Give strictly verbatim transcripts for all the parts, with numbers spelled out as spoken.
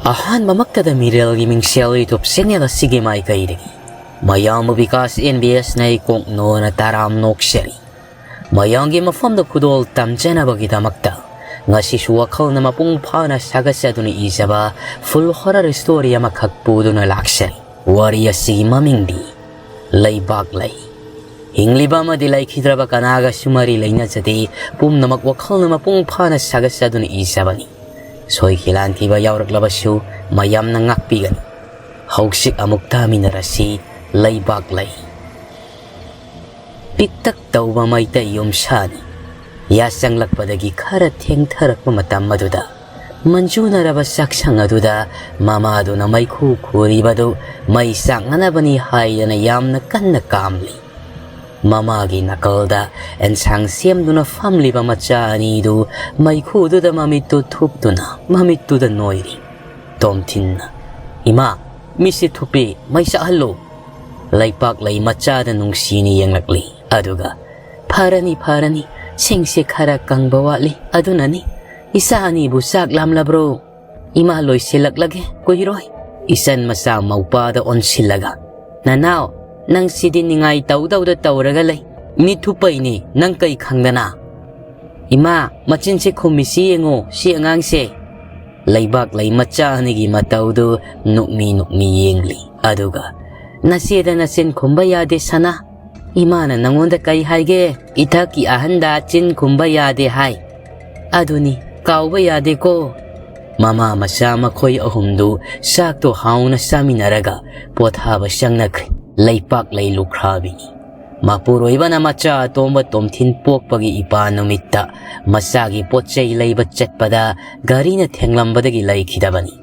ꯑꯍꯥꯟꯕꯃꯛꯇꯗ ꯃꯤꯔꯦꯜꯒꯤ ꯃꯤꯡꯁꯦꯜ YouTube channel ꯑꯁꯤꯒꯤ ꯃꯥꯏꯀꯩꯗꯒꯤ ꯃꯌꯥꯝꯕꯨ ꯕꯤꯀꯥꯁ ꯑꯦꯟ ꯕꯤ ꯑꯦꯁꯅ ꯏꯀꯣꯛ ꯅꯣꯅ ꯇꯔꯥꯝ ꯅꯣꯛꯆꯔꯤ꯫ ꯃꯌꯥꯝꯒꯤ ꯃꯐꯝꯗ ꯈꯨꯗꯣꯜ ꯇꯝꯖꯅꯕꯒꯤꯗꯃꯛꯇ ꯉꯁꯤꯁꯨ ꯋꯥꯈꯜꯅ ꯃꯄꯨꯡ ꯐꯥꯅ ꯁꯥꯒꯠꯆꯗꯨꯅ ꯏꯖꯕ full horror story ꯑꯃꯈꯛ ꯄꯨꯗꯨꯅ ꯂꯥꯛꯆꯔꯤ꯫ ꯋꯥꯔꯤ ꯑꯁꯤꯒꯤ ꯃꯃꯤꯡꯗꯤ ꯂꯩꯕꯥꯛ ꯂꯩ꯫ ꯍꯤꯡꯂꯤꯕ ꯑꯃꯗꯤ ꯂꯩꯈꯤꯗ꯭ꯔꯕ ꯀꯅꯥꯒꯁꯨ ꯃꯔꯤ ꯂꯩꯅꯖꯗꯦ, ꯄꯨꯝꯅꯃꯛ ꯋꯥꯈꯜꯅ ꯃꯄꯨꯡ ꯐꯥꯅ ꯁꯥꯒꯠꯆꯗꯨꯅ ꯏꯖꯕꯅꯤ꯫ ꯁꯣꯏꯈꯤ ꯂꯥꯟꯈꯤꯕ ꯌꯥꯎꯔꯛꯂꯕꯁꯨ ꯃꯌꯥꯝꯅ ꯉꯥꯛꯄꯤꯒꯅꯤ꯫ ꯍꯧꯖꯤꯛ ꯑꯃꯨꯛ ꯇꯥꯃꯤꯟꯅꯔꯁꯤ, ꯂꯩꯕꯥꯛ ꯂꯩ꯫ ꯄꯤꯛꯇꯛ ꯇꯧꯕ ꯃꯩꯇꯩ ꯌꯨꯝꯁꯥꯅꯤ꯫ ꯌꯥꯆꯪꯂꯛꯄꯗꯒꯤ ꯈꯔ ꯊꯦꯡꯊꯔꯛꯄ ꯃꯇꯝ ꯑꯗꯨꯗ ꯃꯟꯖꯨꯅꯔꯕ ꯆꯥꯛꯁꯪ ꯑꯗꯨꯗ ꯃꯃꯥꯗꯨꯅ ꯃꯩꯈꯨ ꯈꯨꯔꯤꯕꯗꯨ ꯃꯩ ꯆꯥꯛꯅꯅꯕꯅꯤ ꯍꯥꯏꯗꯅ ꯌꯥꯝꯅ ꯀꯟꯅ ꯀꯥꯝꯂꯤ꯫ ꯃꯃꯥꯒꯤ ꯅꯥꯀꯜꯗ ꯑꯦꯟꯁꯥꯡ ꯁꯦꯝꯗꯨꯅ ꯐꯝꯂꯤꯕ ꯃꯆꯥ ꯑꯅꯤꯗꯨ ꯃꯩꯈꯨꯗꯨꯗ ꯃꯃꯤꯠꯇꯨ ꯊꯨꯞꯇꯨꯅ ꯃꯃꯤꯠꯇꯨꯗ ꯅꯣꯏꯔꯤ꯫ ꯇꯣꯝꯊꯤꯟꯅ, "ꯏꯃꯥ, ꯃꯤꯠꯁꯤ ꯊꯨꯞꯄꯤ, ꯃꯩ ꯆꯥꯛꯍꯜꯂꯨ꯫" ꯂꯩꯄꯥꯛ ꯂꯩ ꯃꯆꯥꯗ ꯅꯨꯡꯁꯤꯅ ꯌꯦꯡꯂꯛꯂꯤ꯫ ꯑꯗꯨꯒ, "ꯐꯔꯅꯤ, ꯐꯔꯅꯤ, ꯁꯤꯡꯁꯦ ꯈꯔ ꯀꯪꯕ ꯋꯥꯠꯂꯤ, ꯑꯗꯨꯅꯅꯤ꯫ ꯏꯆꯥ ꯑꯅꯤꯕꯨ ꯆꯥꯛ ꯂꯥꯝꯂꯕ꯭ꯔꯣ? ꯏꯃꯥ ꯂꯣꯏꯁꯤꯜꯂꯛꯂꯒꯦ, ꯀꯨꯏꯔꯣꯏ꯫" ꯏꯆꯟ ꯃꯆꯥ ꯃꯧꯄꯥꯗ ꯑꯣꯟꯁꯤꯜꯂꯒ, "ꯅꯅꯥꯎ, ꯅꯪ ꯁꯤꯗꯤ ꯅꯤꯡꯉꯥꯏ ꯇꯧꯗꯧꯗ ꯇꯧꯔꯒ ꯂꯩ꯫ ꯃꯤꯠ ꯊꯨꯞꯄꯩꯅꯤ, ꯅꯪ ꯀꯩ ꯈꯪꯗꯅ?" "ꯏꯃꯥ, ꯃꯆꯤꯟꯁꯦ ꯈꯨꯝꯃꯤꯁꯤ ꯌꯦꯡꯉꯣ, ꯁꯤ ꯑꯉꯥꯡꯁꯦ꯫" ꯂꯩꯕꯥꯛ ꯂꯩ ꯃꯆꯥ ꯑꯅꯤꯒꯤ ꯃꯇꯧꯗꯨ ꯅꯣꯛꯃꯤ ꯅꯣꯛꯃꯤ ꯌꯦꯡꯂꯤ꯫ ꯑꯗꯨꯒ, "ꯅꯆꯦꯗ ꯅꯆꯤꯟ ꯈꯨꯝꯕ ꯌꯥꯗꯦ, ꯁꯅꯥ꯫ ꯏꯃꯥꯅ ꯅꯪꯉꯣꯟꯗ ꯀꯩ ꯍꯥꯏꯒꯦ? ꯏꯊꯛꯀꯤ ꯑꯍꯟꯗ ꯆꯤꯟ ꯈꯨꯝꯕ ꯌꯥꯗꯦ ꯍꯥꯏ꯫ ꯑꯗꯨꯅꯤ, ꯀꯥꯎꯕ ꯌꯥꯗꯦꯀꯣ꯫" ꯃꯃꯥ ꯃꯆꯥ ꯃꯈꯣꯏ ꯑꯍꯨꯝꯗꯨ ꯆꯥꯛꯇꯣ ꯍꯥꯎꯅ ꯆꯥꯃꯤꯟꯅꯔꯒ ꯄꯣꯊꯥꯕ ꯆꯪꯅꯈ꯭ꯔꯦ꯫ ꯂꯩꯄꯥꯛ ꯂꯩ ꯂꯨꯈ꯭ꯔꯥꯕꯤꯅꯤ꯫ ꯃꯄꯨꯔꯣꯏꯕꯅ ꯃꯆꯥ ꯑꯇꯣꯝꯕ ꯇꯣꯝꯊꯤꯟ ꯄꯣꯛꯄꯒꯤ ꯏꯄꯥ ꯅꯨꯃꯤꯠꯇ ꯃꯆꯥꯒꯤ ꯄꯣꯠ ꯆꯩ ꯂꯩꯕ ꯆꯠꯄꯗ ꯒꯥꯔꯤꯅ ꯊꯦꯡꯂꯝꯕꯗꯒꯤ ꯂꯩꯈꯤꯗꯕꯅꯤ꯫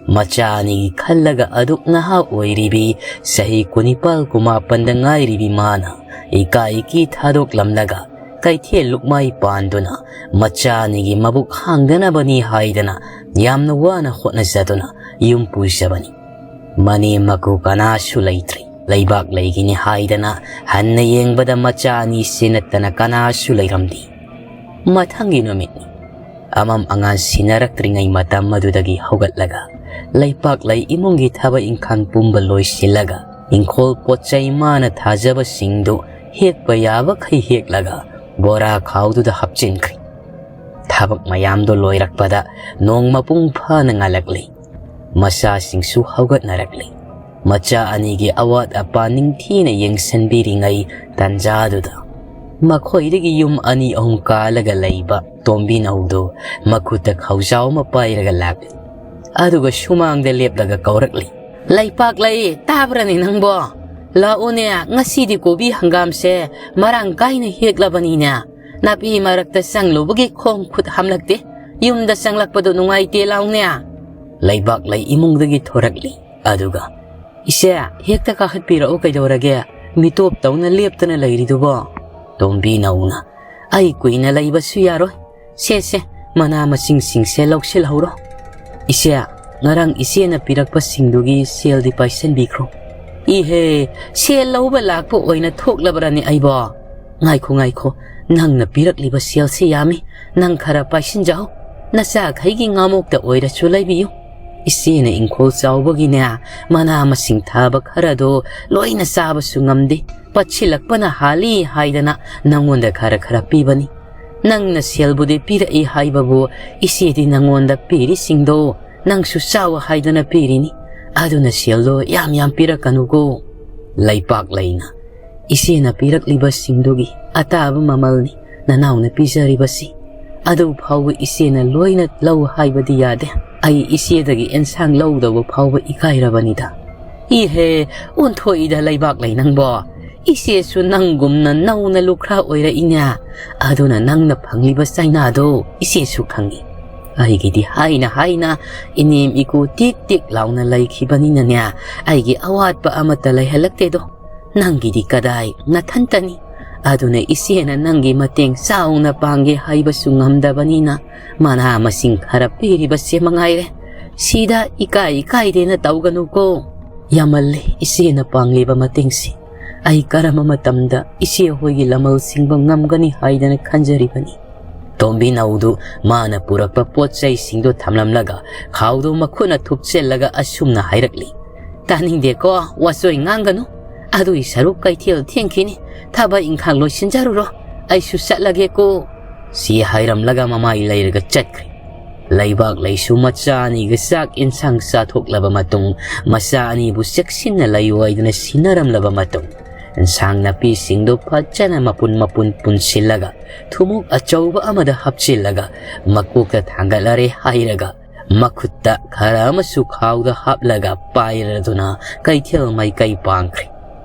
ꯃꯆꯥ ꯑꯅꯤꯒꯤ ꯈꯜꯂꯒ ꯑꯗꯨꯛ ꯅꯍꯥ ꯑꯣꯏꯔꯤꯕꯤ, ꯆꯍꯤ ꯀꯨꯟꯅꯤꯄꯥꯜ ꯀꯨꯟꯃꯥꯄꯟꯗ ꯉꯥꯏꯔꯤꯕꯤ ꯃꯥꯅ ꯏꯀꯥꯏ ꯏꯀꯤ ꯊꯥꯗꯣꯛꯂꯝꯂꯒ ꯀꯩꯊꯦꯜ ꯂꯨꯛꯃꯥꯏ ꯄꯥꯟꯗꯨꯅ ꯃꯆꯥ ꯑꯅꯤꯒꯤ ꯃꯕꯨꯛ ꯍꯥꯡꯗꯅꯕꯅꯤ ꯍꯥꯏꯗꯅ ꯌꯥꯝꯅ ꯋꯥꯅ ꯍꯣꯠꯅꯖꯗꯨꯅ ꯌꯨꯝ ꯄꯨꯖꯕꯅꯤ꯫ ꯃꯅꯦꯝ ꯃꯀꯨ ꯀꯅꯥꯁꯨ ꯂꯩꯇ꯭ꯔꯤ꯫ ꯂꯩꯕꯥꯛ ꯂꯩꯒꯤꯅꯤ ꯍꯥꯏꯗꯅ ꯍꯟꯅ ꯌꯦꯡꯕꯗ ꯃꯆꯥ ꯑꯅꯤꯁꯤ ꯅꯠꯇꯅ ꯀꯅꯥꯁꯨ ꯂꯩꯔꯝꯗꯦ꯫ ꯃꯊꯪꯒꯤ ꯅꯨꯃꯤꯠꯅꯤ꯫ ꯑꯃꯝ ꯑꯉꯥꯟ ꯁꯤꯟꯅꯔꯛꯇ꯭ꯔꯤꯉꯩ ꯃꯇꯝ ꯑꯗꯨꯗꯒꯤ ꯍꯧꯒꯠꯂꯒ ꯂꯩꯄꯥꯛꯂꯩ ꯏꯃꯨꯡꯒꯤ ꯊꯕꯛ ꯏꯪꯈꯥꯡ ꯄꯨꯝꯕ ꯂꯣꯏꯁꯤꯜꯂꯒ ꯏꯪꯈꯣꯜ ꯄꯣꯠ ꯆꯩ ꯃꯥꯅ ꯊꯥꯖꯕꯁꯤꯡꯗꯨ ꯍꯦꯛꯄ ꯌꯥꯕꯈꯩ ꯍꯦꯛꯂꯒ ꯕꯣꯔꯥ ꯈꯥꯎꯗꯨꯗ ꯍꯥꯞꯆꯤꯟꯈ꯭ꯔꯦ꯫ ꯊꯕꯛ ꯃꯌꯥꯝꯗꯨ ꯂꯣꯏꯔꯛꯄꯗ ꯅꯣꯡ ꯃꯄꯨꯡ ꯐꯥꯅ ꯉꯥꯜꯂꯛꯂꯤ꯫ ꯃꯆꯥꯁꯤꯡꯁꯨ ꯍꯧꯒꯠꯅꯔꯛꯂꯤ꯫ ꯃꯆꯥ ꯑꯅꯤꯒꯤ ꯑꯋꯥꯠ ꯑꯄꯥ ꯅꯤꯡꯊꯤꯅ ꯌꯦꯡꯁꯤꯟꯕꯤꯔꯤꯉꯩ ꯇꯥꯟꯖꯥꯗꯨꯗ ꯃꯈꯣꯏꯗꯒꯤ ꯌꯨꯝ ꯑꯅꯤ ꯑꯍꯨꯝ ꯀꯥꯜꯂꯒ ꯂꯩꯕ ꯇꯣꯝꯕꯤꯅꯧꯗꯨ ꯃꯈꯨꯠꯇ ꯈꯥꯎꯖꯥꯎ ꯑꯃ ꯄꯥꯏꯔꯒ ꯂꯥꯛꯂꯤ꯫ ꯑꯗꯨꯒ ꯁꯨꯃꯥꯡꯗ ꯂꯦꯞꯂꯒ ꯀꯧꯔꯛꯂꯤ꯫ "ꯂꯩꯄꯥꯛꯂꯩ, ꯇꯥꯕ꯭ꯔꯅꯦ ꯅꯪꯕꯣ? ꯂꯥꯛꯑꯣꯅꯦ, ꯉꯁꯤꯗꯤ ꯀꯣꯕꯤ ꯍꯪꯒꯥꯝꯁꯦ ꯃꯔꯥꯡ ꯀꯥꯏꯅ ꯍꯦꯛꯂꯕꯅꯤꯅꯦ꯫ ꯅꯥꯄꯤ ꯃꯔꯛꯇ ꯆꯪꯂꯨꯕꯒꯤ ꯈꯣꯡ ꯈꯨꯠ ꯍꯥꯝꯂꯛꯇꯦ꯫ ꯌꯨꯝꯗ ꯆꯪꯂꯛꯄꯗꯣ ꯅꯨꯡꯉꯥꯏꯇꯦ, ꯂꯥꯎꯅꯦ꯫" ꯂꯩꯕꯥꯛꯂꯩ ꯏꯃꯨꯡꯗꯒꯤ ꯊꯣꯔꯛꯂꯤ꯫ ꯑꯗꯨꯒ, "ꯏꯆꯦ, ꯍꯦꯛꯇ ꯀꯥꯈꯠꯄꯤꯔꯛꯎ, ꯀꯩꯗꯧꯔꯒꯦ? ꯃꯤꯇꯣꯞ ꯇꯧꯅ ꯂꯦꯞꯇꯅ ꯂꯩꯔꯤꯗꯨꯕꯣ?" ꯇꯣꯝꯕꯤꯅꯧꯅ, "ꯑꯩ ꯀꯨꯏꯅ ꯂꯩꯕꯁꯨ ꯌꯥꯔꯣꯏ꯫ ꯁꯦ, ꯁꯦ, ꯃꯅꯥ ꯃꯁꯤꯡꯁꯤꯡꯁꯦ ꯂꯧꯁꯤꯜꯍꯧꯔꯣ꯫ ꯏꯆꯦ, ꯉꯔꯥꯡ ꯏꯆꯦꯅ ꯄꯤꯔꯛꯄꯁꯤꯡꯗꯨꯒꯤ ꯁꯦꯜꯗꯤ ꯄꯥꯏꯁꯤꯟꯕꯤꯈ꯭ꯔꯣ꯫" "ꯏꯍꯦ, ꯁꯦꯜ ꯂꯧꯕ ꯂꯥꯛꯄ ꯑꯣꯏꯅ ꯊꯣꯛꯂꯕ꯭ꯔꯅꯦ ꯑꯩꯕꯣ? ꯉꯥꯏꯈꯣ, ꯉꯥꯏꯈꯣ, ꯅꯪꯅ ꯄꯤꯔꯛꯂꯤꯕ ꯁꯦꯜꯁꯤ ꯌꯥꯝꯃꯤ꯫ ꯅꯪ ꯈꯔ ꯄꯥꯏꯁꯤꯟꯖꯍꯧ꯫ ꯅꯆꯥꯈꯩꯒꯤ ꯉꯥꯃꯣꯛꯇ ꯑꯣꯏꯔꯁꯨ ꯂꯩꯕꯤꯌꯨ꯫" ꯏꯆꯦꯅ ꯏꯪꯈꯣꯜ ꯆꯥꯎꯕꯒꯤꯅꯦ, ꯃꯅꯥ ꯃꯁꯤꯡ ꯊꯥꯕ ꯈꯔꯗꯣ ꯂꯣꯏꯅ ꯆꯥꯕꯁꯨ ꯉꯝꯗꯦ꯫ ꯄꯠꯁꯤꯜꯂꯛꯄꯅ ꯍꯥꯜꯂꯤ ꯍꯥꯏꯗꯅ ꯅꯪꯉꯣꯟꯗ ꯈꯔ ꯈꯔ ꯄꯤꯕꯅꯤ꯫ ꯅꯪꯅ ꯁꯦꯜꯕꯨꯗꯤ ꯄꯤꯔꯛꯏ ꯍꯥꯏꯕꯕꯨ, ꯏꯆꯦꯗꯤ ꯅꯪꯉꯣꯟꯗ ꯄꯤꯔꯤꯁꯤꯡꯗꯣ ꯅꯪꯁꯨ ꯆꯥꯎ ꯍꯥꯏꯗꯅ ꯄꯤꯔꯤꯅꯤ꯫ ꯑꯗꯨꯅ ꯁꯦꯜꯗꯣ ꯌꯥꯝ ꯌꯥꯝ ꯄꯤꯔꯛꯀꯅꯨꯀꯣ꯫ ꯂꯩꯄꯥꯛꯂꯩꯅ, "ꯏꯆꯦꯅ ꯄꯤꯔꯛꯂꯤꯕꯁꯤꯡꯗꯨꯒꯤ ꯑꯇꯥꯕ ꯃꯃꯜꯅꯤ ꯅꯅꯥꯎꯅ ꯄꯤꯖꯔꯤꯕꯁꯤ꯫ ꯑꯗꯨ ꯐꯥꯎꯕ ꯏꯆꯦꯅ ꯂꯣꯏꯅ ꯂꯧ ꯍꯥꯏꯕꯗꯤ ꯌꯥꯗꯦ꯫ ꯑꯩ ꯏꯆꯦꯗꯒꯤ ꯑꯦꯟꯁꯥꯡ ꯂꯧꯗꯧꯕ ꯐꯥꯎꯕ ꯏꯀꯥꯏꯔꯕꯅꯤꯗ꯫" "ꯏꯍꯦ, ꯑꯣꯟꯊꯣꯛꯏꯗ ꯂꯩꯕꯥꯛꯂꯩ ꯅꯪꯕꯣ꯫ ꯏꯆꯦꯁꯨ ꯅꯪꯒꯨꯝꯅ ꯅꯧꯅ ꯂꯨꯈ꯭ꯔꯥ ꯑꯣꯏꯔꯛꯏꯅꯦ꯫ ꯑꯗꯨꯅ ꯅꯪꯅ ꯐꯪꯂꯤꯕ ꯆꯩꯅꯥꯗꯣ ꯏꯆꯦꯁꯨ ꯈꯪꯏ꯫ ꯑꯩꯒꯤꯗꯤ ꯍꯥꯏꯅ ꯍꯥꯏꯅ ꯏꯅꯦꯝ ꯏꯀꯨ ꯇꯤꯛ ꯇꯤꯛ ꯂꯥꯎꯅ ꯂꯩꯈꯤꯕꯅꯤꯅꯅꯦ, ꯑꯩꯒꯤ ꯑꯋꯥꯠꯄ ꯑꯃꯠꯇ ꯂꯩꯍꯜꯂꯛꯇꯦꯗꯣ꯫ ꯅꯪꯒꯤꯗꯤ ꯀꯗꯥꯏ ꯅꯊꯟꯇꯅꯤ꯫ ꯑꯗꯨꯅ ꯏꯆꯦꯅ ꯅꯪꯒꯤ ꯃꯇꯦꯡ ꯆꯥꯎꯅ ꯄꯥꯡꯒꯦ ꯍꯥꯏꯕꯁꯨ ꯉꯝꯗꯕꯅꯤꯅ, ꯃꯅꯥ ꯃꯁꯤꯡ ꯈꯔ ꯄꯤꯔꯤꯕꯁꯦ ꯃꯉꯥꯏꯔꯦ꯫ ꯁꯤꯗ ꯏꯀꯥꯏ ꯏꯀꯥꯏꯗꯦꯅ ꯇꯧꯒꯅꯨꯀꯣ꯫ ꯌꯥꯝꯃꯜꯂꯦ ꯏꯆꯦꯅ ꯄꯥꯡꯂꯤꯕ ꯃꯇꯦꯡꯁꯤ꯫ ꯑꯩ ꯀꯔꯝꯕ ꯃꯇꯝꯗ ꯏꯆꯦ ꯍꯣꯏꯒꯤ ꯂꯃꯜ ꯁꯤꯡꯕ ꯉꯝꯒꯅꯤ ꯍꯥꯏꯗꯅ ꯈꯟꯖꯔꯤꯕꯅꯤ꯫ ꯇꯣꯝꯕꯤꯅꯧꯗꯨ ꯃꯥꯅ ꯄꯨꯔꯛꯄ ꯄꯣꯠ ꯆꯩꯁꯤꯡꯗꯨ ꯊꯝꯂꯝꯂꯒ ꯈꯥꯎꯗꯨ ꯃꯈꯨꯠꯅ ꯊꯨꯞꯆꯤꯜꯂꯒ ꯑꯁꯨꯝꯅ ꯍꯥꯏꯔꯛꯂꯤ, "ꯇꯥꯅꯤꯡꯗꯦꯀꯣ, ꯋꯥꯆꯣꯏ ꯉꯥꯡꯒꯅꯨ꯫ ꯑꯗꯨꯒꯤ ꯁꯔꯨꯛ ꯀꯩꯊꯦꯜ ꯊꯦꯡꯈꯤꯅꯤ꯫ ꯊꯕꯛ ꯏꯪꯈꯥꯡ ꯂꯣꯏꯁꯤꯟꯖꯔꯨꯔꯣ꯫ ꯑꯩꯁꯨ ꯆꯠꯂꯒꯦꯀꯣ"꯫ ꯁꯤ ꯍꯥꯏꯔꯝꯂꯒ ꯃꯃꯥꯏ ꯂꯩꯔꯒ ꯆꯠꯈ꯭ꯔꯦ꯫ ꯂꯩꯕꯥꯛ ꯂꯩꯁꯨ ꯃꯆꯥ ꯑꯅꯤꯒ ꯆꯥꯛ ꯏꯟꯁꯥꯡ ꯆꯥꯊꯣꯛꯂꯕ ꯃꯇꯨꯡ, ꯃꯆꯥ ꯑꯅꯤꯕꯨ ꯆꯦꯛꯁꯤꯟꯅ ꯂꯩꯌꯨ ꯍꯥꯏꯗꯨꯅ ꯁꯤꯟꯅꯔꯝꯂꯕ ꯃꯇꯨꯡ, ꯏꯟꯁꯥꯡ ꯅꯥꯄꯤꯁꯤꯡꯗꯨ ꯐꯖꯅ ꯃꯄꯨꯟ ꯃꯄꯨꯟ ꯄꯨꯟꯁꯤꯜꯂꯒ ꯊꯨꯃꯣꯛ ꯑꯆꯧꯕ ꯑꯃꯗ ꯍꯥꯞꯆꯤꯜꯂꯒ ꯃꯀꯣꯛꯇ ꯊꯥꯡꯒꯠꯂꯔꯦ ꯍꯥꯏꯔꯒ ꯃꯈꯨꯠꯇ ꯈꯔ ꯑꯃꯁꯨ ꯈꯥꯎꯗ ꯍꯥꯞꯂꯒ ꯄꯥꯏꯔꯗꯨꯅ ꯀꯩꯊꯦꯜ ꯃꯥꯏꯀꯩ ꯄꯥꯡꯈ꯭ꯔꯦ꯫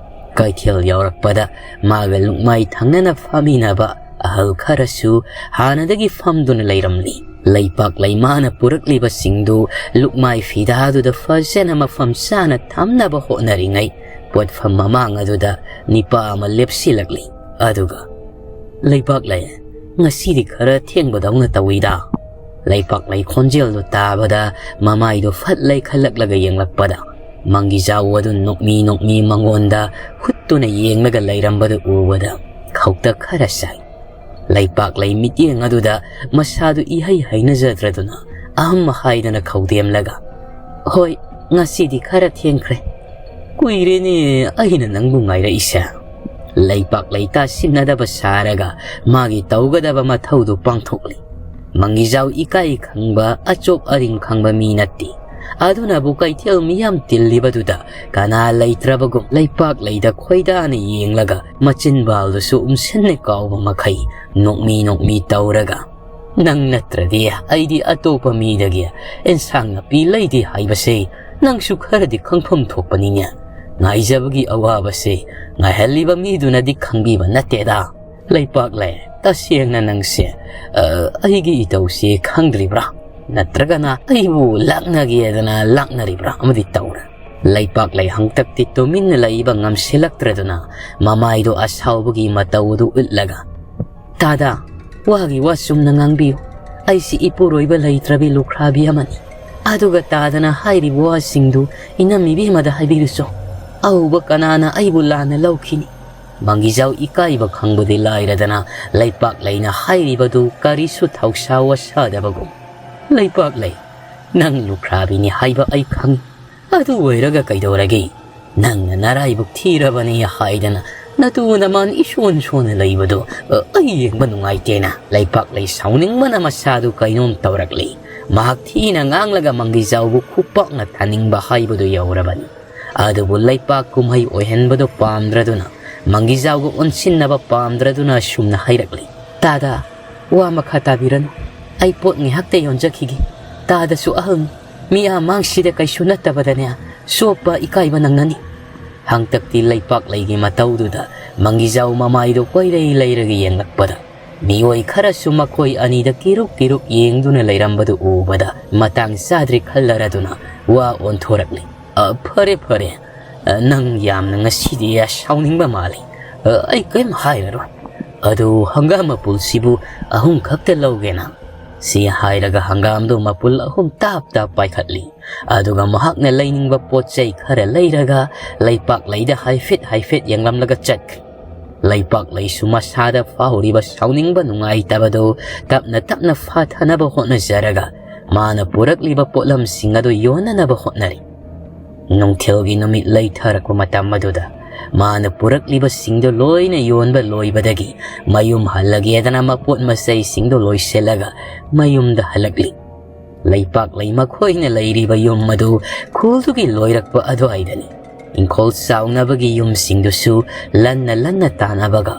ꯀꯩꯊꯦꯜ ꯌꯧꯔꯛꯄꯗ ꯃꯥꯒ ꯂꯨꯛꯃꯥꯏ ꯊꯪꯅꯅ ꯐꯝꯃꯤꯟꯅꯕ ꯑꯍꯜ ꯈꯔꯁꯨ ꯍꯥꯟꯅꯗꯒꯤ ꯐꯝꯗꯨꯅ ꯂꯩꯔꯝꯂꯤ꯫ ꯂꯩꯄꯥꯛ ꯂꯩꯃꯥꯅ ꯄꯨꯔꯛꯂꯤꯕꯁꯤꯡꯗꯨ ꯂꯨꯛꯃꯥꯏ ꯐꯤꯗꯥꯗꯨꯗ ꯐꯖꯅ ꯃꯐꯝ ꯆꯥꯅ ꯊꯝꯅꯕ ꯍꯣꯠꯅꯔꯤꯉꯩ, ꯄꯣꯠꯐꯝ ꯃꯃꯥꯡ ꯑꯗꯨꯗ ꯅꯤꯄꯥ ꯑꯃ ꯂꯦꯞꯁꯤꯜꯂꯛꯂꯤ꯫ ꯑꯗꯨꯒ, "ꯂꯩꯄꯥꯛ ꯂꯩ, ꯉꯁꯤꯗꯤ ꯈꯔ ꯊꯦꯡꯕꯗꯧꯅ ꯇꯧꯏꯗ"꯫ ꯂꯩꯄꯥꯛ ꯂꯩ ꯈꯣꯟꯖꯦꯜꯗꯨ ꯇꯥꯕꯗ ꯃꯃꯥꯏꯗꯨ ꯐꯠ ꯂꯩꯈꯠꯂꯛꯂꯒ ꯌꯦꯡꯂꯛꯄꯗ, ꯃꯪꯒꯤꯖꯥꯎ ꯑꯗꯨ ꯅꯣꯛꯃꯤ ꯅꯣꯛꯃꯤ ꯃꯉꯣꯟꯗ ꯍꯨꯠꯇꯨꯅ ꯌꯦꯡꯂꯒ ꯂꯩꯔꯝꯕꯗꯨ ꯎꯕꯗ ꯈꯧꯇꯛ ꯈꯔ ꯆꯥꯏ꯫ ꯂꯩꯄꯥꯛ ꯂꯩ ꯃꯤꯠꯌꯦꯡ ꯑꯗꯨꯗ ꯃꯁꯥꯗꯨ ꯏꯍꯩ ꯍꯩꯅꯖꯗ꯭ꯔꯗꯨꯅ ꯑꯍꯝ ꯍꯥꯏꯗꯅ ꯈꯧꯗꯦꯝꯂꯒ, "ꯍꯣꯏ, ꯉꯁꯤꯗꯤ ꯈꯔ ꯊꯦꯡꯈ꯭ꯔꯦ꯫ ꯀꯨꯏꯔꯦꯅꯦ ꯑꯩꯅ ꯅꯪꯕꯨ ꯉꯥꯏꯔꯛꯏꯁꯦ"꯫ ꯂꯩꯄꯥꯛ ꯂꯩ ꯇꯥꯁꯤꯟꯅꯗꯕ ꯁꯥꯔꯒ ꯃꯥꯒꯤ ꯇꯧꯒꯗꯕ ꯃꯊꯧꯗꯨ ꯄꯥꯡꯊꯣꯛꯂꯤ꯫ ꯃꯪꯒꯤꯖꯥꯎ ꯏꯀꯥꯏ ꯈꯪꯕ, ꯑꯆꯣꯞ ꯑꯔꯤꯡ ꯈꯪꯕ ꯃꯤ ꯅꯠꯇꯦ꯫ ꯑꯗꯨꯅꯕꯨ ꯀꯩꯊꯦꯜ ꯃꯤꯌꯥꯝ ꯇꯤꯜꯂꯤꯕꯗꯨꯗ ꯀꯅꯥ ꯂꯩꯇ꯭ꯔꯕꯒꯨꯝ ꯂꯩꯄꯥꯛ ꯂꯩꯗ ꯈꯣꯏꯗꯥꯅ ꯌꯦꯡꯂꯒ ꯃꯆꯤꯟꯕꯥꯜꯗꯨꯁꯨ ꯎꯝꯁꯤꯟꯅ ꯀꯥꯎꯕ ꯃꯈꯩ ꯅꯣꯛꯃꯤ ꯅꯣꯛꯃꯤ ꯇꯧꯔꯒ, "ꯅꯪ ꯅꯠꯇ꯭ꯔꯗꯤ ꯑꯩꯗꯤ ꯑꯇꯣꯞꯄ ꯃꯤꯗꯒꯤ ꯏꯟꯁꯥꯡ ꯅꯥꯄꯤ ꯂꯩꯗꯦ ꯍꯥꯏꯕꯁꯦ ꯅꯪꯁꯨ ꯈꯔꯗꯤ ꯈꯪꯐꯝ ꯊꯣꯛꯄꯅꯤꯅꯦ꯫ ꯉꯥꯏꯖꯕꯒꯤ ꯑꯋꯥꯕꯁꯦ ꯉꯥꯏꯍꯜꯂꯤꯕ ꯃꯤꯗꯨꯅꯗꯤ ꯈꯪꯕꯤꯕ ꯅꯠꯇꯦꯗ꯫ ꯂꯩꯄꯥꯛ ꯂꯩ, ꯇꯁꯦꯡꯅ ꯅꯪꯁꯦ, ꯑ, ꯑꯩꯒꯤ ꯏꯇꯧꯁꯦ ꯈꯪꯗ꯭ꯔꯤꯕ꯭ꯔꯥ? ꯅꯠꯇ꯭ꯔꯒꯅ ꯑꯩꯕꯨ ꯂꯥꯛꯅꯒꯦꯗꯅ ꯂꯥꯛꯅꯔꯤꯕ꯭ꯔꯥ ꯑꯃꯗꯤ ꯇꯧꯔꯦ"꯫ ꯂꯩꯄꯥꯛ ꯂꯩ ꯍꯪꯇꯛꯇꯤ ꯇꯨꯃꯤꯟꯅ ꯂꯩꯕ ꯉꯝꯁꯤꯜꯂꯛꯇ꯭ꯔꯗꯨꯅ ꯃꯃꯥꯏꯗꯨ ꯑꯁꯥꯎꯕꯒꯤ ꯃꯇꯧ ꯑꯗꯨ ꯎꯠꯂꯒ, "ꯇꯥꯗ, ꯋꯥꯒꯤ ꯋꯥ ꯆꯨꯝꯅ ꯉꯥꯡꯕꯤꯌꯨ꯫ ꯑꯩꯁꯤ ꯏꯄꯨꯔꯣꯏꯕ ꯂꯩꯇ꯭ꯔꯕꯤ ꯂꯨꯈ꯭ꯔꯥꯕꯤ ꯑꯃꯅꯤ꯫ ꯑꯗꯨꯒ ꯇꯥꯗꯅ ꯍꯥꯏꯔꯤꯕ ꯋꯥꯁꯤꯡꯗꯨ ꯏꯅꯝ ꯏꯕꯦꯝꯃꯗ ꯍꯥꯏꯕꯤꯔꯨꯆꯣ꯫ ꯑꯍꯧꯕ ꯀꯅꯥꯅ ꯑꯩꯕꯨ ꯂꯥꯟꯅ ꯂꯧꯈꯤꯅꯤ? ꯃꯪꯒꯤꯖꯥꯎ ꯏꯀꯥꯏꯕ ꯈꯪꯕꯗꯤ ꯂꯥꯏꯔꯗꯅ ꯂꯩꯄꯥꯛꯂꯩꯅ ꯍꯥꯏꯔꯤꯕꯗꯨ ꯀꯔꯤꯁꯨ ꯊꯧꯁꯥ ꯋꯥꯁꯥꯗꯕꯒꯨꯝ, "ꯂꯩꯄꯥꯛꯂꯩ, ꯅꯪ ꯂꯨꯈ꯭ꯔꯥꯕꯤꯅꯤ ꯍꯥꯏꯕ ꯑꯩ ꯈꯪꯏ꯫ ꯑꯗꯨ ꯑꯣꯏꯔꯒ ꯀꯩꯗꯧꯔꯒꯦ? ꯅꯪꯅ ꯅꯔꯥꯏꯕꯛ ꯊꯤꯔꯕꯅꯤ ꯍꯥꯏꯗꯅ ꯅꯇꯨ ꯅꯃꯥꯟ ꯏꯁꯣꯟ ꯁꯣꯟꯅ ꯂꯩꯕꯗꯨ, ꯑ, ꯑꯩ ꯌꯦꯡꯕ ꯅꯨꯡꯉꯥꯏꯇꯦꯅ" ꯂꯩꯄꯥꯛꯂꯩ ꯁꯥꯎꯅꯤꯡꯕꯅ ꯃꯁꯥꯗꯨ ꯀꯩꯅꯣꯝ ꯇꯧꯔꯛꯂꯤ꯫ ꯃꯍꯥꯛ ꯊꯤꯅ ꯉꯥꯡꯂꯒ ꯃꯪꯒꯤꯖꯥꯎꯕꯨ ꯈꯨꯄꯥꯛꯅ ꯊꯥꯅꯤꯡꯕ ꯍꯥꯏꯕꯗꯨ ꯌꯧꯔꯕꯅꯤ꯫ ꯑꯗꯨꯕꯨ ꯂꯩꯄꯥꯛ ꯀꯨꯝꯍꯩ ꯑꯣꯏꯍꯟꯕꯗꯨ ꯄꯥꯝꯗ꯭ꯔꯗꯨꯅ ꯃꯪꯒꯤꯖꯥꯎꯒ ꯑꯣꯟꯁꯤꯟꯅꯕ ꯄꯥꯝꯗ꯭ꯔꯗꯨꯅ ꯑꯁꯨꯝꯅ ꯍꯥꯏꯔꯛꯂꯤ, "ꯇꯥꯗ, ꯋꯥ ꯃꯈꯥ ꯇꯥꯕꯤꯔꯅꯨ꯫ ꯑꯩ ꯄꯣꯠ ꯉꯥꯏꯍꯥꯛꯇ ꯌꯣꯟꯖꯈꯤꯒꯦ꯫ ꯇꯥꯗꯁꯨ ꯑꯍꯜꯅꯤ꯫ ꯃꯤ ꯑꯥ ꯃꯥꯡꯁꯤꯗ ꯀꯩꯁꯨ ꯅꯠꯇꯕꯗꯅꯦ ꯆꯣꯞꯄ ꯏꯀꯥꯏꯕ ꯅꯪꯅꯅꯤ"꯫ ꯍꯪꯇꯛꯇꯤ ꯂꯩꯄꯥꯛꯂꯩꯒꯤ ꯃꯇꯧꯗꯨꯗ ꯃꯪꯒꯤꯖꯥꯎ ꯃꯃꯥꯏꯗꯨ ꯀꯣꯏꯔꯩ ꯂꯩꯔꯒ ꯌꯦꯡꯂꯛꯄꯗ ꯃꯤꯑꯣꯏ ꯈꯔꯁꯨ ꯃꯈꯣꯏ ꯑꯅꯤꯗ ꯀꯤꯔꯨꯛ ꯀꯤꯔꯨꯛ ꯌꯦꯡꯗꯨꯅ ꯂꯩꯔꯝꯕꯗꯨ ꯎꯕꯗ ꯃꯇꯥꯡ ꯆꯥꯗ꯭ꯔꯦ ꯈꯜꯂꯔꯗꯨꯅ ꯋꯥ ꯑꯣꯟꯊꯣꯔꯛꯂꯤ꯫ "ꯑ, ꯐꯔꯦ, ꯐꯔꯦ꯫ ꯑ, ꯅꯪ ꯌꯥꯝꯅ ꯉꯁꯤꯗꯤ ꯁꯥꯎꯅꯤꯡꯕ ꯃꯥꯜꯂꯤ꯫ ꯑ, ꯑꯩ ꯀꯔꯤꯝ ꯍꯥꯏꯔꯔꯣꯏ꯫ ꯑꯗꯨ ꯍꯪꯒꯥꯝ ꯃꯄꯨꯜꯁꯤꯕꯨ ꯑꯍꯨꯝ ꯈꯛꯇ ꯂꯧꯒꯦꯅ?" ꯁꯤ ꯍꯥꯏꯔꯒ ꯍꯪꯒꯥꯝꯗꯨ ꯃꯄꯨꯜ ꯑꯍꯨꯝ ꯇꯥꯞ ꯇꯥꯞ ꯄꯥꯏꯈꯠꯂꯤ꯫ ꯑꯗꯨꯒ ꯃꯍꯥꯛꯅ ꯂꯩꯅꯤꯡꯕ ꯄꯣꯠ ꯆꯩ ꯈꯔ ꯂꯩꯔꯒ ꯂꯩꯄꯥꯛꯂꯩꯗ ꯍꯥꯏꯐꯦꯠ ꯍꯥꯏꯐꯦꯠ ꯌꯦꯡꯂꯝꯂꯒ ꯆꯠꯈ꯭ꯔꯦ꯫ ꯂꯩꯄꯥꯛꯂꯩꯁꯨ ꯃꯁꯥꯗ ꯐꯥꯎꯔꯤꯕ ꯁꯥꯎꯅꯤꯡꯕ ꯅꯨꯡꯉꯥꯏꯇꯕꯗꯨ ꯇꯞꯅ ꯇꯞꯅ ꯐꯥꯊꯅꯕ ꯍꯣꯠꯅꯖꯔꯒ ꯃꯥꯅ ꯄꯨꯔꯛꯂꯤꯕ ꯄꯣꯠꯂꯝꯁꯤꯡ ꯑꯗꯨ ꯌꯣꯟꯅꯅꯕ ꯍꯣꯠꯅꯔꯤ꯫ ꯅꯨꯡꯊꯤꯜꯒꯤ ꯅꯨꯃꯤꯠ ꯂꯩꯊꯔꯛꯄ ꯃꯇꯝ ꯑꯗꯨꯗ ꯃꯥꯅ ꯄꯨꯔꯛꯂꯤꯕꯁꯤꯡꯗꯨ ꯂꯣꯏꯅ ꯌꯣꯟꯕ ꯂꯣꯏꯕꯗꯒꯤ ꯃꯌꯨꯝ ꯍꯜꯂꯒꯦꯗꯅ ꯃꯄꯣꯠ ꯃꯆꯩꯁꯤꯡꯗꯨ ꯂꯣꯏꯁꯤꯜꯂꯒ ꯃꯌꯨꯝꯗ ꯍꯜꯂꯛꯂꯤ꯫ ꯂꯩꯄꯥꯛꯂꯩ ꯃꯈꯣꯏꯅ ꯂꯩꯔꯤꯕ ꯌꯨꯝ ꯑꯗꯨ ꯈꯨꯜꯗꯨꯒꯤ ꯂꯣꯏꯔꯛꯄ ꯑꯗꯨꯋꯥꯏꯗꯅꯤ꯫ ꯏꯪꯈꯣꯜ ꯆꯥꯎꯅꯕꯒꯤ ꯌꯨꯝꯁꯤꯡꯗꯨꯁꯨ ꯂꯟꯅ ꯂꯟꯅ ꯇꯥꯅꯕꯒ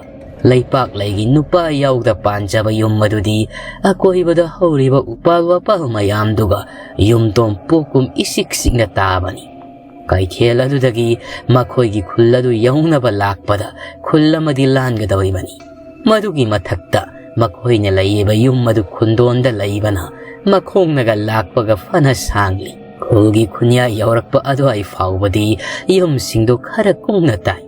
ꯂꯩꯄꯥꯛꯂꯩꯒꯤ ꯅꯨꯄꯥ ꯌꯥꯎꯗ ꯄꯥꯟꯖꯕ ꯌꯨꯝ ꯑꯗꯨꯗꯤ ꯑꯀꯣꯏꯕꯗ ꯍꯧꯔꯤꯕ ꯎꯄꯥꯜ ꯋꯥꯄꯥꯜ ꯃꯌꯥꯝꯗꯨꯒ ꯌꯨꯝꯊꯣꯡ ꯄꯣꯛꯀꯨꯝ ꯏꯆꯤꯛ ꯆꯤꯛꯅ ꯇꯥꯕꯅꯤ꯫ ꯀꯩꯊꯦꯜ ꯑꯗꯨꯗꯒꯤ ꯃꯈꯣꯏꯒꯤ ꯈꯨꯜ ꯑꯗꯨ ꯌꯧꯅꯕ ꯂꯥꯛꯄꯗ ꯈꯨꯜ ꯑꯃꯗꯤ ꯂꯥꯟꯒꯗꯧꯔꯤꯕꯅꯤ꯫ ꯃꯗꯨꯒꯤ ꯃꯊꯛꯇ ꯃꯈꯣꯏꯅ ꯂꯩꯔꯤꯕ ꯌꯨꯝ ꯑꯗꯨ ꯈꯨꯟꯗꯣꯟꯗ ꯂꯩꯕꯅ ꯃꯈꯣꯡꯅꯒ ꯂꯥꯛꯄꯒ ꯐꯅ ꯁꯥꯡꯂꯤ꯫ ꯈꯨꯜꯒꯤ ꯈꯨꯟꯌꯥꯏ ꯌꯧꯔꯛꯄ ꯑꯗꯨꯋꯥꯏ ꯐꯥꯎꯕꯗꯤ ꯌꯨꯝꯁꯤꯡꯗꯨ ꯈꯔ ꯀꯨꯡꯅ ꯇꯥꯏ꯫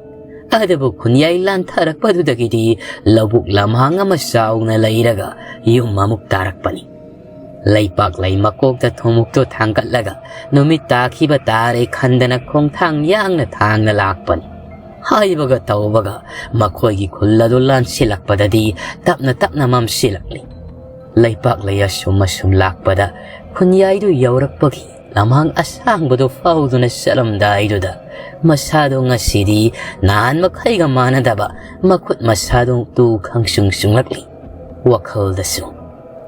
ꯑꯗꯨꯕꯨ ꯈꯨꯟꯌꯥꯏ ꯂꯥꯟꯊꯔꯛꯄꯗꯨꯗꯒꯤꯗꯤ ꯂꯧꯕꯨꯛ ꯂꯝꯍꯥꯡ ꯑꯃ ꯆꯥꯎꯅ ꯂꯩꯔꯒ ꯌꯨꯝ ꯑꯃꯨꯛ ꯇꯥꯔꯛꯄꯅꯤ꯫ ꯂꯩꯄꯥꯛꯂꯩ ꯃꯀꯣꯛꯇ ꯊꯨꯝꯃꯣꯛꯇꯣ ꯊꯥꯡꯒꯠꯂꯒ ꯅꯨꯃꯤꯠ ꯇꯥꯈꯤꯕ ꯇꯥꯔꯦ ꯈꯟꯗꯅ ꯈꯣꯡꯊꯥꯡ ꯌꯥꯡꯅ ꯊꯥꯡꯅ ꯂꯥꯛꯄꯅꯤ꯫ ꯍꯥꯏꯕꯒ ꯇꯧꯕꯒ ꯃꯈꯣꯏꯒꯤ ꯈꯨꯜ ꯑꯗꯨ ꯂꯥꯟꯁꯤꯜꯂꯛꯄꯗꯗꯤ ꯇꯞꯅ ꯇꯞꯅ ꯃꯝꯁꯤꯜꯂꯛꯂꯤ꯫ ꯂꯩꯄꯥꯛꯂꯩ ꯑꯁꯨꯝ ꯑꯁꯨꯝ ꯂꯥꯛꯄꯗ ꯈꯨꯟꯌꯥꯏꯗꯨ ꯌꯧꯔꯛꯄꯒꯤ ꯂꯝꯍꯥꯡ ꯑꯁꯥꯡꯕꯗꯨ ꯐꯥꯎꯗꯨꯅ ꯆꯠꯂꯝꯗꯥꯏꯗꯨꯗ ꯃꯁꯥꯗꯨ ꯉꯁꯤꯗꯤ ꯅꯍꯥꯟ ꯃꯈꯩꯒ ꯃꯥꯟꯅꯗꯕ ꯃꯈꯨꯠ ꯃꯁꯥꯗꯨ ꯇꯨ ꯈꯪꯆꯨꯡ ꯆꯨꯡꯂꯛꯂꯤ꯫ ꯋꯥꯈꯜꯗꯁꯨ,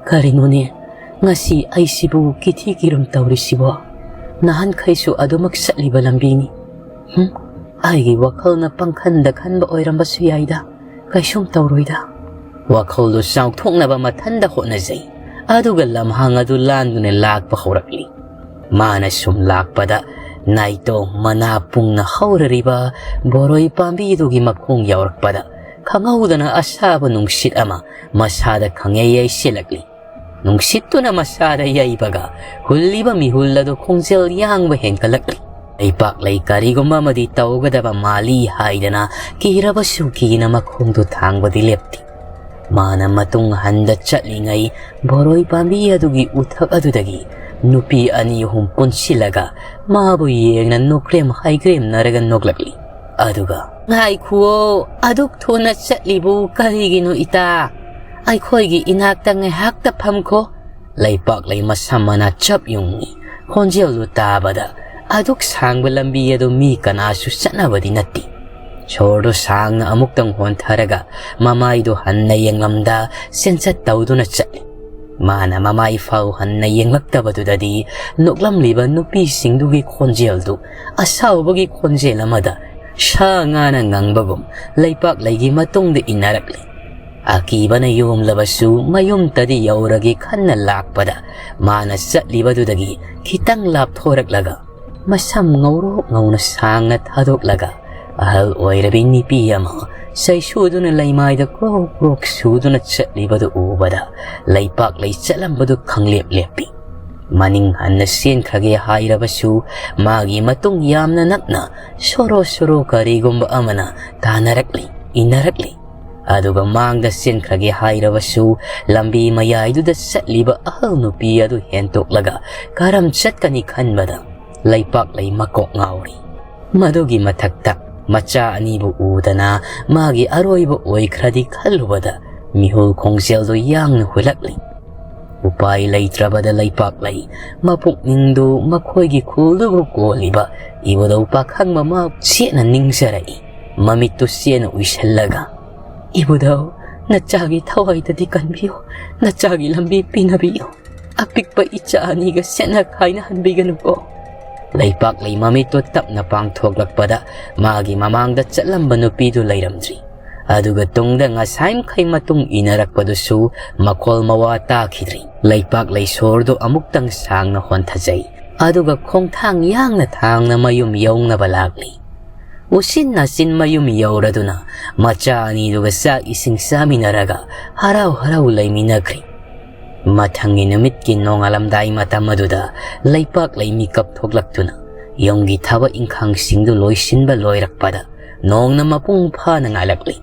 "ꯀꯔꯤꯅꯣꯅꯦ, ꯉꯁꯤ ꯑꯩꯁꯤꯕꯨ ꯀꯤꯊꯤ ꯀꯤꯔꯨꯝ ꯇꯧꯔꯤꯁꯤꯕꯣ? ꯅꯍꯥꯟꯈꯩꯁꯨ ꯑꯗꯨꯃꯛ ꯆꯠꯂꯤꯕ ꯂꯝꯕꯤꯅꯤ꯫ ꯍꯨꯝ, ꯑꯩꯒꯤ ꯋꯥꯈꯜꯅ ꯄꯪꯈꯟꯗ ꯈꯟꯕ ꯑꯣꯏꯔꯝꯕꯁꯨ ꯌꯥꯏꯗ, ꯀꯩꯁꯨꯝ ꯇꯧꯔꯣꯏꯗ"꯫ ꯋꯥꯈꯜꯗꯨ ꯆꯥꯎꯊꯣꯛꯅꯕ ꯃꯊꯟꯗ ꯍꯣꯠꯅꯖꯩ꯫ ꯑꯗꯨꯒ ꯂꯝꯍꯥꯡ ꯑꯗꯨ ꯂꯥꯟꯗꯨꯅ ꯂꯥꯛꯄ ꯍꯧꯔꯛꯂꯤ꯫ ꯃꯥꯅ ꯁꯨꯝ ꯂꯥꯛꯄꯗ ꯅꯥꯏꯇꯣ ꯃꯅꯥ ꯄꯨꯡꯅ ꯍꯧꯔꯔꯤꯕ ꯕꯣꯔꯣꯏ ꯄꯥꯝꯕꯤꯗꯨꯒꯤ ꯃꯈꯣꯡ ꯌꯧꯔꯛꯄꯗ ꯈꯪꯍꯧꯗꯅ ꯑꯁꯥꯕ ꯅꯨꯡꯁꯤꯠ ꯑꯃ ꯃꯁꯥꯗ ꯈꯪꯌꯩ ꯌꯩꯁꯤꯜꯂꯛꯂꯤ꯫ ꯅꯨꯡꯁꯤꯠꯇꯨꯅ ꯃꯁꯥꯗ ꯌꯩꯕꯒ ꯍꯨꯜꯂꯤꯕ ꯃꯤꯍꯨꯜ ꯑꯗꯨ ꯈꯣꯡꯖꯦꯜ ꯌꯥꯡꯕ ꯍꯦꯟꯒꯠꯂꯛꯂꯤ꯫ ꯂꯩꯄꯥꯛꯂꯩ ꯀꯔꯤꯒꯨꯝꯕ ꯑꯃꯗꯤ ꯇꯧꯒꯗꯕ ꯃꯥꯜꯂꯤ ꯍꯥꯏꯗꯅ ꯀꯤꯔꯕꯁꯨ ꯀꯤꯅ ꯃꯈꯣꯡꯗꯨ ꯊꯥꯡꯕꯗꯤ ꯂꯦꯞꯇꯦ꯫ ꯃꯥꯅ ꯃꯇꯨꯡ ꯍꯟꯗ ꯆꯠꯂꯤꯉꯩ ꯕꯣꯔꯣꯏ ꯄꯥꯝꯕꯤ ꯑꯗꯨꯒꯤ ꯎꯊꯛ ꯑꯗꯨꯗꯒꯤ ꯅꯨꯄꯤ ꯑꯅꯤ ꯑꯍꯨꯝ ꯄꯨꯟꯁꯤꯜꯂꯒ ꯃꯥꯕꯨ ꯌꯦꯡꯅ ꯅꯣꯛꯔꯦꯝ ꯍꯥꯏꯒ꯭ꯔꯦꯝꯅꯔꯒ ꯅꯣꯛꯂꯛꯂꯤ꯫ ꯑꯗꯨꯒ, "ꯉꯥꯏꯈꯨꯑꯣ, ꯑꯗꯨꯛ ꯊꯨꯅ ꯆꯠꯂꯤꯕꯨ ꯀꯔꯤꯒꯤꯅꯣ ꯏꯇꯥ? ꯑꯩꯈꯣꯏꯒꯤ ꯏꯅꯥꯛꯇ ꯉꯥꯏꯍꯥꯛꯇ ꯐꯝꯈꯣ"꯫ ꯂꯩꯄꯥꯛꯂꯩ ꯃꯁꯝ ꯃꯅꯥ ꯆꯞ ꯌꯨꯡꯏ꯫ ꯈꯣꯟꯖꯦꯜꯗꯨ ꯇꯥꯕꯗ ꯑꯗꯨꯛ ꯁꯥꯡꯕ ꯂꯝꯕꯤ ꯑꯗꯨ ꯃꯤ ꯀꯅꯥꯁꯨ ꯆꯠꯅꯕꯗꯤ ꯅꯠꯇꯦ꯫ ꯁꯣꯔꯗꯨ ꯁꯥꯡꯅ ꯑꯃꯨꯛꯇꯪ ꯍꯣꯟꯊꯔꯒ ꯃꯃꯥꯏꯗꯨ ꯍꯟꯅ ꯌꯦꯡꯂꯝꯗ ꯆꯦꯟꯆꯠ ꯇꯧꯗꯨꯅ ꯆꯠꯂꯤ꯫ ꯃꯥꯅ ꯃꯃꯥꯏ ꯐꯥꯎ ꯍꯟꯅ ꯌꯦꯡꯂꯛꯇꯕꯗꯨꯗꯗꯤ ꯅꯣꯛꯂꯝꯂꯤꯕ ꯅꯨꯄꯤꯁꯤꯡꯗꯨꯒꯤ ꯈꯣꯟꯖꯦꯜꯗꯨ ꯑꯁꯥꯎꯕꯒꯤ ꯈꯣꯟꯖꯦꯜ ꯑꯃꯗ ꯁꯥ ꯉꯥꯅ ꯉꯪꯕꯒꯨꯝ ꯂꯩꯄꯥꯛꯂꯩꯒꯤ ꯃꯇꯨꯡꯗ ꯏꯟꯅꯔꯛꯂꯤ꯫ ꯑꯀꯤꯕꯅ ꯌꯣꯝꯂꯕꯁꯨ ꯃꯌꯨꯝꯇꯗꯤ ꯌꯧꯔꯒꯦ ꯈꯟꯅ ꯂꯥꯛꯄꯗ ꯃꯥꯅ ꯆꯠꯂꯤꯕꯗꯨꯗꯒꯤ ꯈꯤꯇꯪ ꯂꯥꯞꯊꯣꯔꯛꯂꯒ ꯃꯁꯝ ꯉꯧꯔꯣꯛ ꯉꯧꯅ ꯁꯥꯡꯅ ꯊꯥꯗꯣꯛꯂꯒ ꯑꯍꯜ ꯑꯣꯏꯔꯕꯤ ꯅꯨꯄꯤ ꯑꯃ ꯆꯩꯁꯨꯗꯨꯅ ꯂꯩꯃꯥꯏꯗ ꯀ꯭ꯔꯣꯛ ꯀ꯭ꯔꯣꯛ ꯁꯨꯗꯨꯅ ꯆꯠꯂꯤꯕꯗꯨ ꯎꯕꯗ ꯂꯩꯄꯥꯛꯂꯩ ꯆꯠꯂꯝꯕꯗꯨ ꯈꯪꯂꯦꯞ ꯂꯦꯞꯄꯤ꯫ ꯃꯅꯤꯡ ꯍꯟꯅ ꯆꯦꯟꯈ꯭ꯔꯒꯦ ꯍꯥꯏꯔꯕꯁꯨ ꯃꯥꯒꯤ ꯃꯇꯨꯡ ꯌꯥꯝꯅ ꯅꯛꯅ ꯁꯣꯔꯣ ꯁꯣꯔꯣ ꯀꯔꯤꯒꯨꯝꯕ ꯑꯃꯅ ꯇꯥꯟꯅꯔꯛꯂꯤ, ꯏꯟꯅꯔꯛꯂꯤ꯫ ꯑꯗꯨꯒ ꯃꯥꯡꯗ ꯆꯦꯟꯈ꯭ꯔꯒꯦ ꯍꯥꯏꯔꯕꯁꯨ ꯂꯝꯕꯤ ꯃꯌꯥꯏꯗꯨꯗ ꯆꯠꯂꯤꯕ ꯑꯍꯜ ꯅꯨꯄꯤ ꯑꯗꯨ ꯍꯦꯟꯇꯣꯛꯂꯒ ꯀꯔꯝ ꯆꯠꯀꯅꯤ ꯈꯟꯕꯗ ꯂꯩꯄꯥꯛꯂꯩ ꯃꯀꯣꯛ ꯉꯥꯎꯔꯤ꯫ ꯃꯗꯨꯒꯤ ꯃꯊꯛꯇ ꯃꯆꯥ ꯑꯅꯤꯕꯨ ꯎꯗꯅ ꯃꯥꯒꯤ ꯑꯔꯣꯏꯕ ꯑꯣꯏꯈ꯭ꯔꯗꯤ ꯈꯜꯂꯨꯕꯗ ꯃꯤꯍꯨꯜ ꯈꯣꯡꯖꯦꯜꯗꯨ ꯌꯥꯡꯅ ꯍꯨꯜꯂꯛꯂꯤ꯫ ꯎꯄꯥꯏ ꯂꯩꯇ꯭ꯔꯕꯗ ꯂꯩꯄꯥꯛꯂꯩ ꯃꯄꯨꯛꯅꯤꯡꯗꯨ ꯃꯈꯣꯏꯒꯤ ꯈꯨꯜꯗꯨꯕꯨ ꯀꯣꯜꯂꯤꯕ ꯏꯕꯨꯙꯧ ꯄꯥꯈꯪ ꯃꯃꯥ ꯆꯦꯠꯅ ꯅꯤꯡꯖꯔꯛꯏ꯫ ꯃꯃꯤꯠꯇꯨ ꯆꯦꯠꯅ ꯎꯏꯁꯜꯂꯒ, "ꯏꯕꯨꯙꯧ, ꯅꯆꯥꯒꯤ ꯊꯋꯥꯏꯗꯗꯤ ꯀꯟꯕꯤꯌꯨ, ꯅꯆꯥꯒꯤ ꯂꯝꯕꯤ ꯄꯤꯅꯕꯤꯌꯨ꯫ ꯑꯄꯤꯛꯄ ꯏꯆꯥ ꯑꯅꯤꯒ ꯁꯦꯠꯅ ꯈꯥꯏꯅꯍꯟꯕꯤꯒꯅꯨꯀꯣ꯫" ꯂꯩꯄꯥꯛꯂꯩ ꯃꯃꯤꯠꯇꯣ ꯇꯞꯅ ꯄꯥꯡꯊꯣꯛꯂꯛꯄꯗ ꯃꯥꯒꯤ ꯃꯃꯥꯡꯗ ꯆꯠꯂꯝꯕ ꯅꯨꯄꯤꯗꯨ ꯂꯩꯔꯝꯗ꯭ꯔꯤ꯫ ꯑꯗꯨꯒ ꯇꯨꯡꯗ ꯉꯁꯥꯏ ꯃꯈꯩ ꯃꯇꯨꯡ ꯏꯟꯅꯔꯛꯄꯗꯨꯁꯨ ꯃꯈꯣꯜ ꯃꯋꯥ ꯇꯥꯈꯤꯗ꯭ꯔꯤ꯫ ꯂꯩꯄꯥꯛꯂꯩ ꯁꯣꯔꯗꯨ ꯑꯃꯨꯛꯇꯪ ꯁꯥꯡꯅ ꯍꯣꯟꯊꯖꯩ꯫ ꯑꯗꯨꯒ ꯈꯣꯡꯊꯥꯡ ꯌꯥꯡꯅ ꯊꯥꯡꯅ ꯃꯌꯨꯝ ꯌꯧꯅꯕ ꯂꯥꯛꯂꯤ꯫ ꯎꯆꯤꯟ ꯅꯥꯆꯤꯟ ꯃꯌꯨꯝ ꯌꯧꯔꯗꯨꯅ ꯃꯆꯥ ꯑꯅꯤꯗꯨꯒ ꯆꯥꯛ ꯏꯁꯤꯡ ꯆꯥꯃꯤꯟꯅꯔꯒ ꯍꯔꯥꯎ ꯍꯔꯥꯎ ꯂꯩꯃꯤꯟꯅꯈ꯭ꯔꯤ꯫ ꯃꯊꯪꯒꯤ ꯅꯨꯃꯤꯠꯀꯤ ꯅꯣꯡꯉꯥꯜꯂꯝꯗꯥꯏ ꯃꯇꯝ ꯑꯗꯨꯗ ꯂꯩꯄꯥꯛꯂꯩ ꯃꯤꯀꯞ ꯊꯣꯛꯂꯛꯇꯨꯅ ꯌꯨꯝꯒꯤ ꯊꯕꯛ ꯏꯪꯈꯥꯡꯁꯤꯡꯗꯨ ꯂꯣꯏꯁꯤꯟꯕ ꯂꯣꯏꯔꯛꯄꯗ ꯅꯣꯡꯅ ꯃꯄꯨꯡ ꯐꯥꯅ ꯉꯥꯜꯂꯛꯂꯤ꯫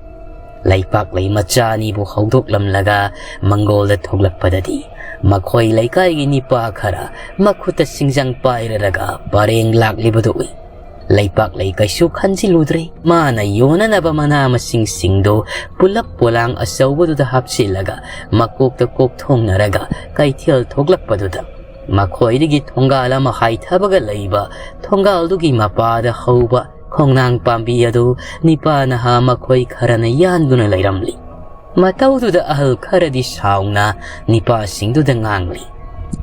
ꯂꯩꯄꯥꯛꯂꯩ ꯃꯆꯥ ꯑꯅꯤꯕꯨ ꯍꯧꯗꯣꯛꯂꯝꯂꯒ ꯃꯪꯒꯣꯜꯗ ꯊꯣꯛꯂꯛꯄꯗꯗꯤ ꯃꯈꯣꯏ ꯂꯩꯀꯥꯏꯒꯤ ꯅꯤꯄꯥ ꯈꯔ ꯃꯈꯨꯠꯇ ꯁꯤꯡꯖꯪ ꯄꯥꯏꯔꯔꯒ ꯄꯔꯦꯡ ꯂꯥꯛꯂꯤꯕꯗꯨ ꯎꯏ꯫ ꯂꯩꯄꯥꯛꯂꯩ ꯀꯩꯁꯨ ꯈꯟꯖꯤꯜꯂꯨꯗ꯭ꯔꯦ꯫ ꯃꯥꯅ ꯌꯣꯟꯅꯅꯕ ꯃꯅꯥ ꯃꯁꯤꯡꯁꯤꯡꯗꯨ ꯄꯨꯂꯞ ꯄꯣꯂꯥꯡ ꯑꯆꯧꯕꯗꯨꯗ ꯍꯥꯞꯆꯤꯜꯂꯒ ꯃꯀꯣꯛꯇ ꯀꯣꯛ ꯊꯣꯡꯅꯔꯒ ꯀꯩꯊꯦꯜ ꯊꯣꯛꯂꯛꯄꯗꯨꯗ ꯃꯈꯣꯏꯗꯒꯤ ꯊꯣꯡꯒꯥꯜ ꯑꯃ ꯍꯥꯏꯊꯕꯒ ꯂꯩꯕ ꯊꯣꯡꯒꯥꯜꯗꯨꯒꯤ ꯃꯄꯥꯗ ꯍꯧꯕ ꯈꯣꯡꯅꯥꯡ ꯄꯥꯝꯕꯤ ꯑꯗꯨ ꯅꯤꯄꯥ ꯅꯍꯥ ꯃꯈꯣꯏ ꯈꯔꯅ ꯌꯥꯟꯗꯨꯅ ꯂꯩꯔꯝꯂꯤ꯫ ꯃꯇꯧꯗꯨꯗ ꯑꯍꯜ ꯈꯔꯗꯤ ꯁꯥꯎꯅ ꯅꯤꯄꯥꯁꯤꯡꯗꯨꯗ ꯉꯥꯡꯂꯤ,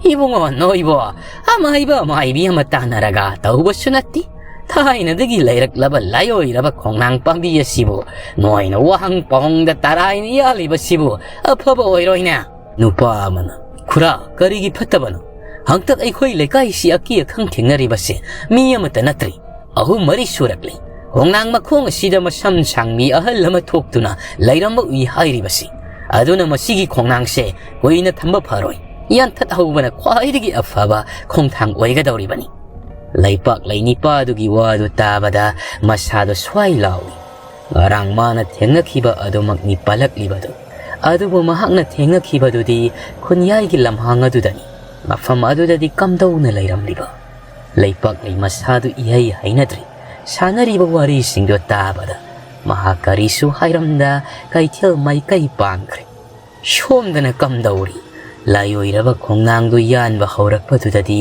"ꯏꯕꯨꯡꯉꯣ, ꯅꯣꯏꯕꯣ ꯑꯃꯥꯏꯕ ꯑꯃꯥꯏꯕꯤ ꯑꯃ ꯇꯥꯟꯅꯔꯒ ꯇꯧꯕꯁꯨ ꯅꯠꯇꯦ꯫ ꯊꯥꯏꯅꯗꯒꯤ ꯂꯩꯔꯛꯂꯕ ꯂꯥꯏꯑꯣꯏꯔꯕ ꯈꯣꯡꯅꯥꯡ ꯄꯥꯝꯕꯤ ꯑꯁꯤꯕꯨ ꯅꯣꯏꯅ ꯋꯥꯍꯪ ꯄꯥꯎꯍꯪꯗ ꯇꯔꯥꯏꯅ ꯌꯥꯜꯂꯤꯕꯁꯤꯕꯨ ꯑꯐꯕ ꯑꯣꯏꯔꯣꯏꯅꯦ꯫" ꯅꯨꯄꯥ ꯑꯃꯅ, "ꯈꯨꯔꯥ, ꯀꯔꯤꯒꯤ ꯐꯠꯇꯕꯅꯣ? ꯍꯟꯇꯛ ꯑꯩꯈꯣꯏ ꯂꯩꯀꯥꯏꯁꯤ ꯑꯀꯤ ꯑꯈꯪ ꯊꯦꯡꯅꯔꯤꯕꯁꯦ ꯃꯤ ꯑꯃꯠꯇ ꯅꯠꯇ꯭ꯔꯤ꯫ ꯑꯍꯨꯝ ꯃꯔꯤ ꯁꯨꯔꯛꯂꯤ꯫ ꯈꯣꯡꯅꯥꯡ ꯃꯈꯣꯡ ꯑꯁꯤꯗ ꯃꯁꯝ ꯁꯥꯡꯕꯤ ꯑꯍꯜ ꯑꯃ ꯊꯣꯛꯇꯨꯅ ꯂꯩꯔꯝꯕ ꯎꯏ ꯍꯥꯏꯔꯤꯕꯁꯤ꯫ ꯑꯗꯨꯅ ꯃꯁꯤꯒꯤ ꯈꯣꯡꯅꯥꯡꯁꯦ ꯀꯨꯏꯅ ꯊꯝꯕ ꯐꯔꯣꯏ꯫ ꯌꯥꯟꯊꯠꯍꯧꯕꯅ ꯈ꯭ꯋꯥꯏꯗꯒꯤ ꯑꯐꯕ ꯈꯣꯡꯊꯥꯡ ꯑꯣꯏꯒꯗꯧꯔꯤꯕꯅꯤ꯫" ꯂꯩꯄꯥꯛꯂꯩ ꯅꯤꯄꯥꯗꯨꯒꯤ ꯋꯥꯗꯨ ꯇꯥꯕꯗ ꯃꯁꯥꯗꯨ ꯁ꯭ꯋꯥꯏ ꯂꯥꯎꯏ꯫ ꯉꯔꯥꯡ ꯃꯥꯅ ꯊꯦꯡꯅꯈꯤꯕ ꯑꯗꯨꯃꯛꯅꯤ ꯄꯜꯂꯛꯂꯤꯕꯗꯨ꯫ ꯑꯗꯨꯕꯨ ꯃꯍꯥꯛꯅ ꯊꯦꯡꯅꯈꯤꯕꯗꯨꯗꯤ ꯈꯨꯟꯌꯥꯏꯒꯤ ꯂꯝꯍꯥꯡ ꯑꯗꯨꯗꯅꯤ꯫ ꯃꯐꯝ ꯑꯗꯨꯗꯗꯤ ꯀꯝꯗꯧꯅ ꯂꯩꯔꯝꯂꯤꯕ? ꯂꯩꯄꯥꯛꯂꯩ ꯃꯁꯥꯗꯨ ꯏꯍꯩ ꯍꯩꯅꯗ꯭ꯔꯤ꯫ ꯁꯥꯟꯅꯔꯤꯕ ꯋꯥꯔꯤꯁꯤꯡꯗꯨ ꯇꯥꯕꯗ ꯃꯍꯥꯛ ꯀꯔꯤꯁꯨ ꯍꯥꯏꯔꯝꯗ ꯀꯩꯊꯦꯜ ꯃꯥꯏꯀꯩ ꯄꯥꯡꯈ꯭ꯔꯦ꯫ ꯁꯣꯝꯗꯅ ꯀꯝꯗꯧꯔꯤ? ꯂꯥꯏꯑꯣꯏꯔꯕ ꯈꯣꯡꯅꯥꯡꯗꯨ ꯌꯥꯟꯕ ꯍꯧꯔꯛꯄꯗꯨꯗꯗꯤ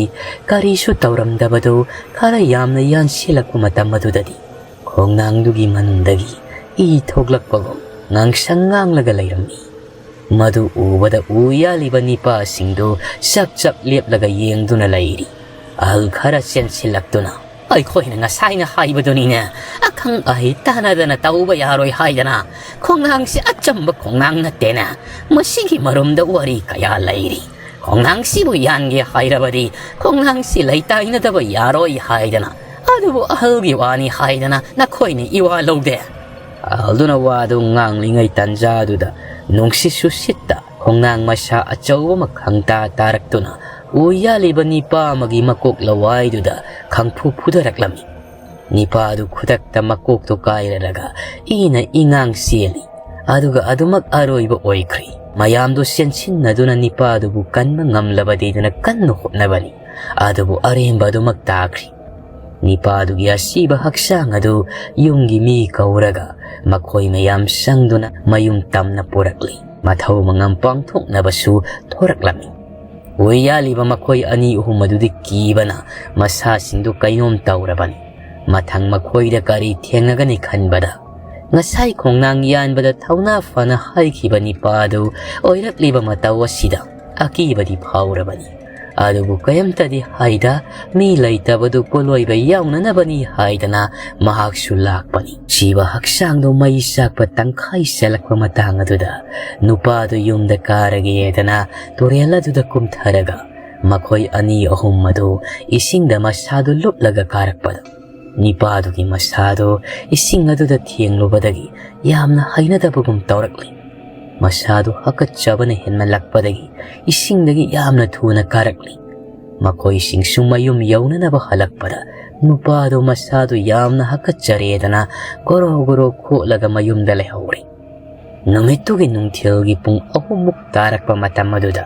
ꯀꯔꯤꯁꯨ ꯇꯧꯔꯝꯗꯕꯗꯨ ꯈꯔ ꯌꯥꯝꯅ ꯌꯥꯟꯁꯤꯜꯂꯛꯄ ꯃꯇꯝ ꯑꯗꯨꯗꯗꯤ ꯈꯣꯡꯅꯥꯡꯗꯨꯒꯤ ꯃꯅꯨꯡꯗꯒꯤ ꯏ ꯊꯣꯛꯂꯛꯄꯒꯨꯝ ꯉꯥꯡꯁꯪ ꯉꯥꯡꯂꯒ ꯂꯩꯔꯝꯃꯤ꯫ ꯃꯗꯨ ꯎꯕꯗ ꯎ ꯌꯥꯜꯂꯤꯕ ꯅꯤꯄꯥꯁꯤꯡꯗꯨ ꯆꯞ ꯆꯞ ꯂꯦꯞꯂꯒ ꯌꯦꯡꯗꯨꯅ ꯂꯩꯔꯤ꯫ ꯑꯍꯜ ꯈꯔ ꯆꯦꯟꯁꯤꯜꯂꯛꯇꯨꯅ, "ꯑꯩꯈꯣꯏꯅ ꯉꯁꯥꯏꯅ ꯍꯥꯏꯕꯗꯨꯅꯤꯅꯦ, ꯑꯈꯪ ꯑꯍꯩ ꯇꯥꯟꯅꯗꯅ ꯇꯧꯕ ꯌꯥꯔꯣꯏ ꯍꯥꯏꯗꯅ꯫ ꯈꯣꯡꯅꯥꯡꯁꯤ ꯑꯆꯝꯕ ꯈꯣꯡꯅꯥꯡ ꯅꯠꯇꯦꯅꯦ꯫ ꯃꯁꯤꯒꯤ ꯃꯔꯨꯝꯗ ꯋꯥꯔꯤ ꯀꯌꯥ ꯂꯩꯔꯤ꯫ ꯈꯣꯡꯅꯥꯡꯁꯤꯕꯨ ꯌꯥꯟꯒꯦ ꯍꯥꯏꯔꯕꯗꯤ ꯈꯣꯡꯅꯥꯡꯁꯤ ꯂꯩꯇꯥꯏꯅꯗꯕ ꯌꯥꯔꯣꯏ ꯍꯥꯏꯗꯅ꯫ ꯑꯗꯨꯕꯨ ꯑꯍꯜꯒꯤ ꯋꯥꯅꯤ ꯍꯥꯏꯗꯅ ꯅꯈꯣꯏꯅ ꯏꯋꯥ ꯂꯧꯗꯦ?" ꯑꯍꯜꯗꯨꯅ ꯋꯥꯗꯨ ꯉꯥꯡꯂꯤꯉꯩ ꯇꯥꯟꯖꯥꯗꯨꯗ ꯅꯨꯡꯁꯤꯠꯁꯨ ꯁꯤꯠꯇ ꯈꯣꯡꯅꯥꯡ ꯃꯁꯥ ꯑꯆꯧꯕ ꯑꯃ ꯈꯪꯇꯥ ꯇꯥꯔꯛꯇꯨꯅ ꯎ ꯌꯥꯜꯂꯤꯕ ꯅꯤꯄꯥ ꯑꯃꯒꯤ ꯃꯀꯣꯛ ꯂꯋꯥꯏꯗꯨꯗ ꯈꯪꯐꯨ ꯐꯨꯊꯔꯛꯂꯝꯃꯤ꯫ ꯅꯤꯄꯥꯗꯨ ꯈꯨꯗꯛꯇ ꯃꯀꯣꯛꯇꯨ ꯀꯥꯏꯔꯔꯒ ꯏꯅ ꯏꯉꯥꯡ ꯆꯦꯜꯂꯤ꯫ ꯑꯗꯨꯒ ꯑꯗꯨꯃꯛ ꯑꯔꯣꯏꯕ ꯑꯣꯏꯈ꯭ꯔꯦ꯫ ꯃꯌꯥꯝꯗꯨ ꯆꯦꯟꯁꯤꯟꯅꯗꯨꯅ ꯅꯤꯄꯥꯗꯨꯕꯨ ꯀꯟꯕ ꯉꯝꯂꯕꯗꯤꯗꯨꯅ ꯀꯟꯅ ꯍꯣꯠꯅꯕꯅꯤ꯫ ꯑꯗꯨꯕꯨ ꯑꯔꯦꯝꯕ ꯑꯗꯨꯃꯛ ꯇꯥꯈ꯭ꯔꯦ꯫ ꯅꯤꯄꯥꯗꯨꯒꯤ ꯑꯁꯤꯕ ꯍꯛꯆꯥꯡ ꯑꯗꯨ ꯌꯨꯝꯒꯤ ꯃꯤ ꯀꯧꯔꯒ ꯃꯈꯣꯏ ꯃꯌꯥꯝ ꯆꯪꯗꯨꯅ ꯃꯌꯨꯝ ꯇꯝꯅ ꯄꯨꯔꯛꯂꯤ꯫ ꯃꯊꯧ ꯃꯉꯝ ꯄꯥꯡꯊꯣꯛꯅꯕꯁꯨ ꯊꯣꯔꯛꯂꯝꯃꯤ꯫ ꯎꯏ ꯌꯥꯜꯂꯤꯕ ꯃꯈꯣꯏ ꯑꯅꯤ ꯑꯍꯨꯝ ꯑꯗꯨꯗꯤ ꯀꯤꯕꯅ ꯃꯁꯥꯁꯤꯡꯗꯨ ꯀꯩꯅꯣꯝ ꯇꯧꯔꯕꯅꯤ꯫ ꯃꯊꯪ ꯃꯈꯣꯏꯗ ꯀꯔꯤ ꯊꯦꯡꯅꯒꯅꯤ ꯈꯟꯕꯗ, ꯉꯁꯥꯏ ꯈꯣꯡꯅꯥꯡ ꯌꯥꯟꯕꯗ ꯊꯧꯅꯥ ꯐꯅ ꯍꯥꯏꯈꯤꯕ ꯅꯤꯄꯥ ꯑꯗꯨ ꯑꯣꯏꯔꯛꯂꯤꯕ ꯃꯇꯧ ꯑꯁꯤꯗ ꯑꯀꯤꯕꯗꯤ ꯐꯥꯎꯔꯕꯅꯤ꯫ ꯑꯗꯨꯕꯨ ꯀꯔꯤꯝꯇꯗꯤ ꯍꯥꯏꯗ, ꯃꯤ ꯂꯩꯇꯕꯗꯨ ꯄꯣꯠꯂꯣꯏꯕ ꯌꯥꯎꯅꯅꯕꯅꯤ ꯍꯥꯏꯗꯅ ꯃꯍꯥꯛꯁꯨ ꯂꯥꯛꯄꯅꯤ꯫ ꯁꯤꯕ ꯍꯛꯆꯥꯡꯗꯨ ꯃꯩ ꯆꯥꯛꯄ ꯇꯪꯈꯥꯏ ꯆꯜꯂꯛꯄ ꯃꯇꯥꯡ ꯑꯗꯨꯗ ꯅꯨꯄꯥꯗꯨ ꯌꯨꯝꯗ ꯀꯥꯔꯒꯦꯗꯅ ꯇꯨꯔꯦꯜ ꯑꯗꯨꯗ ꯀꯨꯝꯊꯔꯒ ꯃꯈꯣꯏ ꯑꯅꯤ ꯑꯍꯨꯝ ꯑꯗꯨ ꯏꯁꯤꯡꯗ ꯃꯁꯥꯗꯨ ꯂꯨꯞꯂꯒ ꯀꯥꯔꯛꯄꯗ ꯅꯤꯄꯥꯗꯨꯒꯤ ꯃꯁꯥꯗꯨ ꯏꯁꯤꯡ ꯑꯗꯨꯗ ꯊꯦꯡꯂꯨꯕꯗꯒꯤ ꯌꯥꯝꯅ ꯍꯩꯅꯗꯕꯒꯨꯝ ꯇꯧꯔꯛꯂꯤ꯫ ꯃꯁꯥꯗꯨ ꯍꯥꯀꯠꯆꯕꯅ ꯍꯦꯟꯃꯜꯂꯛꯄꯗꯒꯤ ꯏꯁꯤꯡꯗꯒꯤ ꯌꯥꯝꯅ ꯊꯨꯅ ꯀꯥꯔꯛꯂꯤ꯫ ꯃꯈꯣꯏꯁꯤꯡꯁꯨ ꯃꯌꯨꯝ ꯌꯧꯅꯅꯕ ꯍꯜꯂꯛꯄꯗ ꯅꯨꯄꯥꯗꯨ ꯃꯁꯥꯗꯨ ꯌꯥꯝꯅ ꯍꯥꯀꯠꯆꯔꯦꯗꯅ ꯒꯣꯔꯣ ꯒꯣꯔꯣ ꯈꯣꯠꯂꯒ ꯃꯌꯨꯝꯗ ꯂꯩꯍꯧꯔꯦ꯫ ꯅꯨꯃꯤꯠꯇꯨꯒꯤ ꯅꯨꯡꯊꯤꯜꯒꯤ ꯄꯨꯡ ꯑꯍꯨꯝꯃꯨꯛ ꯇꯥꯔꯛꯄ ꯃꯇꯝ ꯑꯗꯨꯗ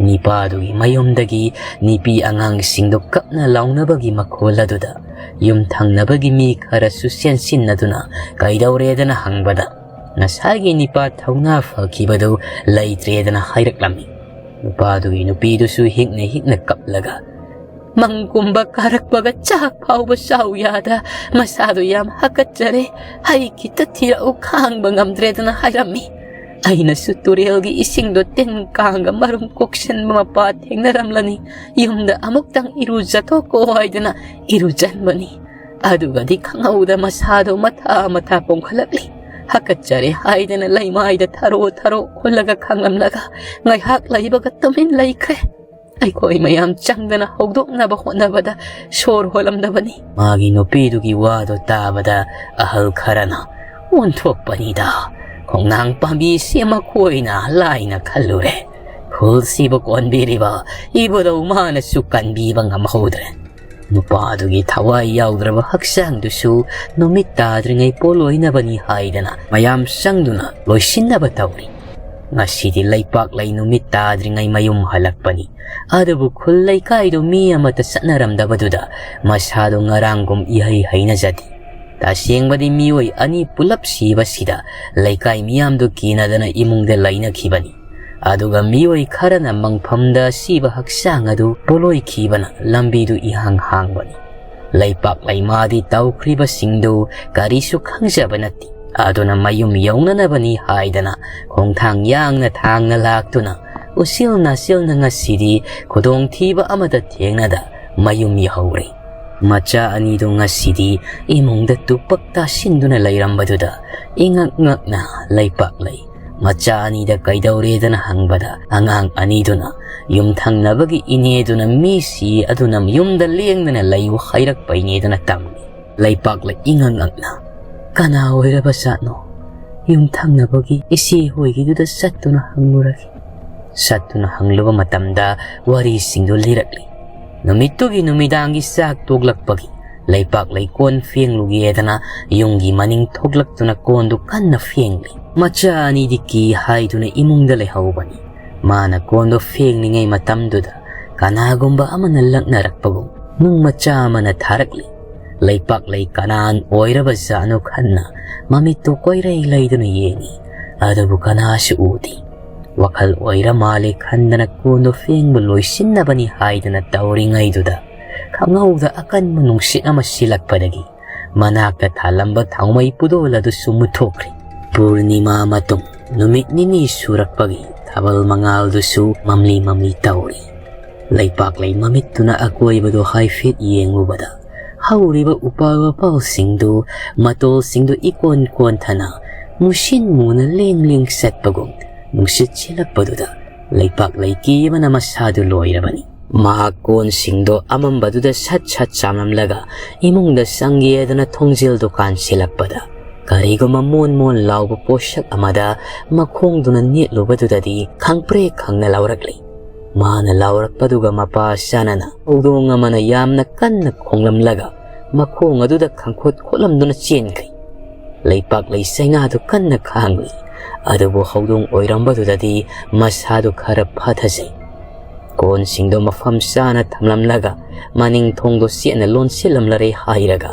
ꯅꯤꯄꯥꯗꯨꯒꯤ ꯃꯌꯨꯝꯗꯒꯤ ꯅꯨꯄꯤ ꯑꯉꯥꯡꯁꯤꯡꯗꯨ ꯀꯞꯅ ꯂꯥꯎꯅꯕꯒꯤ ꯃꯈꯣꯜ ꯑꯗꯨꯗ ꯌꯨꯝꯊꯪꯅꯕꯒꯤ ꯃꯤ ꯈꯔꯁꯨ ꯆꯦꯟꯁꯤꯟꯅꯗꯨꯅ ꯀꯩꯗꯧꯔꯦꯗꯅ ꯍꯪꯕꯗ, ꯉꯁꯥꯏꯒꯤ ꯅꯤꯄꯥ ꯊꯧꯅꯥ ꯐꯈꯤꯕꯗꯨ ꯂꯩꯇ꯭ꯔꯦꯗꯅ ꯍꯥꯏꯔꯛꯂꯝꯃꯤ꯫ ꯅꯨꯄꯥꯗꯨꯒꯤ ꯅꯨꯄꯤꯗꯨꯁꯨ ꯍꯤꯛꯅ ꯍꯤꯛꯅ ꯀꯞꯂꯒ, "ꯃꯪꯒꯨꯝꯕ ꯀꯥꯔꯛꯄꯒ ꯆꯥꯛ ꯐꯥꯎꯕ ꯆꯥꯎ ꯌꯥꯗ ꯃꯁꯥꯗꯨ ꯌꯥꯝ ꯍꯥꯀꯠꯆꯔꯦ, ꯍꯩ ꯈꯤꯇ ꯊꯤꯔꯛꯎ, ꯈꯥꯡꯕ ꯉꯝꯗ꯭ꯔꯦꯗꯅ" ꯍꯥꯏꯔꯝꯃꯤ꯫ ꯑꯩꯅꯁꯨ ꯇꯨꯔꯦꯜꯒꯤ ꯏꯁꯤꯡꯗꯣ ꯇꯤꯟ ꯀꯥꯡꯒ ꯃꯔꯨꯝ ꯀꯣꯛꯁꯟꯕ ꯃꯄꯥ ꯊꯦꯡꯅꯔꯝꯂꯅꯤ, ꯌꯨꯝꯗ ꯑꯃꯨꯛꯇꯪ ꯏꯔꯨꯖꯊꯣꯛꯀꯣ ꯍꯥꯏꯗꯅ ꯏꯔꯨꯖꯟꯕꯅꯤ꯫ ꯑꯗꯨꯒꯗꯤ ꯈꯪꯍꯧꯗ ꯃꯁꯥꯗꯣ ꯃꯊꯥ ꯃꯊꯥ ꯄꯣꯝꯈꯠꯂꯛꯂꯤ꯫ ꯍꯥꯀꯠꯆꯔꯦ ꯍꯥꯏꯗꯅ ꯂꯩꯃꯥꯏꯗ ꯊꯔꯣ ꯊꯔꯣ ꯍꯨꯜꯂꯒ ꯈꯥꯡꯂꯝꯂꯒ ꯉꯥꯏꯍꯥꯛ ꯂꯩꯕꯒ ꯇꯨꯃꯤꯟ ꯂꯩꯈ꯭ꯔꯦ꯫ ꯑꯩꯈꯣꯏ ꯃꯌꯥꯝ ꯆꯪꯗꯅ ꯍꯧꯗꯣꯛꯅꯕ ꯍꯣꯠꯅꯕꯗ ꯁꯣꯔ ꯍꯣꯜꯂꯝꯗꯕꯅꯤ꯫ ꯃꯥꯒꯤ ꯅꯨꯄꯤꯗꯨꯒꯤ ꯋꯥꯗꯣ ꯇꯥꯕꯗ ꯑꯍꯜ ꯈꯔꯅ, "ꯑꯣꯟꯊꯣꯛꯄꯅꯤꯗ, ꯈꯣꯡꯅꯥꯡ ꯄꯥꯝꯕꯤꯁꯤ ꯃꯈꯣꯏꯅ ꯂꯥꯏꯅ ꯈꯜꯂꯨꯔꯦ꯫ ꯈꯨꯜꯁꯤꯕꯨ ꯀꯣꯟꯕꯤꯔꯤꯕ ꯏꯕꯨꯙꯧ ꯃꯥꯅꯁꯨ ꯀꯟꯕꯤꯕ ꯉꯝꯍꯧꯗ꯭ꯔꯦ꯫ ꯅꯨꯄꯥꯗꯨꯒꯤ ꯊꯋꯥꯏ ꯌꯥꯎꯗ꯭ꯔꯕ ꯍꯛꯆꯥꯡꯗꯨꯁꯨ ꯅꯨꯃꯤꯠ ꯇꯥꯗ꯭ꯔꯤꯉꯩ ꯄꯣꯂꯣꯏꯅꯕꯅꯤ" ꯍꯥꯏꯗꯅ ꯃꯌꯥꯝ ꯆꯪꯗꯨꯅ ꯂꯣꯏꯁꯤꯟꯅꯕ ꯇꯧꯔꯤ꯫ ꯉꯁꯤꯗꯤ ꯂꯩꯄꯥꯛꯂꯩ ꯅꯨꯃꯤꯠ ꯇꯥꯗ꯭ꯔꯤꯉꯩ ꯃꯌꯨꯝ ꯍꯜꯂꯛꯄꯅꯤ꯫ ꯑꯗꯨꯕꯨ ꯈꯨꯜ ꯂꯩꯀꯥꯏꯗꯨ ꯃꯤ ꯑꯃꯠꯇ ꯆꯠꯅꯔꯝꯗꯕꯗꯨꯗ ꯃꯁꯥꯗꯨ ꯉꯔꯥꯡꯒꯨꯝ ꯏꯍꯩ ꯍꯩꯅꯖꯗꯦ꯫ ꯇꯁꯦꯡꯕꯗꯤ ꯃꯤꯑꯣꯏ ꯑꯅꯤ ꯄꯨꯂꯞ ꯁꯤꯕꯁꯤꯗ ꯂꯩꯀꯥꯏ ꯃꯤꯌꯥꯝꯗꯨ ꯀꯤꯅꯗꯅ ꯏꯃꯨꯡꯗ ꯂꯩꯅꯈꯤꯕꯅꯤ꯫ ꯑꯗꯨꯒ ꯃꯤꯑꯣꯏ ꯈꯔꯅ ꯃꯪꯐꯝꯗ ꯁꯤꯕ ꯍꯛꯆꯥꯡ ꯑꯗꯨ ꯄꯣꯂꯣꯏꯈꯤꯕꯅ ꯂꯝꯕꯤꯗꯨ ꯏꯍꯥꯡ ꯍꯥꯡꯕꯅꯤ꯫ ꯂꯩꯄꯥꯛ ꯂꯩꯃꯥꯗꯤ ꯇꯧꯈ꯭ꯔꯤꯕꯁꯤꯡꯗꯨ ꯀꯔꯤꯁꯨ ꯈꯪꯖꯕ ꯅꯠꯇꯦ꯫ ꯑꯗꯨꯅ ꯃꯌꯨꯝ ꯌꯧꯅꯅꯕꯅꯤ ꯍꯥꯏꯗꯅ ꯈꯣꯡꯊꯥꯡ ꯌꯥꯡꯅ ꯊꯥꯡꯅ ꯂꯥꯛꯇꯨꯅ ꯎꯆꯤꯜ ꯅꯥꯆꯤꯜꯅ ꯉꯁꯤꯗꯤ ꯈꯨꯗꯣꯡꯊꯤꯕ ꯑꯃꯠꯇ ꯊꯦꯡꯅꯗ ꯃꯌꯨꯝ ꯌꯧꯍꯧꯔꯦ꯫ ꯃꯆꯥ ꯑꯅꯤꯗꯨ ꯉꯁꯤꯗꯤ ꯏꯃꯨꯡꯗ ꯇꯨꯄꯛ ꯇꯥꯁꯤꯟꯗꯨꯅ ꯂꯩꯔꯝꯕꯗꯨꯗ ꯏꯉꯛ ꯉꯛꯅ ꯂꯩꯄꯥꯛ ꯂꯩ ꯃꯆꯥ ꯑꯅꯤꯗ ꯀꯩꯗꯧꯔꯦꯗꯅ ꯍꯪꯕꯗ, ꯑꯉꯥꯡ ꯑꯅꯤꯗꯨꯅ ꯌꯨꯝꯊꯪꯅꯕꯒꯤ ꯏꯅꯦꯗꯨꯅ ꯃꯤꯁꯤ ꯑꯗꯨꯅ ꯌꯨꯝꯗ ꯂꯦꯡꯗꯅ ꯂꯩꯌꯨ ꯍꯥꯏꯔꯛꯄꯩꯅꯦꯗꯅ ꯇꯝꯃꯤ꯫ ꯂꯩꯄꯥꯛꯂ ꯏꯉꯛ ꯉꯛꯅ, "ꯀꯅꯥ ꯑꯣꯏꯔꯕ ꯖꯥꯠꯅꯣ? ꯌꯨꯝꯊꯪꯅꯕꯒꯤ ꯏꯆꯦ ꯍꯣꯏꯒꯤꯗꯨꯗ ꯆꯠꯇꯨꯅ ꯍꯪꯂꯨꯔꯒꯦ"꯫ ꯆꯠꯇꯨꯅ ꯍꯪꯂꯨꯕ ꯃꯇꯝꯗ ꯋꯥꯔꯤꯁꯤꯡꯗꯨ ꯂꯤꯔꯛꯂꯤ꯫ ꯅꯨꯃꯤꯠꯇꯨꯒꯤ ꯅꯨꯃꯤꯗꯥꯡꯒꯤ ꯆꯥꯛ ꯇꯣꯛꯂꯛꯄꯒꯤ ꯂꯩꯄꯥꯛ ꯂꯩꯀꯣꯟ ꯐꯦꯡꯂꯨꯒꯦꯗꯅ ꯌꯨꯝꯒꯤ ꯃꯅꯤꯡ ꯊꯣꯛꯂꯛꯇꯨꯅ ꯀꯣꯟꯗꯨ ꯀꯟꯅ ꯐꯦꯡꯂꯤ꯫ ꯃꯆꯥ ꯑꯅꯤꯗꯤ ꯀꯤ ꯍꯥꯏꯗꯨꯅ ꯏꯃꯨꯡꯗ ꯂꯩꯍꯧꯕꯅꯤ꯫ ꯃꯥꯅ ꯀꯣꯟꯗꯣ ꯐꯦꯡꯂꯤꯉꯩ ꯃꯇꯝꯗꯨꯗ ꯀꯅꯥꯒꯨꯝꯕ ꯑꯃꯅ ꯂꯛꯅꯔꯛꯄꯒꯨꯝ ꯅꯨꯡ ꯃꯆꯥ ꯑꯃꯅ ꯊꯥꯔꯛꯂꯤ꯫ ꯂꯩꯄꯥꯛꯂꯩ ꯀꯅꯥꯅ ꯑꯣꯏꯔꯕ ꯖꯥꯠꯅꯣ ꯈꯟꯅ ꯃꯃꯤꯠꯇꯨ ꯀꯣꯏꯔꯩ ꯂꯩꯗꯨꯅ ꯌꯦꯡꯏ꯫ ꯑꯗꯨꯕꯨ ꯀꯅꯥꯁꯨ ꯎꯗꯦ꯫ ꯋꯥꯈꯜ ꯑꯣꯏꯔ ꯃꯥꯜꯂꯦ ꯈꯟꯗꯅ ꯀꯣꯟꯗꯣ ꯐꯦꯡꯕ ꯂꯣꯏꯁꯤꯟꯅꯕꯅꯤ ꯍꯥꯏꯗꯨꯅ ꯇꯧꯔꯤꯉꯩꯗꯨꯗ ꯈꯪꯍꯧꯗ ꯑꯀꯟꯕ ꯅꯨꯡꯁꯤꯠ ꯑꯃ ꯁꯤꯜꯂꯛꯄꯗꯒꯤ ꯃꯅꯥꯛꯇ ꯊꯥꯜꯂꯝꯕ ꯊꯥꯎꯃꯩ ꯄꯨꯗꯣꯜ ꯑꯗꯨꯁꯨ ꯃꯨꯠꯊꯣꯛꯈ꯭ꯔꯦ꯫ ꯄꯨꯔꯅꯤꯃꯥ ꯃꯇꯨꯡ ꯅꯨꯃꯤꯠ ꯅꯤꯅꯤ ꯁꯨꯔꯛꯄꯒꯤ ꯊꯥꯕꯜ ꯃꯉꯥꯜꯗꯨꯁꯨ ꯃꯝꯂꯤ ꯃꯝꯂꯤ ꯇꯧꯔꯤ꯫ ꯂꯩꯄꯥꯛꯂꯩ ꯃꯃꯤꯠꯇꯨꯅ ꯑꯀꯣꯏꯕꯗꯨ ꯍꯥꯏꯐꯦꯠ ꯌꯦꯡꯂꯨꯕꯗ ꯍꯧꯔꯤꯕ ꯎꯄꯥꯜ ꯋꯥꯄꯥꯜꯁꯤꯡꯗꯨ, ꯃꯇꯣꯜꯁꯤꯡꯗꯨ ꯏꯀꯣꯟ ꯀꯣꯟꯊꯅ ꯃꯨꯁꯤꯟ ꯃꯨꯅ ꯂꯦꯡ ꯂꯦꯡ ꯆꯠꯄꯒꯨꯝ ꯅꯨꯡꯁꯤꯠ ꯁꯤꯠꯂꯛꯄꯗꯨꯗ ꯂꯩꯄꯥꯛꯂꯩ ꯀꯤꯕꯅ ꯃꯁꯥꯗꯨ ꯂꯣꯏꯔꯕꯅꯤ꯫ ꯃꯍꯥꯛ ꯀꯣꯟꯁꯤꯡꯗꯣ ꯑꯃꯝꯕꯗꯨꯗ ꯁꯠ ꯁꯠ ꯆꯥꯝꯂꯝꯂꯒ ꯏꯃꯨꯡꯗ ꯆꯪꯒꯦꯗꯅ ꯊꯣꯡꯖꯤꯜ ꯗꯨꯀꯥꯟ ꯁꯤꯜꯂꯛꯄꯗ ꯀꯔꯤꯒꯨꯝꯕ ꯃꯣꯟ ꯃꯣꯟ ꯂꯥꯎꯕ ꯄꯣꯠꯁꯛ ꯑꯃꯗ ꯃꯈꯣꯡꯗꯨꯅ ꯅꯦꯠꯂꯨꯕꯗꯨꯗꯗꯤ ꯈꯪꯄ꯭ꯔꯦꯛ ꯈꯪꯅ ꯂꯥꯎꯔꯛꯂꯤ꯫ ꯃꯥꯅ ꯂꯥꯎꯔꯛꯄꯗꯨꯒ ꯃꯄꯥ ꯆꯥꯅꯅ ꯍꯧꯗꯣꯡ ꯑꯃꯅ ꯌꯥꯝꯅ ꯀꯟꯅ ꯈꯣꯡꯂꯝꯂꯒ ꯃꯈꯣꯡ ꯑꯗꯨꯗ ꯈꯪꯈꯣꯠ ꯈꯣꯠꯂꯝꯗꯨꯅ ꯆꯦꯟꯈ꯭ꯔꯤ꯫ ꯂꯩꯄꯥꯛꯂꯩ ꯆꯩꯅꯥꯗꯨ ꯀꯟꯅ ꯈꯥꯡꯂꯤ꯫ ꯑꯗꯨꯕꯨ ꯍꯧꯗꯣꯡ ꯑꯣꯏꯔꯝꯕꯗꯨꯗꯗꯤ ꯃꯁꯥꯗꯨ ꯈꯔ ꯐꯊꯖꯩ꯫ ꯀꯣꯟꯁꯤꯡꯗꯨ ꯃꯐꯝ ꯆꯥꯅ ꯊꯝꯂꯝꯂꯒ ꯃꯅꯤꯡ ꯊꯣꯡꯗꯣ ꯆꯦꯠꯅ ꯂꯣꯟꯁꯤꯜꯂꯝꯂꯔꯦ ꯍꯥꯏꯔꯒ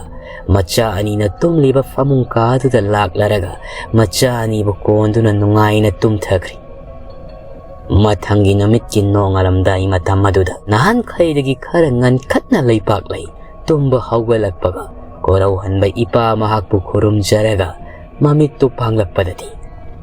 ꯃꯆꯥ ꯑꯅꯤꯅ ꯇꯨꯝꯂꯤꯕ ꯐꯃꯨꯡ ꯀꯥꯗꯨꯗ ꯂꯥꯛꯂꯔꯒ ꯃꯆꯥ ꯑꯅꯤꯕꯨ ꯀꯣꯟꯗꯨꯅ ꯅꯨꯡꯉꯥꯏꯅ ꯇꯨꯝꯊꯈ꯭ꯔꯤ꯫ ꯃꯊꯪꯒꯤ ꯅꯨꯃꯤꯠꯀꯤ ꯅꯣꯡꯉꯥꯜꯂꯝꯗꯥꯏ ꯃꯇꯝ ꯑꯗꯨꯗ ꯅꯍꯥꯟꯈꯩꯗꯒꯤ ꯈꯔ ꯉꯟꯈꯠꯅ ꯂꯩꯄꯥꯛꯂꯩ ꯇꯨꯝꯕ ꯍꯧꯒꯠꯂꯛꯄꯒ ꯀꯣꯔꯧꯍꯟꯕ ꯏꯄꯥ ꯃꯍꯥꯛꯄꯨ ꯈꯨꯔꯨꯝꯖꯔꯒ ꯃꯃꯤꯠꯇꯨ ꯄꯥꯡꯂꯛꯄꯗꯗꯤ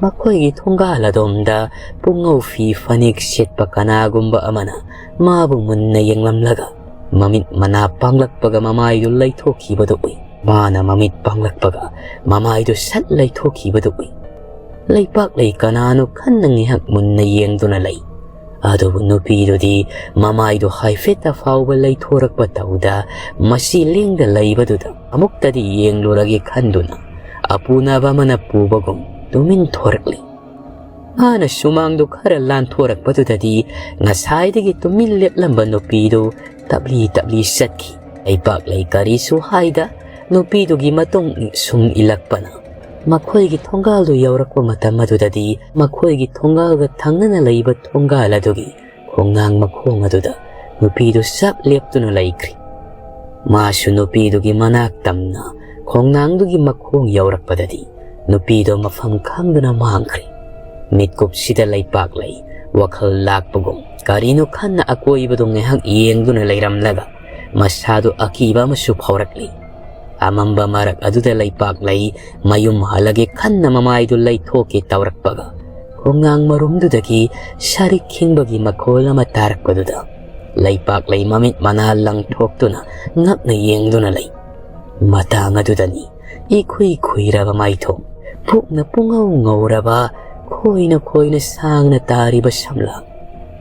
ꯃꯈꯣꯏꯒꯤ ꯊꯣꯡꯒꯥꯜ ꯑꯗꯣꯝꯗ ꯄꯨꯡꯉꯧ ꯐꯤ ꯐꯅꯦꯛ ꯁꯦꯠꯄ ꯀꯅꯥꯒꯨꯝꯕ ꯑꯃꯅ ꯃꯥꯕꯨ ꯃꯨꯟꯅ ꯌꯦꯡꯂꯝꯂꯒ ꯃꯃꯤꯠ ꯃꯅꯥ ꯄꯥꯡꯂꯛꯄꯒ ꯃꯃꯥꯏꯗꯨ ꯂꯩꯊꯣꯛꯈꯤꯕꯗꯨ ꯎꯏ꯫ ꯃꯥꯅ ꯃꯃꯤꯠ ꯄꯥꯡꯂꯛꯄꯒ ꯃꯃꯥꯏꯗꯨ ꯁꯠ ꯂꯩꯊꯣꯛꯈꯤꯕꯗꯨ ꯎꯏ꯫ ꯂꯩꯄꯥꯛꯂꯩ ꯀꯅꯥꯅꯣ ꯈꯟꯅ ꯉꯥꯏꯍꯥꯛ ꯃꯨꯟꯅ ꯌꯦꯡꯗꯨꯅ ꯂꯩ꯫ ꯑꯗꯨꯕꯨ ꯅꯨꯄꯤꯗꯨꯗꯤ ꯃꯃꯥꯏꯗꯨ ꯍꯥꯏꯐꯦꯠ ꯑꯐꯥꯎꯕ ꯂꯩꯊꯣꯔꯛꯄ ꯇꯧꯗ ꯃꯁꯤ ꯂꯦꯡꯗ ꯂꯩꯕꯗꯨꯗ ꯑꯃꯨꯛꯇꯗꯤ ꯌꯦꯡꯂꯨꯔꯒꯦ ꯈꯟꯗꯨꯅ ꯑꯄꯨꯅꯕ ꯑꯃꯅ ꯄꯨꯕꯒꯨꯝ ꯇꯨꯃꯤꯟ ꯊꯣꯔꯛꯂꯤ꯫ ꯃꯥꯅ ꯁꯨꯃꯥꯡꯗꯨ ꯈꯔ ꯂꯥꯟꯊꯣꯔꯛꯄꯗꯨꯗꯗꯤ ꯉꯁꯥꯏꯗꯒꯤ ꯇꯨꯃꯤꯟ ꯂꯦꯞꯂꯝꯕ ꯅꯨꯄꯤꯗꯨ ꯇꯞꯂꯤ ꯇꯞꯂꯤ ꯆꯠꯈꯤ꯫ ꯂꯩꯄꯥꯛꯂꯩ ꯀꯔꯤꯁꯨ ꯍꯥꯏꯗ ꯅꯨꯄꯤꯗꯨꯒꯤ ꯃꯇꯨꯡ ꯁꯨꯝ ꯏꯜꯂꯛꯄꯅ ꯃꯈꯣꯏꯒꯤ ꯊꯣꯡꯒꯥꯜꯗꯨ ꯌꯧꯔꯛꯄ ꯃꯇꯝ ꯑꯗꯨꯗꯗꯤ ꯃꯈꯣꯏꯒꯤ ꯊꯣꯡꯒꯥꯜꯒ ꯊꯪꯅꯅ ꯂꯩꯕ ꯊꯣꯡꯒꯥꯜ ꯑꯗꯨꯒꯤ ꯈꯣꯡꯅꯥꯡ ꯃꯈꯣꯡ ꯑꯗꯨꯗ ꯅꯨꯄꯤꯗꯨ ꯆꯞ ꯂꯦꯞꯇꯨꯅ ꯂꯩꯈ꯭ꯔꯤ꯫ ꯃꯥꯁꯨ ꯅꯨꯄꯤꯗꯨꯒꯤ ꯃꯅꯥꯛ ꯇꯝꯅ ꯈꯣꯡꯅꯥꯡꯗꯨꯒꯤ ꯃꯈꯣꯡ ꯌꯧꯔꯛꯄꯗꯗꯤ ꯅꯨꯄꯤꯗꯣ ꯃꯐꯝ ꯈꯪꯗꯅ ꯃꯥꯡꯈ꯭ꯔꯦ꯫ ꯃꯤꯠꯀꯨꯞꯁꯤꯗ ꯂꯩꯄꯥꯛꯂꯩ ꯋꯥꯈꯜ ꯂꯥꯛꯄꯒꯨꯝ ꯀꯔꯤꯅꯣ ꯈꯟꯅ ꯑꯀꯣꯏꯕꯗꯨ ꯉꯥꯏꯍꯥꯛ ꯌꯦꯡꯗꯨꯅ ꯂꯩꯔꯝꯂꯒ ꯃꯁꯥꯗꯨ ꯑꯀꯤꯕ ꯑꯃꯁꯨ ꯐꯥꯎꯔꯛꯂꯤ꯫ ꯑꯃꯝꯕ ꯃꯔꯛ ꯑꯗꯨꯗ ꯂꯩꯄꯥꯛꯂꯩ ꯃꯌꯨꯝ ꯍꯜꯂꯒꯦ ꯈꯟꯅ ꯃꯃꯥꯏꯗꯨ ꯂꯩꯊꯣꯛꯀꯦ ꯇꯧꯔꯛꯄꯒ ꯈꯣꯡꯅꯥꯡ ꯃꯔꯨꯝꯗꯨꯗꯒꯤ ꯁꯥꯔꯤꯛ ꯈꯤꯡꯕꯒꯤ ꯃꯈꯣꯜ ꯑꯃ ꯇꯥꯔꯛꯄꯗꯨꯗ ꯂꯩꯄꯥꯛꯂꯩ ꯃꯃꯤꯠ ꯃꯅꯥ ꯂꯪꯊꯣꯛꯇꯨꯅ ꯉꯛꯅ ꯌꯦꯡꯗꯨꯅ ꯂꯩ꯫ ꯃꯇꯥꯡ ꯑꯗꯨꯗꯅꯤ ꯏꯈꯨꯏ ꯈꯨꯏꯔꯕ ꯃꯥꯏꯊꯣꯡ, ꯄꯨꯛꯅ ꯄꯨꯡꯉꯧ ꯉꯧꯔꯕ, ꯈꯣꯏꯅ ꯈꯣꯏꯅ ꯁꯥꯡꯅ ꯇꯥꯔꯤꯕ ꯁꯝꯂꯥꯡ,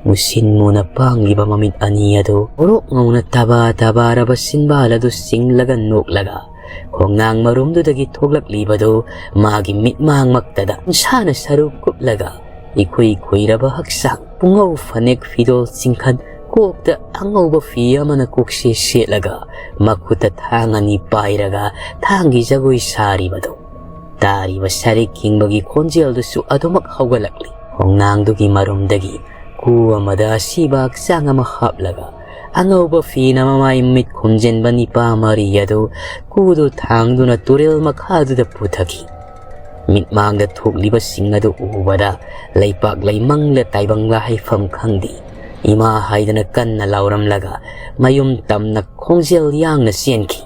ꯃꯨꯁꯤꯟ ꯃꯨꯅ ꯄꯥꯡꯂꯤꯕ ꯃꯃꯤꯠ ꯑꯅꯤ ꯑꯗꯨ ꯃꯣꯔꯣꯛ ꯉꯧꯅ ꯇꯕꯥ ꯇꯕꯥꯔꯕ ꯁꯤꯟꯕꯥꯜ ꯑꯗꯨ ꯁꯤꯡꯂꯒ ꯅꯣꯛꯂꯒ ꯈꯣꯡꯅꯥꯡ ꯃꯔꯨꯝꯗꯨꯗꯒꯤ ꯊꯣꯛꯂꯛꯂꯤꯕꯗꯨ ꯃꯥꯒꯤ ꯃꯤꯠꯃꯥꯡꯃꯛꯇꯗ ꯃꯁꯥꯅ ꯁꯔꯨ ꯀꯨꯞꯂꯒ ꯏꯈꯨꯏ ꯈꯨꯏꯔꯕ ꯍꯛꯆꯥꯡ, ꯄꯨꯡꯉꯧ ꯐꯅꯦꯛ ꯐꯤꯗꯣꯜ ꯆꯤꯡꯈꯠ, ꯀꯣꯛꯇ ꯑꯉꯧꯕ ꯐꯤ ꯑꯃꯅ ꯀꯣꯛꯁꯦ ꯁꯦꯠꯂꯒ ꯃꯈꯨꯠꯇ ꯊꯥꯡ ꯑꯅꯤ ꯄꯥꯏꯔꯒ ꯊꯥꯡꯒꯤ ꯖꯒꯣꯏ ꯁꯥꯔꯤꯕꯗꯨ ꯇꯥꯔꯤꯕ ꯁꯥꯔꯤꯛ ꯈꯤꯡꯕꯒꯤ ꯈꯣꯟꯖꯦꯜꯗꯨꯁꯨ ꯑꯗꯨꯃꯛ ꯍꯧꯒꯠꯂꯛꯂꯤ꯫ ꯈꯣꯡꯅꯥꯡꯗꯨꯒꯤ ꯃꯔꯨꯝꯗꯒꯤ ꯀꯨ ꯑꯃꯗ ꯑꯁꯤꯕ ꯍꯛꯆꯥꯡ ꯑꯃ ꯍꯥꯞꯂꯒ ꯑꯉꯧꯕ ꯐꯤꯅ ꯃꯃꯥꯏ ꯃꯤꯠ ꯈꯨꯝꯖꯤꯟꯕ ꯅꯤꯄꯥ ꯃꯔꯤ ꯑꯗꯨ ꯀꯨꯗꯨ ꯊꯥꯡꯗꯨꯅ ꯇꯨꯔꯦꯜ ꯃꯈꯥꯗꯨꯗ ꯄꯨꯊꯈꯤ꯫ ꯃꯤꯠꯃꯥꯡꯗ ꯊꯣꯛꯂꯤꯕꯁꯤꯡ ꯑꯗꯨ ꯎꯕꯗ ꯂꯩꯄꯥꯛ ꯂꯩꯃꯪꯂ ꯇꯥꯏꯕꯪꯂ ꯍꯥꯏꯐꯝ ꯈꯪꯗꯦ, ꯏꯃꯥ ꯍꯥꯏꯗꯅ ꯀꯟꯅ ꯂꯥꯎꯔꯝꯂꯒ ꯃꯌꯨꯝ ꯇꯝꯅ ꯈꯣꯡꯖꯦꯜ ꯌꯥꯡꯅ ꯆꯦꯟꯈꯤ꯫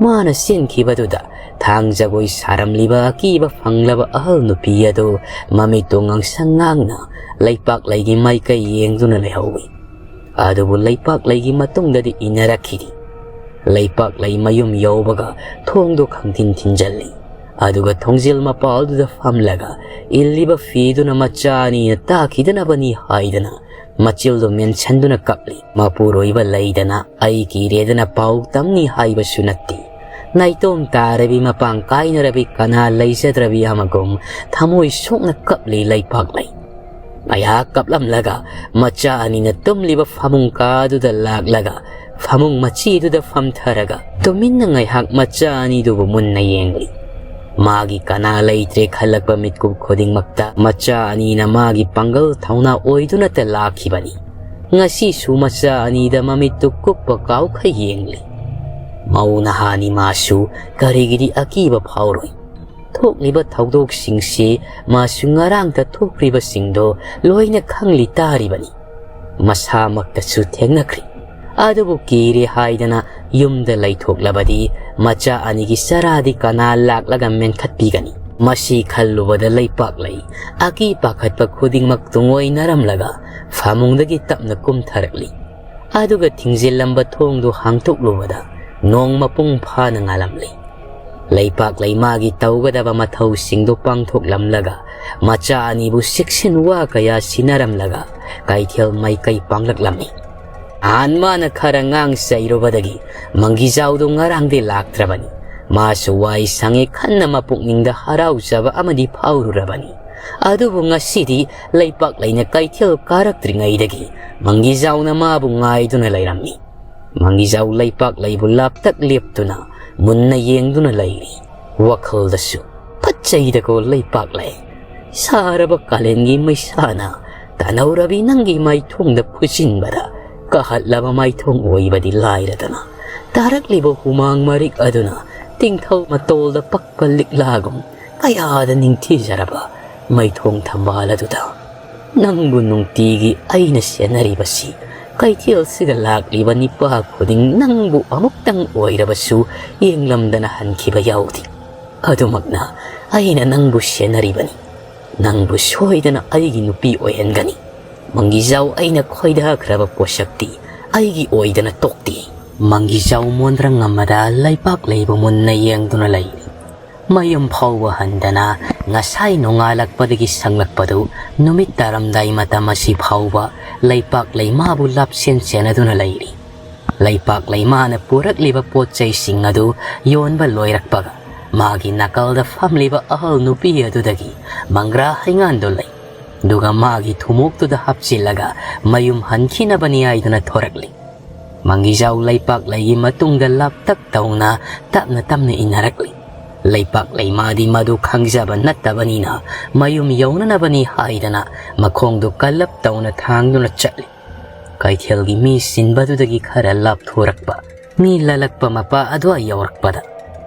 ꯃꯥꯅ ꯆꯦꯟꯈꯤꯕꯗꯨꯗ ꯊꯥꯡ ꯖꯒꯣꯏ ꯁꯥꯔꯝꯂꯤꯕ ꯑꯀꯤꯕ ꯐꯪꯂꯕ ꯑꯍꯜ ꯅꯨꯄꯤ ꯑꯗꯨ ꯃꯃꯤꯠꯇꯨ ꯉꯥꯡꯁꯪ ꯉꯥꯡꯅ ꯂꯩꯄꯥꯛ ꯂꯩꯒꯤ ꯃꯥꯏꯀꯩ ꯌꯦꯡꯗꯨꯅ ꯂꯩꯍꯧꯏ꯫ ꯑꯗꯨꯕꯨ ꯂꯩꯄꯥꯛ ꯂꯩꯒꯤ ꯃꯇꯨꯡꯗꯗꯤ ꯏꯟꯅꯔꯛꯈꯤꯗꯦ꯫ ꯂꯩꯄꯥꯛ ꯂꯩ ꯃꯌꯨꯝ ꯌꯧꯕꯒ ꯊꯣꯡꯗꯨ ꯈꯪꯊꯤꯟ ꯊꯤꯟꯖꯜꯂꯤ꯫ ꯑꯗꯨꯒ ꯊꯣꯡꯖꯤꯜ ꯃꯄꯥꯜꯗꯨꯗ ꯐꯝꯂꯒ ꯏꯜꯂꯤꯕ ꯐꯤꯗꯨꯅ ꯃꯆꯥ ꯑꯅꯤꯅ ꯇꯥꯈꯤꯗꯅꯕꯅꯤ ꯍꯥꯏꯗꯅ ꯃꯆꯤꯜꯗꯨ ꯃꯦꯟꯁꯟꯗꯨꯅ ꯀꯞꯂꯤ꯫ ꯃꯄꯨꯔꯣꯏꯕ ꯂꯩꯗꯅ ꯑꯩ ꯀꯤꯔꯦꯗꯅ ꯄꯥꯎ ꯇꯝꯅꯤ ꯍꯥꯏꯕꯁꯨ ꯅꯠꯇꯦ꯫ ꯅꯥꯏꯇꯣꯝ ꯇꯥꯔꯕꯤ ꯃꯄꯥꯡ ꯀꯥꯏꯅꯔꯕꯤ ꯀꯅꯥ ꯂꯩꯖꯗ꯭ꯔꯕꯤ ꯑꯃꯒꯨꯝ ꯊꯃꯣꯏ ꯁꯣꯛꯅ ꯀꯞꯂꯤ ꯂꯩꯄꯥꯛ ꯂꯩ꯫ ꯉꯥꯏꯍꯥꯛ ꯀꯞꯂꯝꯂꯒ ꯃꯆꯥ ꯑꯅꯤꯅ ꯇꯨꯝꯂꯤꯕ ꯐꯃꯨꯡ ꯀꯥꯗꯨꯗ ꯂꯥꯛꯂꯒ ꯐꯃꯨꯡ ꯃꯆꯤꯗꯨꯗ ꯐꯝꯊꯔꯒ ꯇꯨꯃꯤꯟꯅ ꯉꯥꯏꯍꯥꯛ ꯃꯆꯥ ꯑꯅꯤꯗꯨꯕꯨ ꯃꯨꯟꯅ ꯌꯦꯡꯂꯤ꯫ ꯃꯥꯒꯤ ꯀꯅꯥ ꯂꯩꯇ꯭ꯔꯦ ꯈꯜꯂꯛꯄ ꯃꯤꯠꯀꯨꯞ ꯈꯨꯗꯤꯡꯃꯛꯇ ꯃꯆꯥ ꯑꯅꯤꯅ ꯃꯥꯒꯤ ꯄꯥꯡꯒꯜ ꯊꯧꯅꯥ ꯑꯣꯏꯗꯨꯅꯇ ꯂꯥꯛꯈꯤꯕꯅꯤ꯫ ꯉꯁꯤꯁꯨ ꯃꯆꯥ ꯑꯅꯤꯗ ꯃꯃꯤꯠꯇꯨ ꯀꯨꯞꯄ ꯀꯥꯎꯈ ꯌꯦꯡꯂꯤ꯫ ꯃꯧ ꯅꯍꯥꯅꯤ, ꯃꯥꯁꯨ ꯀꯔꯤꯒꯤꯗꯤ ꯑꯀꯤꯕ ꯐꯥꯎꯔꯣꯏ? ꯊꯣꯛꯂꯤꯕ ꯊꯧꯗꯣꯛꯁꯤꯡꯁꯤ ꯃꯥꯁꯨ ꯉꯔꯥꯡꯇ ꯊꯣꯛꯈ꯭ꯔꯤꯕꯁꯤꯡꯗꯣ ꯂꯣꯏꯅ ꯈꯪꯂꯤ ꯇꯥꯔꯤꯕꯅꯤ꯫ ꯃꯁꯥꯃꯛꯇꯁꯨ ꯊꯦꯡꯅꯈ꯭ꯔꯤ꯫ ꯑꯗꯨꯕꯨ ꯀꯤꯔꯦ ꯍꯥꯏꯗꯅ ꯌꯨꯝꯗ ꯂꯩꯊꯣꯛꯂꯕꯗꯤ ꯃꯆꯥ ꯑꯅꯤꯒꯤ ꯆꯔꯥꯗꯤ ꯀꯅꯥ ꯂꯥꯛꯂꯒ ꯃꯦꯟꯈꯠꯄꯤꯒꯅꯤ? ꯃꯁꯤ ꯈꯜꯂꯨꯕꯗ ꯂꯩꯄꯥꯛꯂꯩ ꯑꯀꯤ ꯄꯥꯈꯠꯄ ꯈꯨꯗꯤꯡꯃꯛ ꯇꯨꯡꯑꯣꯏꯅꯔꯝꯂꯒ ꯐꯃꯨꯡꯗꯒꯤ ꯇꯞꯅ ꯀꯨꯝꯊꯔꯛꯂꯤ꯫ ꯑꯗꯨꯒ ꯊꯤꯡꯖꯤꯜꯂꯝꯕ ꯊꯣꯡꯗꯨ ꯍꯥꯡꯗꯣꯛꯂꯨꯕꯗ ꯅꯣꯡ ꯃꯄꯨꯡ ꯐꯥꯅ ꯉꯥꯜꯂꯝꯂꯤ꯫ ꯂꯩꯄꯥꯛꯂꯩ ꯃꯥꯒꯤ ꯇꯧꯒꯗꯕ ꯃꯊꯧꯁꯤꯡꯗꯨ ꯄꯥꯡꯊꯣꯛꯂꯝꯂꯒ ꯃꯆꯥ ꯑꯅꯤꯕꯨ ꯆꯦꯛꯁꯤꯟ ꯋꯥ ꯀꯌꯥ ꯁꯤꯟꯅꯔꯝꯂꯒ ꯀꯩꯊꯦꯜ ꯃꯥꯏꯀꯩ ꯄꯥꯡꯂꯛꯂꯝꯃꯤ꯫ ꯅꯍꯥꯟ ꯃꯥꯅ ꯈꯔ ꯉꯥꯡ ꯆꯩꯔꯨꯕꯗꯒꯤ ꯃꯪꯒꯤꯖꯥꯎꯗꯨ ꯉꯔꯥꯡꯗꯤ ꯂꯥꯛꯇ꯭ꯔꯕꯅꯤ꯫ ꯃꯥꯁꯨ ꯋꯥꯏ ꯁꯪꯉꯦ ꯈꯟꯅ ꯃꯄꯨꯛꯅꯤꯡꯗ ꯍꯔꯥꯎꯖꯕ ꯑꯃꯗꯤ ꯐꯥꯎꯔꯨꯔꯕꯅꯤ꯫ ꯑꯗꯨꯕꯨ ꯉꯁꯤꯗꯤ ꯂꯩꯄꯥꯛꯂꯩꯅ ꯀꯩꯊꯦꯜ ꯀꯥꯔꯛꯇ꯭ꯔꯤꯉꯩꯗꯒꯤ ꯃꯪꯒꯤꯖꯥꯎꯅ ꯃꯥꯕꯨ ꯉꯥꯏꯗꯨꯅ ꯂꯩꯔꯝꯃꯤ꯫ ꯃꯪꯒꯤꯖꯥꯎ ꯂꯩꯄꯥꯛꯂꯩꯕꯨ ꯂꯥꯞꯇꯛ ꯂꯦꯞꯇꯨꯅ ꯃꯨꯟꯅ ꯌꯦꯡꯗꯨꯅ ꯂꯩꯔꯤ꯫ ꯋꯥꯈꯜꯗꯁꯨ, "ꯐꯠꯆꯩꯗꯀꯣ ꯂꯩꯄꯥꯛꯂꯩ, ꯁꯥꯔꯕ ꯀꯥꯂꯦꯟꯒꯤ ꯃꯩꯁꯥꯅ ꯇꯅꯧꯔꯕꯤ ꯅꯪꯒꯤ ꯃꯥꯏꯊꯣꯡꯗ ꯐꯨꯖꯤꯟꯕꯗ ꯀꯥꯍꯠꯂꯕ ꯃꯥꯏꯊꯣꯡ ꯑꯣꯏꯕꯗꯤ ꯂꯥꯏꯔꯗꯅ, ꯇꯥꯔꯛꯂꯤꯕ ꯍꯨꯃꯥꯡ ꯃꯔꯤꯛ ꯑꯗꯨꯅ ꯇꯤꯡꯊꯧ ꯃꯇꯣꯜꯗ ꯄꯛꯄ ꯂꯤꯛꯂꯥꯒꯨꯝ ꯀꯌꯥꯗ ꯅꯤꯡꯊꯤꯖꯔꯕ ꯃꯩꯊꯣꯡ ꯊꯝꯕꯥꯜ ꯑꯗꯨꯗ ꯅꯪꯕꯨ ꯅꯨꯡꯇꯤꯒꯤ ꯑꯩꯅ ꯁꯦꯟꯅꯔꯤꯕꯁꯤ, ꯀꯩꯊꯦꯜꯁꯤꯗ ꯂꯥꯛꯂꯤꯕ ꯅꯤꯄꯥ ꯈꯨꯗꯤꯡ ꯅꯪꯕꯨ ꯑꯃꯨꯛꯇꯪ ꯑꯣꯏꯔꯕꯁꯨ ꯌꯦꯡꯂꯝꯗꯅ ꯍꯟꯈꯤꯕ ꯌꯥꯎꯗꯦ꯫ ꯑꯗꯨꯃꯛꯅ ꯑꯩꯅ ꯅꯪꯕꯨ ꯁꯦꯟꯅꯔꯤꯕꯅꯤ꯫ ꯅꯪꯕꯨ ꯁꯣꯏꯗꯅ ꯑꯩꯒꯤ ꯅꯨꯄꯤ ꯑꯣꯏꯍꯟꯒꯅꯤ꯫ ꯃꯪꯒꯤꯖꯥꯎ ꯑꯩꯅ ꯈꯣꯏꯗꯥꯈ꯭ꯔꯕ ꯄꯣꯠꯁꯛꯇꯤ ꯑꯩꯒꯤ ꯑꯣꯏꯗꯅ ꯇꯣꯛꯇꯦ꯫" ꯃꯪꯒꯤꯖꯥꯎ ꯃꯣꯟꯗ꯭ꯔꯪ ꯑꯃꯗ ꯂꯩꯄꯥꯛꯂꯩꯕꯨ ꯃꯨꯟꯅ ꯌꯦꯡꯗꯨꯅ ꯂꯩꯔꯤ꯫ ꯃꯌꯨꯝ ꯐꯥꯎꯕ ꯍꯟꯗꯅ ꯉꯁꯥꯏ ꯅꯣꯡꯉꯥꯜꯂꯛꯄꯗꯒꯤ ꯁꯪꯂꯛꯄꯗꯨ ꯅꯨꯃꯤꯠ ꯇꯥꯔꯝꯗꯥꯏ ꯃꯇꯝ ꯑꯁꯤ ꯐꯥꯎꯕ ꯂꯩꯄꯥꯛꯂꯩ ꯃꯥꯕꯨ ꯂꯥꯞꯁꯦꯟ ꯁꯦꯟꯅꯗꯨꯅ ꯂꯩꯔꯤ꯫ ꯂꯩꯄꯥꯛꯂꯩ ꯃꯥꯅ ꯄꯨꯔꯛꯂꯤꯕ ꯄꯣꯠ ꯆꯩꯁꯤꯡ ꯑꯗꯨ ꯌꯣꯟꯕ ꯂꯣꯏꯔꯛꯄꯒ ꯃꯥꯒꯤ ꯅꯥꯀꯜꯗ ꯐꯝꯂꯤꯕ ꯑꯍꯜ ꯅꯨꯄꯤ ꯑꯗꯨꯗꯒꯤ ꯃꯪꯒ꯭ꯔꯥ ꯍꯩꯉꯥꯟꯗꯨ ꯂꯩ꯫ ꯑꯗꯨꯒ ꯃꯥꯒꯤ ꯊꯨꯃꯣꯛꯇꯨꯗ ꯍꯥꯞꯆꯤꯜꯂꯒ ꯃꯌꯨꯝ ꯍꯟꯈꯤꯅꯕꯅꯤ ꯍꯥꯏꯗꯨꯅ ꯊꯣꯔꯛꯂꯤ꯫ ꯃꯪꯒꯤꯖꯥꯎ ꯂꯩꯄꯥꯛꯂꯩꯒꯤ ꯃꯇꯨꯡꯗ ꯂꯥꯞꯇꯛ ꯇꯧꯅ ꯇꯞꯅ ꯇꯞꯅ ꯏꯟꯅꯔꯛꯂꯤ꯫ ꯂꯩꯄꯥꯛꯂꯩ ꯃꯥꯗꯤ ꯃꯗꯨ ꯈꯪꯖꯕ ꯅꯠꯇꯕꯅꯤꯅ ꯃꯌꯨꯝ ꯌꯧꯅꯅꯕꯅꯤ ꯍꯥꯏꯗꯅ ꯃꯈꯣꯡꯗꯨ ꯀꯜꯂꯞ ꯇꯧꯅ ꯊꯥꯡꯗꯨꯅ ꯆꯠꯂꯤ꯫ ꯀꯩꯊꯦꯜꯒꯤ ꯃꯤ ꯆꯤꯟꯕꯗꯨꯗꯒꯤ ꯈꯔ ꯂꯥꯞꯊꯣꯔꯛꯄ ꯃꯤ ꯂꯂꯛꯄ ꯃꯄꯥ ꯑꯗꯨꯋꯥꯏ ꯌꯧꯔꯛꯄꯗ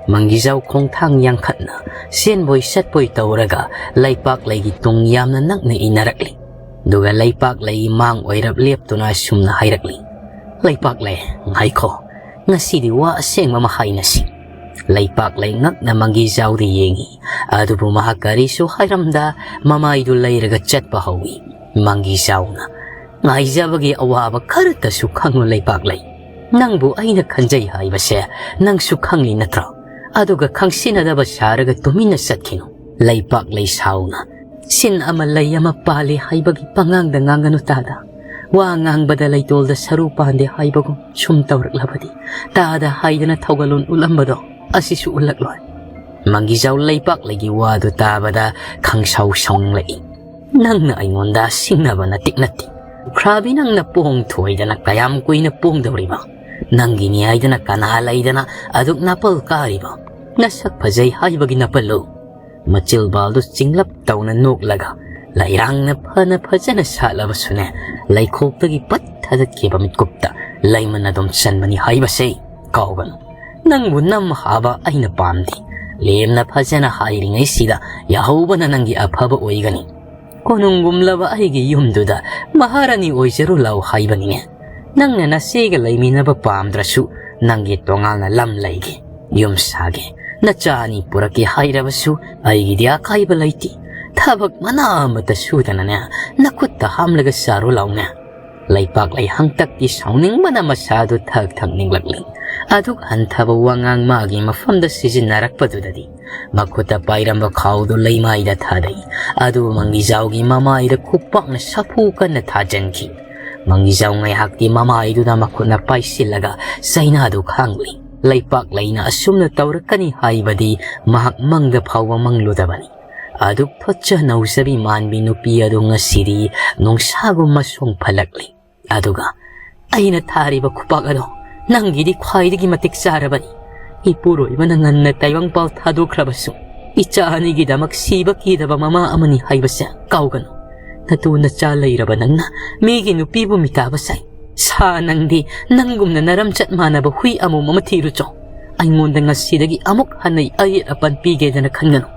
ꯃꯪꯒꯤꯖꯥꯎ ꯈꯣꯡꯊꯥꯡ ꯌꯥꯡꯈꯠꯅ ꯆꯦꯟꯕꯣꯏ ꯆꯠꯄꯣꯏ ꯇꯧꯔꯒ ꯂꯩꯄꯥꯛꯂꯩꯒꯤ ꯇꯨꯡ ꯌꯥꯝꯅ ꯅꯛꯅ ꯏꯟꯅꯔꯛꯂꯤ꯫ ꯑꯗꯨꯒ ꯂꯩꯄꯥꯛꯂꯩꯒꯤ ꯃꯥꯡ ꯑꯣꯏꯔꯞ ꯂꯦꯞꯇꯨꯅ ꯑꯁꯨꯝꯅ ꯍꯥꯏꯔꯛꯂꯤ, "ꯂꯩꯄꯥꯛꯂꯩ, ꯉꯥꯏꯈꯣ, ꯉꯁꯤꯗꯤ ꯋꯥ ꯑꯁꯦꯡꯕ ꯑꯃ ꯍꯥꯏꯅꯁꯤ꯫" ꯂꯩꯄꯥꯛꯂꯩ ꯉꯛꯅ ꯃꯪꯒꯤꯖꯥꯎꯗ ꯌꯦꯡꯉꯤ꯫ ꯑꯗꯨꯕꯨ ꯃꯍꯥꯛ ꯀꯔꯤꯁꯨ ꯍꯥꯏꯔꯝꯗ ꯃꯃꯥꯏꯗꯨ ꯂꯩꯔꯒ ꯆꯠꯄ ꯍꯧꯏ꯫ ꯃꯪꯒꯤꯖꯥꯎꯅ, "ꯉꯥꯏꯖꯕꯒꯤ ꯑꯋꯥꯕ ꯈꯔꯇꯁꯨ ꯈꯪꯂꯨ ꯂꯩꯄꯥꯛꯂꯩ꯫ ꯅꯪꯕꯨ ꯑꯩꯅ ꯈꯟꯖꯩ ꯍꯥꯏꯕꯁꯦ ꯅꯪꯁꯨ ꯈꯪꯂꯤ ꯅꯠꯇ꯭ꯔꯣ? ꯑꯗꯨꯒ ꯈꯪꯁꯤꯟꯅꯗꯕ ꯁꯥꯔꯒ ꯇꯨꯃꯤꯟꯅ ꯆꯠꯈꯤꯅꯨ꯫" ꯂꯩꯄꯥꯛꯂꯩ ꯁꯥꯎꯅ, "ꯁꯤꯟ ꯑꯃ ꯂꯩ ꯑꯃ ꯄꯥꯜꯂꯤ ꯍꯥꯏꯕꯒꯤ ꯄꯉꯥꯡꯗ ꯉꯥꯡꯒꯅꯨ ꯇꯥꯗ꯫ ꯋꯥ ꯉꯥꯡꯕꯗ ꯂꯩꯇꯣꯜꯗ ꯁꯔꯨ ꯄꯥꯟꯗꯦ ꯍꯥꯏꯕꯒꯨꯝ ꯁꯨꯝ ꯇꯧꯔꯛꯂꯕꯗꯤ ꯇꯥꯗ ꯍꯥꯏꯗꯅ ꯊꯧꯒꯜꯂꯣꯟ ꯎꯠꯂꯝꯕꯗꯣ ꯑꯁꯤꯁꯨ ꯎꯠꯂꯛꯂꯣꯏ꯫" ꯃꯪꯒꯤꯖꯥꯎ ꯂꯩꯄꯥꯛꯂꯩꯒꯤ ꯋꯥꯗꯨ ꯇꯥꯕꯗ ꯈꯪꯁꯥꯎ ꯁꯥꯎꯅꯤꯡꯂꯛꯏ꯫ "ꯅꯪꯅ ꯑꯩꯉꯣꯟꯗ ꯁꯤꯡꯅꯕ ꯅꯇꯤꯛ ꯅꯠꯇꯦ꯫ ꯈ꯭ꯔꯥꯕꯤ, ꯅꯪꯅ ꯄꯣꯡ ꯊꯣꯏꯗꯅ ꯀꯌꯥꯝ ꯀꯨꯏꯅ ꯄꯣꯡꯗꯧꯔꯤꯕ? ꯅꯪꯒꯤꯅꯤ ꯍꯥꯏꯗꯅ ꯀꯅꯥ ꯂꯩꯗꯅ ꯑꯗꯨꯛ ꯅꯥꯄꯜ ꯀꯥꯔꯤꯕ? ꯅꯁꯛ ꯐꯖꯩ ꯍꯥꯏꯕꯒꯤ ꯅꯥꯄꯜꯂꯨ?" ꯃꯆꯤꯜꯕꯥꯜꯗꯨ ꯆꯤꯡꯂꯞ ꯇꯧꯅ ꯅꯣꯛꯂꯒ ꯂꯩꯔꯥꯡꯅ ꯐꯅ ꯐꯖꯅ ꯁꯥꯠꯂꯕꯁꯨꯅꯦ, ꯂꯩꯈꯣꯛꯇꯒꯤ ꯄꯠ ꯊꯥꯗꯠꯈꯤꯕ ꯃꯤꯠꯀꯨꯞꯇ ꯂꯩꯃꯟ ꯑꯗꯨꯝ ꯆꯟꯕꯅꯤ ꯍꯥꯏꯕꯁꯦ ꯀꯥꯎꯒꯅꯨ꯫ ꯅꯪꯕꯨ ꯅꯝ ꯍꯥꯕ ꯑꯩꯅ ꯄꯥꯝꯗꯦ꯫ ꯂꯦꯝꯅ ꯐꯖꯅ ꯍꯥꯏꯔꯤꯉꯩꯁꯤꯗ ꯌꯥꯍꯧꯕꯅ ꯅꯪꯒꯤ ꯑꯐꯕ ꯑꯣꯏꯒꯅꯤ꯫ ꯀꯣꯅꯨꯡꯒꯨꯝꯂꯕ ꯑꯩꯒꯤ ꯌꯨꯝꯗꯨꯗ ꯃꯍꯥꯔꯥꯅꯤ ꯑꯣꯏꯖꯔꯨ ꯂꯥꯎ ꯍꯥꯏꯕꯅꯤꯅꯦ꯫ ꯅꯪꯅ ꯅꯆꯦꯒ ꯂꯩꯃꯤꯟꯅꯕ ꯄꯥꯝꯗ꯭ꯔꯁꯨ ꯅꯪꯒꯤ ꯇꯣꯉꯥꯟꯅ ꯂꯝ ꯂꯩꯒꯦ, ꯌꯨꯝ ꯁꯥꯒꯦ, ꯅꯆꯥ ꯑꯅꯤ ꯄꯨꯔꯛꯀꯦ ꯍꯥꯏꯔꯕꯁꯨ ꯑꯩꯒꯤꯗꯤ ꯑꯀꯥꯏꯕ ꯂꯩꯇꯦ꯫ ꯊꯕꯛ ꯃꯅꯥ ꯑꯃꯠꯇ ꯁꯨꯗꯅꯅꯦ, ꯅꯈꯨꯠꯇ ꯍꯥꯝꯂꯒ ꯆꯥꯔꯨ ꯂꯥꯎꯅꯦ꯫ ꯂꯩꯄꯥꯛꯂꯩ ꯍꯪꯇꯛꯇꯤ ꯁꯥꯎꯅꯤꯡꯕꯅ ꯃꯁꯥꯗꯨ ꯊꯛ ꯊꯛ ꯅꯤꯛꯂꯛꯂꯤ꯫ ꯑꯗꯨꯛ ꯍꯟꯊꯕ ꯋꯥꯉꯥꯡ ꯃꯥꯒꯤ ꯃꯐꯝꯗ ꯁꯤꯖꯤꯟꯅꯔꯛꯄꯗꯨꯗꯗꯤ ꯃꯈꯨꯠꯇ ꯄꯥꯏꯔꯝꯕ ꯈꯥꯎꯗꯨ ꯂꯩꯃꯥꯏꯗ ꯊꯥꯗꯩ꯫ ꯑꯗꯨ ꯃꯪꯒꯤꯖꯥꯎꯒꯤ ꯃꯃꯥꯏꯗ ꯈꯨꯄꯥꯛꯅ ꯁꯥꯐꯨ ꯀꯟꯅ ꯊꯥꯖꯤꯟꯈꯤ꯫ ꯃꯪꯒꯤꯖꯥꯎ ꯉꯥꯏꯍꯥꯛꯇꯤ ꯃꯃꯥꯏꯗꯨꯗ ꯃꯈꯨꯠꯅ ꯄꯥꯏꯁꯤꯜꯂꯒ ꯆꯩꯅꯥꯗꯨ ꯈꯥꯡꯂꯤ꯫ ꯂꯩꯄꯥꯛꯂꯩꯅ ꯑꯁꯨꯝꯅ ꯇꯧꯔꯛꯀꯅꯤ ꯍꯥꯏꯕꯗꯤ ꯃꯍꯥꯛ ꯃꯪꯗ ꯐꯥꯎꯕ ꯃꯪꯂꯨꯗꯕꯅꯤ꯫ ꯑꯗꯨꯛ ꯊꯣꯠꯆ ꯅꯧꯖꯕꯤ ꯃꯥꯟꯕꯤ ꯅꯨꯄꯤ ꯑꯗꯨ ꯉꯁꯤꯗꯤ ꯅꯨꯡꯁꯥꯒꯨꯝ ꯃꯁꯣꯡ ꯐꯜꯂꯛꯂꯤ꯫ ꯑꯗꯨꯒ ꯑꯩꯅ ꯊꯥꯔꯤꯕ ꯈꯨꯄꯥꯛ ꯑꯗꯣ ꯅꯪꯒꯤꯗꯤ ꯈ꯭ꯋꯥꯏꯗꯒꯤ ꯃꯇꯤꯛ ꯆꯥꯔꯕꯅꯤ꯫ ꯏꯄꯨꯔꯣꯏꯕꯅ ꯉꯟꯅ ꯇꯥꯏꯕꯪ ꯄꯥꯎ ꯊꯥꯗꯣꯛꯈ꯭ꯔꯕꯁꯨ, ꯏꯆꯥ ꯑꯅꯤꯒꯤꯗꯃꯛ ꯁꯤꯕ ꯀꯤꯗꯕ ꯃꯃꯥ ꯑꯃꯅꯤ ꯍꯥꯏꯕꯁꯦ ꯀꯥꯎꯒꯅꯨ꯫ ꯅꯇꯨ ꯅꯆꯥ ꯂꯩꯔꯕ ꯅꯪꯅ ꯃꯤꯒꯤ ꯅꯨꯄꯤꯕꯨ ꯃꯤꯇꯥꯕ ꯁꯥꯏ꯫ ꯁꯥ ꯅꯪꯗꯤ ꯅꯪꯒꯨꯝꯅ ꯅꯔꯝꯆꯠ ꯃꯥꯟꯅꯕ ꯍꯨꯏ ꯑꯃꯣꯝ ꯑꯃ ꯊꯤꯔꯨꯆꯣ꯫ ꯑꯩꯉꯣꯟꯗ ꯉꯁꯤꯗꯒꯤ ꯑꯃꯨꯛ ꯍꯟꯅ ꯑꯌꯦꯠ ꯑꯄꯟ ꯄꯤꯒꯦꯗꯅ ꯈꯟꯒꯅꯨ꯫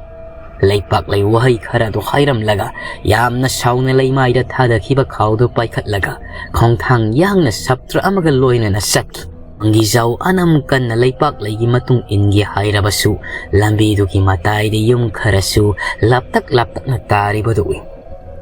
ꯂꯩꯄꯥꯛꯂꯩ ꯋꯥꯍꯩ ꯈꯔꯗꯨ ꯍꯥꯏꯔꯝꯂꯒ ꯌꯥꯝꯅ ꯁꯥꯎꯅ ꯂꯩꯃꯥꯏꯗ ꯊꯥꯗꯈꯤꯕ ꯈꯥꯎꯗꯨ ꯄꯥꯏꯈꯠꯂꯒ ꯈꯣꯡꯊꯥꯡ ꯌꯥꯡꯅ ꯁꯥꯇ꯭ꯔ ꯑꯃꯒ ꯂꯣꯏꯅꯅ ꯆꯠꯈꯤ꯫ ꯃꯪꯒꯤꯖꯥꯎ ꯑꯅꯝ ꯀꯟꯅ ꯂꯩꯄꯥꯛꯂꯩꯒꯤ ꯃꯇꯨꯡ ꯏꯟꯒꯦ ꯍꯥꯏꯔꯕꯁꯨ ꯂꯝꯕꯤꯗꯨꯒꯤ ꯃꯇꯥꯏꯗ ꯌꯨꯝ ꯈꯔꯁꯨ ꯂꯥꯞꯇꯛ ꯂꯥꯞꯇꯛꯅ ꯇꯥꯔꯤꯕꯗꯨ ꯎꯏ꯫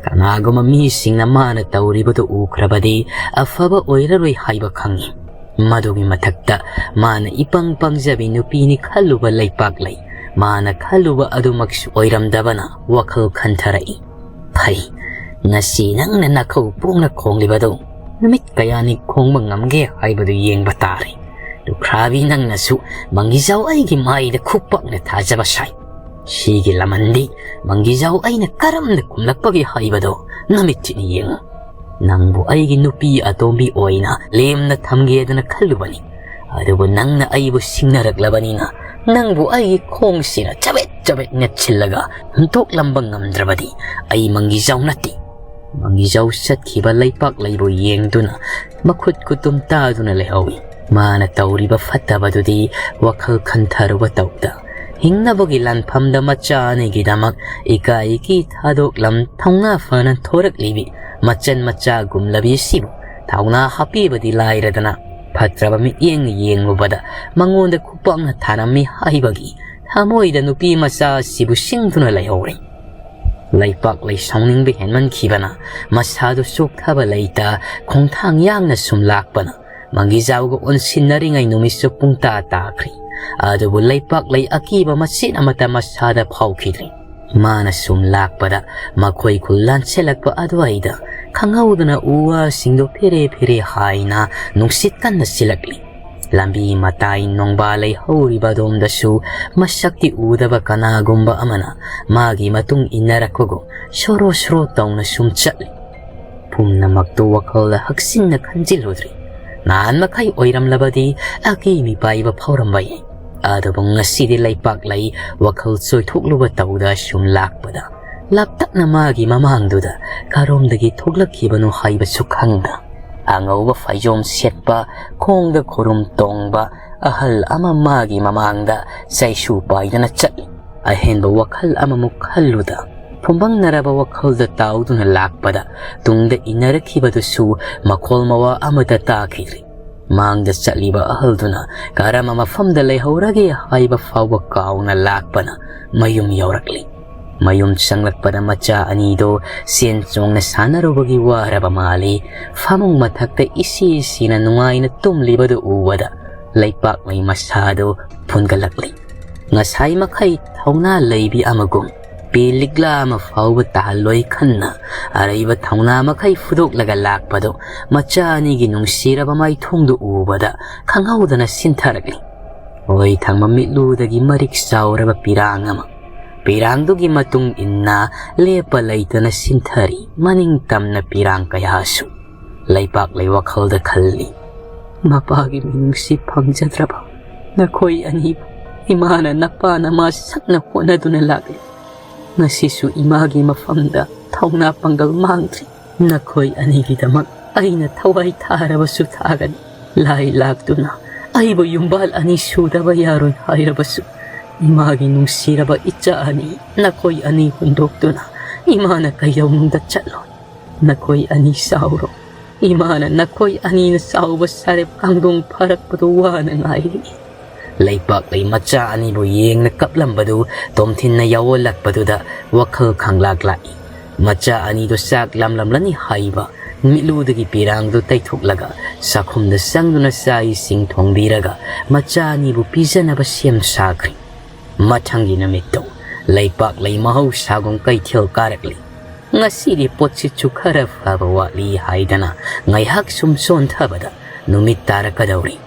ꯀꯅꯥꯒꯨꯝꯕ ꯃꯤꯁꯤꯡꯅ ꯃꯥꯅ ꯇꯧꯔꯤꯕꯗꯨ ꯎꯈ꯭ꯔꯕꯗꯤ ꯑꯐꯕ ꯑꯣꯏꯔꯔꯣꯏ ꯍꯥꯏꯕ ꯈꯪꯏ꯫ ꯃꯗꯨꯒꯤ ꯃꯊꯛꯇ ꯃꯥꯅ ꯏꯄꯪ ꯄꯪꯖꯕꯤ ꯅꯨꯄꯤꯅꯤ ꯈꯜꯂꯨꯕ ꯂꯩꯄꯥꯛꯂꯩ, ꯃꯥꯅ ꯈꯜꯂꯨꯕ ꯑꯗꯨꯃꯛꯁꯨ ꯑꯣꯏꯔꯝꯗꯕꯅ ꯋꯥꯈꯜ ꯈꯟꯊꯔꯛꯏ꯫ ꯐꯩ, ꯉꯁꯤ ꯅꯪꯅ ꯅꯥꯈꯧ ꯄꯣꯡꯅ ꯈꯣꯡꯂꯤꯕꯗꯨ ꯅꯨꯃꯤꯠ ꯀꯌꯥꯅꯤ ꯈꯣꯡꯕ ꯉꯝꯒꯦ ꯍꯥꯏꯕꯗꯨ ꯌꯦꯡꯕ ꯇꯥꯔꯦ꯫ ꯂꯨꯈ꯭ꯔꯥꯕꯤ ꯅꯪꯅꯁꯨ ꯃꯪꯒꯤꯖꯥꯎ ꯑꯩꯒꯤ ꯃꯥꯏꯗ ꯈꯨꯄꯥꯛꯅ ꯊꯥꯖꯕ ꯁꯥꯏ꯫ ꯁꯤꯒꯤ ꯂꯃꯟꯗꯤ ꯃꯪꯒꯤꯖꯥꯎ ꯑꯩꯅ ꯀꯔꯝꯅ ꯈꯨꯝꯂꯛꯄꯒꯦ ꯍꯥꯏꯕꯗꯣ ꯅꯃꯤꯠꯁꯤꯅ ꯌꯦꯡꯉꯨ꯫ ꯅꯪꯕꯨ ꯑꯩꯒꯤ ꯅꯨꯄꯤ ꯑꯇꯣꯝꯕꯤ ꯑꯣꯏꯅ ꯂꯦꯝꯅ ꯊꯝꯒꯦꯗꯅ ꯈꯜꯂꯨꯕꯅꯤ꯫ ꯑꯗꯨꯕꯨ ꯅꯪꯅ ꯑꯩꯕꯨ ꯁꯤꯡꯅꯔꯛꯂꯕꯅꯤꯅ ꯅꯪꯕꯨ ꯑꯩꯒꯤ ꯈꯣꯡꯁꯤꯅ ꯆꯕꯦꯠ ꯆꯕꯦꯠ ꯅꯦꯠꯁꯤꯜꯂꯒ ꯍꯨꯟꯗꯣꯛꯂꯝꯕ ꯉꯝꯗ꯭ꯔꯕꯗꯤ ꯑꯩ ꯃꯪꯒꯤꯖꯥꯎ ꯅꯠꯇꯦ꯫ ꯃꯪꯒꯤꯖꯥꯎ ꯆꯠꯈꯤꯕ ꯂꯩꯄꯥꯛꯂꯩꯕꯨ ꯌꯦꯡꯗꯨꯅ ꯃꯈꯨꯠ ꯈꯨꯇꯨꯝ ꯇꯥꯗꯨꯅ ꯂꯩꯍꯧꯏ꯫ ꯃꯥꯅ ꯇꯧꯔꯤꯕ ꯐꯠꯇꯕꯗꯨꯗꯤ ꯋꯥꯈꯜ ꯈꯟꯊꯔꯨꯕ ꯇꯧꯗ, ꯍꯤꯡꯅꯕꯒꯤ ꯂꯥꯟꯐꯝꯗ ꯃꯆꯥ ꯑꯅꯤꯒꯤꯗꯃꯛ ꯏꯀꯥꯏ ꯏꯀꯤ ꯊꯥꯗꯣꯛꯂꯝ ꯊꯧꯅꯥ ꯐꯅ ꯊꯣꯔꯛꯂꯤꯕꯤ ꯃꯆꯟ ꯃꯆꯥꯒꯨꯝꯂꯕꯤ ꯑꯁꯤꯕꯨ ꯊꯧꯅꯥ ꯍꯥꯞꯄꯤꯕꯗꯤ ꯂꯥꯏꯔꯗꯅ, ꯐꯠꯇ꯭ꯔꯕ ꯃꯤꯠꯌꯦꯡ ꯌꯦꯡꯂꯨꯕꯗ ꯃꯉꯣꯟꯗ ꯈꯨꯄꯥꯛꯅ ꯊꯥꯔꯝꯃꯤ ꯍꯥꯏꯕꯒꯤ ꯊꯃꯣꯏꯗ ꯅꯨꯄꯤ ꯃꯆꯥ ꯑꯁꯤꯕꯨ ꯁꯤꯡꯗꯨꯅ ꯂꯩꯍꯧꯔꯦ꯫ ꯂꯩꯄꯥꯛꯂꯩ ꯁꯥꯎꯅꯤꯡꯕ ꯍꯦꯟꯃꯟꯈꯤꯕꯅ ꯃꯁꯥꯗꯨ ꯆꯣꯛꯊꯕ ꯂꯩꯇ ꯈꯣꯡꯊꯥꯡ ꯌꯥꯡꯅ ꯁꯨꯝ ꯂꯥꯛꯄꯅ ꯃꯪꯒꯤꯖꯥꯎꯒ ꯑꯣꯟꯁꯤꯟꯅꯔꯤꯉꯩ ꯅꯨꯃꯤꯠꯁꯨ ꯄꯨꯡꯇꯥ ꯇꯥꯈ꯭ꯔꯦ꯫ ꯑꯗꯨꯕꯨ ꯂꯩꯄꯥꯛꯂꯩ ꯑꯀꯤꯕ ꯃꯆꯦꯠ ꯑꯃꯠꯇ ꯃꯁꯥꯗ ꯐꯥꯎꯈꯤꯗ꯭ꯔꯦ꯫ ꯃꯥꯅ ꯁꯨꯝ ꯂꯥꯛꯄꯗ ꯃꯈꯣꯏ ꯈꯨꯜ ꯂꯥꯟꯁꯤꯜꯂꯛꯄ ꯑꯗꯨꯋꯥꯏꯗ ꯈꯪꯍꯧꯗꯅ ꯎ ꯋꯥꯁꯤꯡꯗꯣ ꯐꯦꯔꯦ ꯐꯦꯔꯦ ꯍꯥꯏꯅ ꯅꯨꯡꯁꯤꯠ ꯀꯟꯅ ꯁꯤꯜꯂꯛꯂꯤ꯫ ꯂꯝꯕꯤ ꯃꯇꯥꯏ ꯅꯣꯡꯕꯥꯜ ꯂꯩꯍꯧꯔꯤꯕ ꯑꯗꯣꯝꯗꯁꯨ ꯃꯁꯛꯇꯤ ꯎꯗꯕ ꯀꯅꯥꯒꯨꯝꯕ ꯑꯃꯅ ꯃꯥꯒꯤ ꯃꯇꯨꯡ ꯏꯟꯅꯔꯛꯄꯒꯨꯝ ꯁꯣꯔꯣ ꯁꯣꯔꯣ ꯇꯧꯅ ꯁꯨꯝ ꯆꯠꯂꯤ꯫ ꯄꯨꯝꯅꯃꯛꯇꯨ ꯋꯥꯈꯜꯗ ꯍꯛꯆꯤꯟꯅ ꯈꯟꯖꯤꯜꯂꯨꯗ꯭ꯔꯤ꯫ ꯅꯍꯥꯟ ꯃꯈꯩ ꯑꯣꯏꯔꯝꯂꯕꯗꯤ ꯑꯀꯤ ꯃꯤꯄꯥꯏꯕ ꯐꯥꯎꯔꯝꯕ ꯌꯥꯏ꯫ ꯑꯗꯨꯕꯨ ꯉꯁꯤꯗꯤ ꯂꯩꯄꯥꯛꯂꯩ ꯋꯥꯈꯜ ꯆꯣꯏꯊꯣꯛꯂꯨꯕ ꯇꯧꯗ ꯁꯨꯝ ꯂꯥꯛꯄꯗ, ꯂꯥꯞꯇꯛꯅ ꯃꯥꯒꯤ ꯃꯃꯥꯡꯗꯨꯗ ꯀꯔꯣꯝꯗꯒꯤ ꯊꯣꯛꯂꯛꯈꯤꯕꯅꯣ ꯍꯥꯏꯕꯁꯨ ꯈꯪꯗ, ꯑꯉꯧꯕ ꯐꯩꯖꯣꯝ ꯁꯦꯠꯄ, ꯈꯣꯡꯗ ꯈꯨꯔꯨꯝ ꯇꯣꯡꯕ ꯑꯍꯜ ꯑꯃ ꯃꯥꯒꯤ ꯃꯃꯥꯡꯗ ꯆꯩꯁꯨ ꯄꯥꯏꯗꯨꯅ ꯆꯠꯂꯤ꯫ ꯑꯍꯦꯟꯕ ꯋꯥꯈꯜ ꯑꯃꯃꯨꯛ ꯈꯜꯂꯨꯗ, ꯐꯨꯝꯕꯪꯅꯔꯕ ꯋꯥꯈꯜꯗ ꯇꯥꯎꯗꯨꯅ ꯂꯥꯛꯄꯗ, ꯇꯨꯡꯗ ꯏꯟꯅꯔꯛꯈꯤꯕꯗꯨꯁꯨ ꯃꯈꯣꯜ ꯃꯋꯥ ꯑꯃꯠꯇ ꯇꯥꯈꯤꯗ꯭ꯔꯦ꯫ ꯃꯥꯡꯗ ꯆꯠꯂꯤꯕ ꯑꯍꯜꯗꯨꯅ ꯀꯔꯝꯕ ꯃꯐꯝꯗ ꯂꯩꯍꯧꯔꯒꯦ ꯍꯥꯏꯕ ꯐꯥꯎꯕ ꯀꯥꯎꯅ ꯂꯥꯛꯄꯅ ꯃꯌꯨꯝ ꯌꯧꯔꯛꯂꯤ꯫ ꯃꯌꯨꯝ ꯆꯪꯂꯛꯄꯗ ꯃꯆꯥ ꯑꯅꯤꯗꯣ ꯆꯦꯟ ꯆꯣꯡꯅ ꯁꯥꯟꯅꯔꯨꯕꯒꯤ ꯋꯥꯔꯕ ꯃꯥꯜꯂꯤ꯫ ꯐꯃꯨꯡ ꯃꯊꯛꯇ ꯏꯁꯤ ꯏꯁꯤꯅ ꯅꯨꯡꯉꯥꯏꯅ ꯇꯨꯝꯂꯤꯕꯗꯨ ꯎꯕꯗ ꯂꯩꯄꯥꯛꯂꯩ ꯃꯁꯥꯗꯨ ꯐꯨꯟꯒꯠꯂꯛꯂꯤ꯫ ꯉꯁꯥꯏ ꯃꯈꯩ ꯊꯧꯅꯥ ꯂꯩꯕꯤ ꯑꯃꯒꯨꯝ ꯄꯦ ꯂꯤꯛꯂꯥ ꯑꯃ ꯐꯥꯎꯕ ꯇꯥꯍꯜꯂꯣꯏ ꯈꯟꯅ ꯑꯔꯩꯕ ꯊꯧꯅꯥ ꯃꯈꯩ ꯐꯨꯗꯣꯛꯂꯒ ꯂꯥꯛꯄꯗꯨ ꯃꯆꯥ ꯑꯅꯤꯒꯤ ꯅꯨꯡꯁꯤꯔꯕ ꯃꯥꯏꯊꯣꯡꯗꯨ ꯎꯕꯗ ꯈꯪꯍꯧꯗꯅ ꯁꯤꯟꯊꯔꯛꯂꯤ꯫ ꯑꯣꯏ ꯊꯪꯕ ꯃꯤꯠꯂꯨꯗꯒꯤ ꯃꯔꯤꯛ ꯆꯥꯎꯔꯕ ꯄꯤꯔꯥꯡ ꯑꯃ, ꯄꯤꯔꯥꯡꯗꯨꯒꯤ ꯃꯇꯨꯡ ꯏꯟꯅ ꯂꯦꯞꯄ ꯂꯩꯇꯅ ꯁꯤꯟꯊꯔꯤ ꯃꯅꯤꯡ ꯇꯝꯅ ꯄꯤꯔꯥꯡ ꯀꯌꯥꯁꯨ꯫ ꯂꯩꯄꯥꯛꯂꯩ ꯋꯥꯈꯜꯗ ꯈꯜꯂꯤ, "ꯃꯄꯥꯒꯤ ꯃꯤꯅꯨꯡꯁꯤ ꯐꯪꯖꯗ꯭ꯔꯕ ꯅꯈꯣꯏ ꯑꯅꯤꯕꯨ ꯏꯃꯥꯅ ꯅꯄꯥ ꯅꯃꯥ ꯁꯛꯅ ꯍꯣꯠꯅꯗꯨꯅ ꯂꯥꯛꯂꯤ꯫ ꯉꯁꯤꯁꯨ ꯏꯃꯥꯒꯤ ꯃꯐꯝꯗ ꯊꯧꯅꯥ ꯄꯥꯡꯒꯜ ꯃꯥꯡꯗ꯭ꯔꯤ꯫ ꯅꯈꯣꯏ ꯑꯅꯤꯒꯤꯗꯃꯛ ꯑꯩꯅ ꯊꯋꯥꯏ ꯊꯥꯔꯕꯁꯨ ꯊꯥꯒꯅꯤ꯫ ꯂꯥꯏ ꯂꯥꯛꯇꯨꯅ ꯑꯩꯕꯨ ꯌꯨꯝꯕꯥꯜ ꯑꯅꯤ ꯁꯨꯗꯕ ꯌꯥꯔꯣꯏ ꯍꯥꯏꯔꯕꯁꯨ, ꯏꯃꯥꯒꯤ ꯅꯨꯡꯁꯤꯔꯕ ꯏꯆꯥ ꯑꯅꯤ ꯅꯈꯣꯏ ꯑꯅꯤ ꯍꯨꯟꯗꯣꯛꯇꯨꯅ ꯏꯃꯥꯅ ꯀꯩꯗꯧꯅꯨꯡꯗ ꯆꯠꯂꯣꯏ꯫ ꯅꯈꯣꯏ ꯑꯅꯤ ꯆꯥꯎꯔꯣ꯫ ꯏꯃꯥꯅ ꯅꯈꯣꯏ ꯑꯅꯤꯅ ꯆꯥꯎꯕ ꯁꯔꯦꯞ ꯀꯥꯡꯗꯣꯡ ꯐꯥꯔꯛꯄꯗꯨ ꯋꯥꯅ ꯉꯥꯏꯔꯤ꯫" ꯂꯩꯄꯥꯛꯂꯩ ꯃꯆꯥ ꯑꯅꯤꯕꯨ ꯌꯦꯡꯅ ꯀꯞꯂꯝꯕꯗꯨ ꯇꯣꯝꯊꯤꯟꯅ ꯌꯥꯑꯣꯜꯂꯛꯄꯗꯨꯗ ꯋꯥꯈꯜ ꯈꯥꯡꯂꯥꯛ ꯂꯥꯛꯏ꯫ ꯃꯆꯥ ꯑꯅꯤꯗꯨ ꯆꯥꯛ ꯂꯥꯝꯂꯝꯂꯅꯤ ꯍꯥꯏꯕ ꯃꯤꯠꯂꯨꯗꯒꯤ ꯄꯤꯔꯥꯡꯗꯨ ꯇꯩꯊꯣꯛꯂꯒ ꯆꯥꯛꯈꯨꯝꯗ ꯆꯪꯗꯨꯅ ꯆꯥꯛ ꯏꯁꯤꯡ ꯊꯣꯡꯕꯤꯔꯒ ꯃꯆꯥ ꯑꯅꯤꯕꯨ ꯄꯤꯖꯅꯕ ꯁꯦꯝ ꯁꯥꯈ꯭ꯔꯦ꯫ ꯃꯊꯪꯒꯤ ꯅꯨꯃꯤꯠꯇꯨ ꯂꯩꯄꯥꯛꯂꯩ ꯃꯍꯧꯁꯥꯒꯨꯝ ꯀꯩꯊꯦꯜ ꯀꯥꯔꯛꯂꯤ꯫ ꯉꯁꯤꯗꯤ ꯄꯣꯠꯁꯤꯠꯁꯨ ꯈꯔ ꯐꯕ ꯋꯥꯠꯂꯤ ꯍꯥꯏꯗꯅ ꯉꯥꯏꯍꯥꯛ ꯁꯨꯝ ꯆꯣꯟꯊꯕꯗ ꯅꯨꯃꯤꯠ ꯇꯥꯔꯛꯀꯗꯧꯔꯤ꯫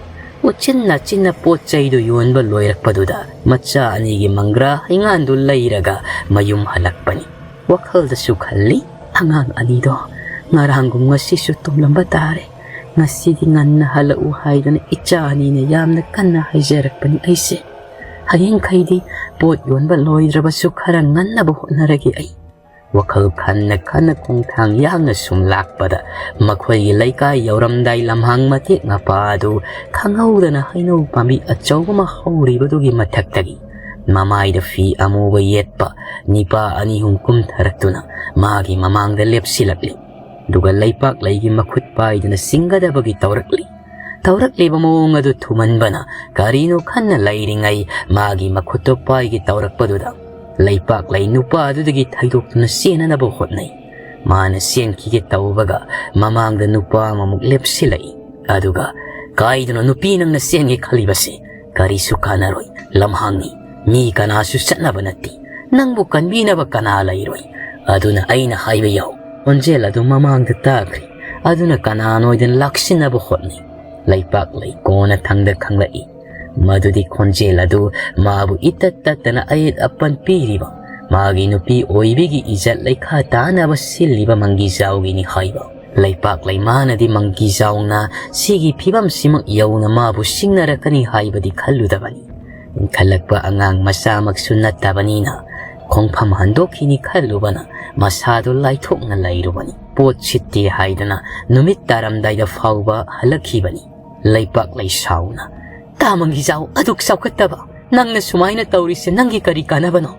ꯎꯆꯤꯟ ꯅꯥꯆꯤꯟꯅ ꯄꯣꯠ ꯆꯩꯗꯨ ꯌꯣꯟꯕ ꯂꯣꯏꯔꯛꯄꯗꯨꯗ ꯃꯆꯥ ꯑꯅꯤꯒꯤ ꯃꯪꯒ꯭ꯔꯥ ꯍꯩꯉꯥꯟꯗꯨ ꯂꯩꯔꯒ ꯃꯌꯨꯝ ꯍꯜꯂꯛꯄꯅꯤ꯫ ꯋꯥꯈꯜꯗꯁꯨ ꯈꯜꯂꯤ, "ꯑꯉꯥꯡ ꯑꯅꯤꯗꯣ ꯉꯔꯥꯡꯒꯨꯝ ꯉꯁꯤꯁꯨ ꯇꯨꯝꯂꯝꯕ ꯇꯥꯔꯦ꯫ "ꯉꯁꯤꯗꯤ ꯉꯟꯅ ꯍꯜꯂꯛꯎ" ꯍꯥꯏꯗꯅ ꯏꯆꯥ ꯑꯅꯤꯅ ꯌꯥꯝꯅ ꯀꯟꯅ ꯍꯥꯏꯖꯔꯛꯄꯅꯤ ꯑꯩꯁꯦ꯫ "ꯍꯌꯦꯡꯈꯩꯗꯤ ꯄꯣꯠ ꯌꯣꯟꯕ ꯂꯣꯏꯗ꯭ꯔꯕꯁꯨ ꯈꯔ ꯉꯟꯅꯕ ꯍꯣꯠꯅꯔꯒꯦ ꯑꯩ"꯫ ꯋꯥꯈꯜ ꯈꯟꯅ ꯈꯟꯅ ꯈꯣꯡꯊꯥꯡ ꯌꯥꯡꯅ ꯁꯨꯝ ꯂꯥꯛꯄꯗ, ꯃꯈꯣꯏꯒꯤ ꯂꯩꯀꯥꯏ ꯌꯧꯔꯝꯗꯥꯏ ꯂꯝꯍꯥꯡ ꯃꯇꯦꯛ ꯃꯄꯥ ꯑꯗꯨ ꯈꯪꯍꯧꯗꯅ ꯍꯩꯅꯧ ꯄꯥꯝꯕꯤ ꯑꯆꯧꯕ ꯑꯃ ꯍꯧꯔꯤꯕꯗꯨꯒꯤ ꯃꯊꯛꯇꯒꯤ ꯃꯃꯥꯏꯗ ꯐꯤ ꯑꯃꯨꯕ ꯌꯦꯠꯄ ꯅꯤꯄꯥ ꯑꯅꯤ ꯑꯍꯨꯝ ꯀꯨꯝꯊꯔꯛꯇꯨꯅ ꯃꯥꯒꯤ ꯃꯃꯥꯡꯗ ꯂꯦꯞꯁꯤꯜꯂꯛꯂꯤ꯫ ꯑꯗꯨꯒ ꯂꯩꯄꯥꯛꯂꯩꯒꯤ ꯃꯈꯨꯠ ꯄꯥꯏꯗꯨꯅ ꯆꯤꯡꯒꯗꯕꯒꯤ ꯇꯧꯔꯛꯂꯤ꯫ ꯇꯧꯔꯛꯂꯤꯕ ꯃꯑꯣꯡ ꯑꯗꯨ ꯊꯨꯃꯟꯕꯅ ꯀꯔꯤꯅꯣ ꯈꯟꯅ ꯂꯩꯔꯤꯉꯩ ꯃꯥꯒꯤ ꯃꯈꯨꯠꯇꯣ ꯄꯥꯏꯒꯦ ꯇꯧꯔꯛꯄꯗꯨꯗ ꯂꯩꯄꯥꯛꯂꯩ ꯅꯨꯄꯥ ꯑꯗꯨꯗꯒꯤ ꯊꯩꯗꯣꯛꯇꯨꯅ ꯆꯦꯟꯅꯅꯕ ꯍꯣꯠꯅꯩ꯫ ꯃꯥꯅ ꯆꯦꯟꯈꯤꯒꯦ ꯇꯧꯕꯒ ꯃꯃꯥꯡꯗ ꯅꯨꯄꯥ ꯑꯃꯃꯨꯛ ꯂꯦꯞꯁꯤꯜꯂꯛꯏ꯫ ꯑꯗꯨꯒ, "ꯀꯥꯏꯗꯅꯣ ꯅꯨꯄꯤ ꯅꯪꯅ ꯆꯦꯟꯒꯦ ꯈꯜꯂꯤꯕꯁꯦ? ꯀꯔꯤꯁꯨ ꯀꯥꯟꯅꯔꯣꯏ, ꯂꯝꯍꯥꯡꯅꯤ꯫ ꯃꯤ ꯀꯅꯥꯁꯨ ꯆꯠꯅꯕ ꯅꯠꯇꯦ꯫ ꯅꯪꯕꯨ ꯀꯟꯕꯤꯅꯕ ꯀꯅꯥ ꯂꯩꯔꯣꯏ? ꯑꯗꯨꯅ ꯑꯩꯅ ꯍꯥꯏꯕ ꯌꯥꯎ"꯫ ꯈꯣꯟꯖꯦꯜ ꯑꯗꯨ ꯃꯃꯥꯡꯗ ꯇꯥꯈ꯭ꯔꯦ꯫ ꯑꯗꯨꯅ ꯀꯅꯥꯅꯣ ꯑꯣꯏꯗꯅ ꯂꯥꯛꯁꯤꯟꯅꯕ ꯍꯣꯠꯅꯩ꯫ ꯂꯩꯄꯥꯛꯂꯩ ꯀꯣꯟꯅ ꯊꯪꯗ ꯈꯪꯂꯛꯏ ꯃꯗꯨꯗꯤ ꯈꯣꯟꯖꯦꯜ ꯑꯗꯨ ꯃꯥꯕꯨ ꯏꯇꯠ ꯇꯠꯇꯅ ꯑꯌꯦꯠ ꯑꯄꯟ ꯄꯤꯔꯤꯕ, ꯃꯥꯒꯤ ꯅꯨꯄꯤ ꯑꯣꯏꯕꯤꯒꯤ ꯏꯖꯠ ꯂꯩꯈꯥ ꯇꯥꯅꯕ ꯁꯤꯜꯂꯤꯕ ꯃꯪꯒꯤꯖꯥꯎꯒꯤꯅꯤ ꯍꯥꯏꯕ꯫ ꯂꯩꯄꯥꯛꯂꯩ ꯃꯥꯅꯗꯤ ꯃꯪꯒꯤꯖꯥꯎꯅ ꯁꯤꯒꯤ ꯐꯤꯕꯝꯁꯤꯃꯛ ꯌꯧꯅ ꯃꯥꯕꯨ ꯁꯤꯡꯅꯔꯛꯀꯅꯤ ꯍꯥꯏꯕꯗꯤ ꯈꯜꯂꯨꯗꯕꯅꯤ꯫ ꯏꯟꯈꯠꯂꯛꯄ ꯑꯉꯥꯡ ꯃꯆꯥꯃꯛꯁꯨ ꯅꯠꯇꯕꯅꯤꯅ ꯈꯣꯡꯐꯝ ꯍꯟꯗꯣꯛꯈꯤꯅꯤ ꯈꯜꯂꯨꯕꯅ ꯃꯁꯥꯗꯨ ꯂꯥꯏꯊꯣꯛꯅ ꯂꯩꯔꯨꯕꯅꯤ꯫ ꯄꯣꯠ ꯁꯤꯠꯇꯦ ꯍꯥꯏꯗꯅ ꯅꯨꯃꯤꯠ ꯇꯥꯔꯝꯗꯥꯏꯗ ꯐꯥꯎꯕ ꯍꯜꯂꯛꯈꯤꯕꯅꯤ꯫ ꯂꯩꯄꯥꯛꯂꯩ ꯁꯥꯎꯅ, "ꯇꯥ ꯃꯪꯒꯤꯖꯥꯎ ꯑꯗꯨꯛ ꯆꯥꯎꯈꯠꯇꯕ, ꯅꯪꯅ ꯁꯨꯃꯥꯏꯅ ꯇꯧꯔꯤꯁꯦ ꯅꯪꯒꯤ ꯀꯔꯤ ꯀꯥꯟꯅꯕꯅꯣ?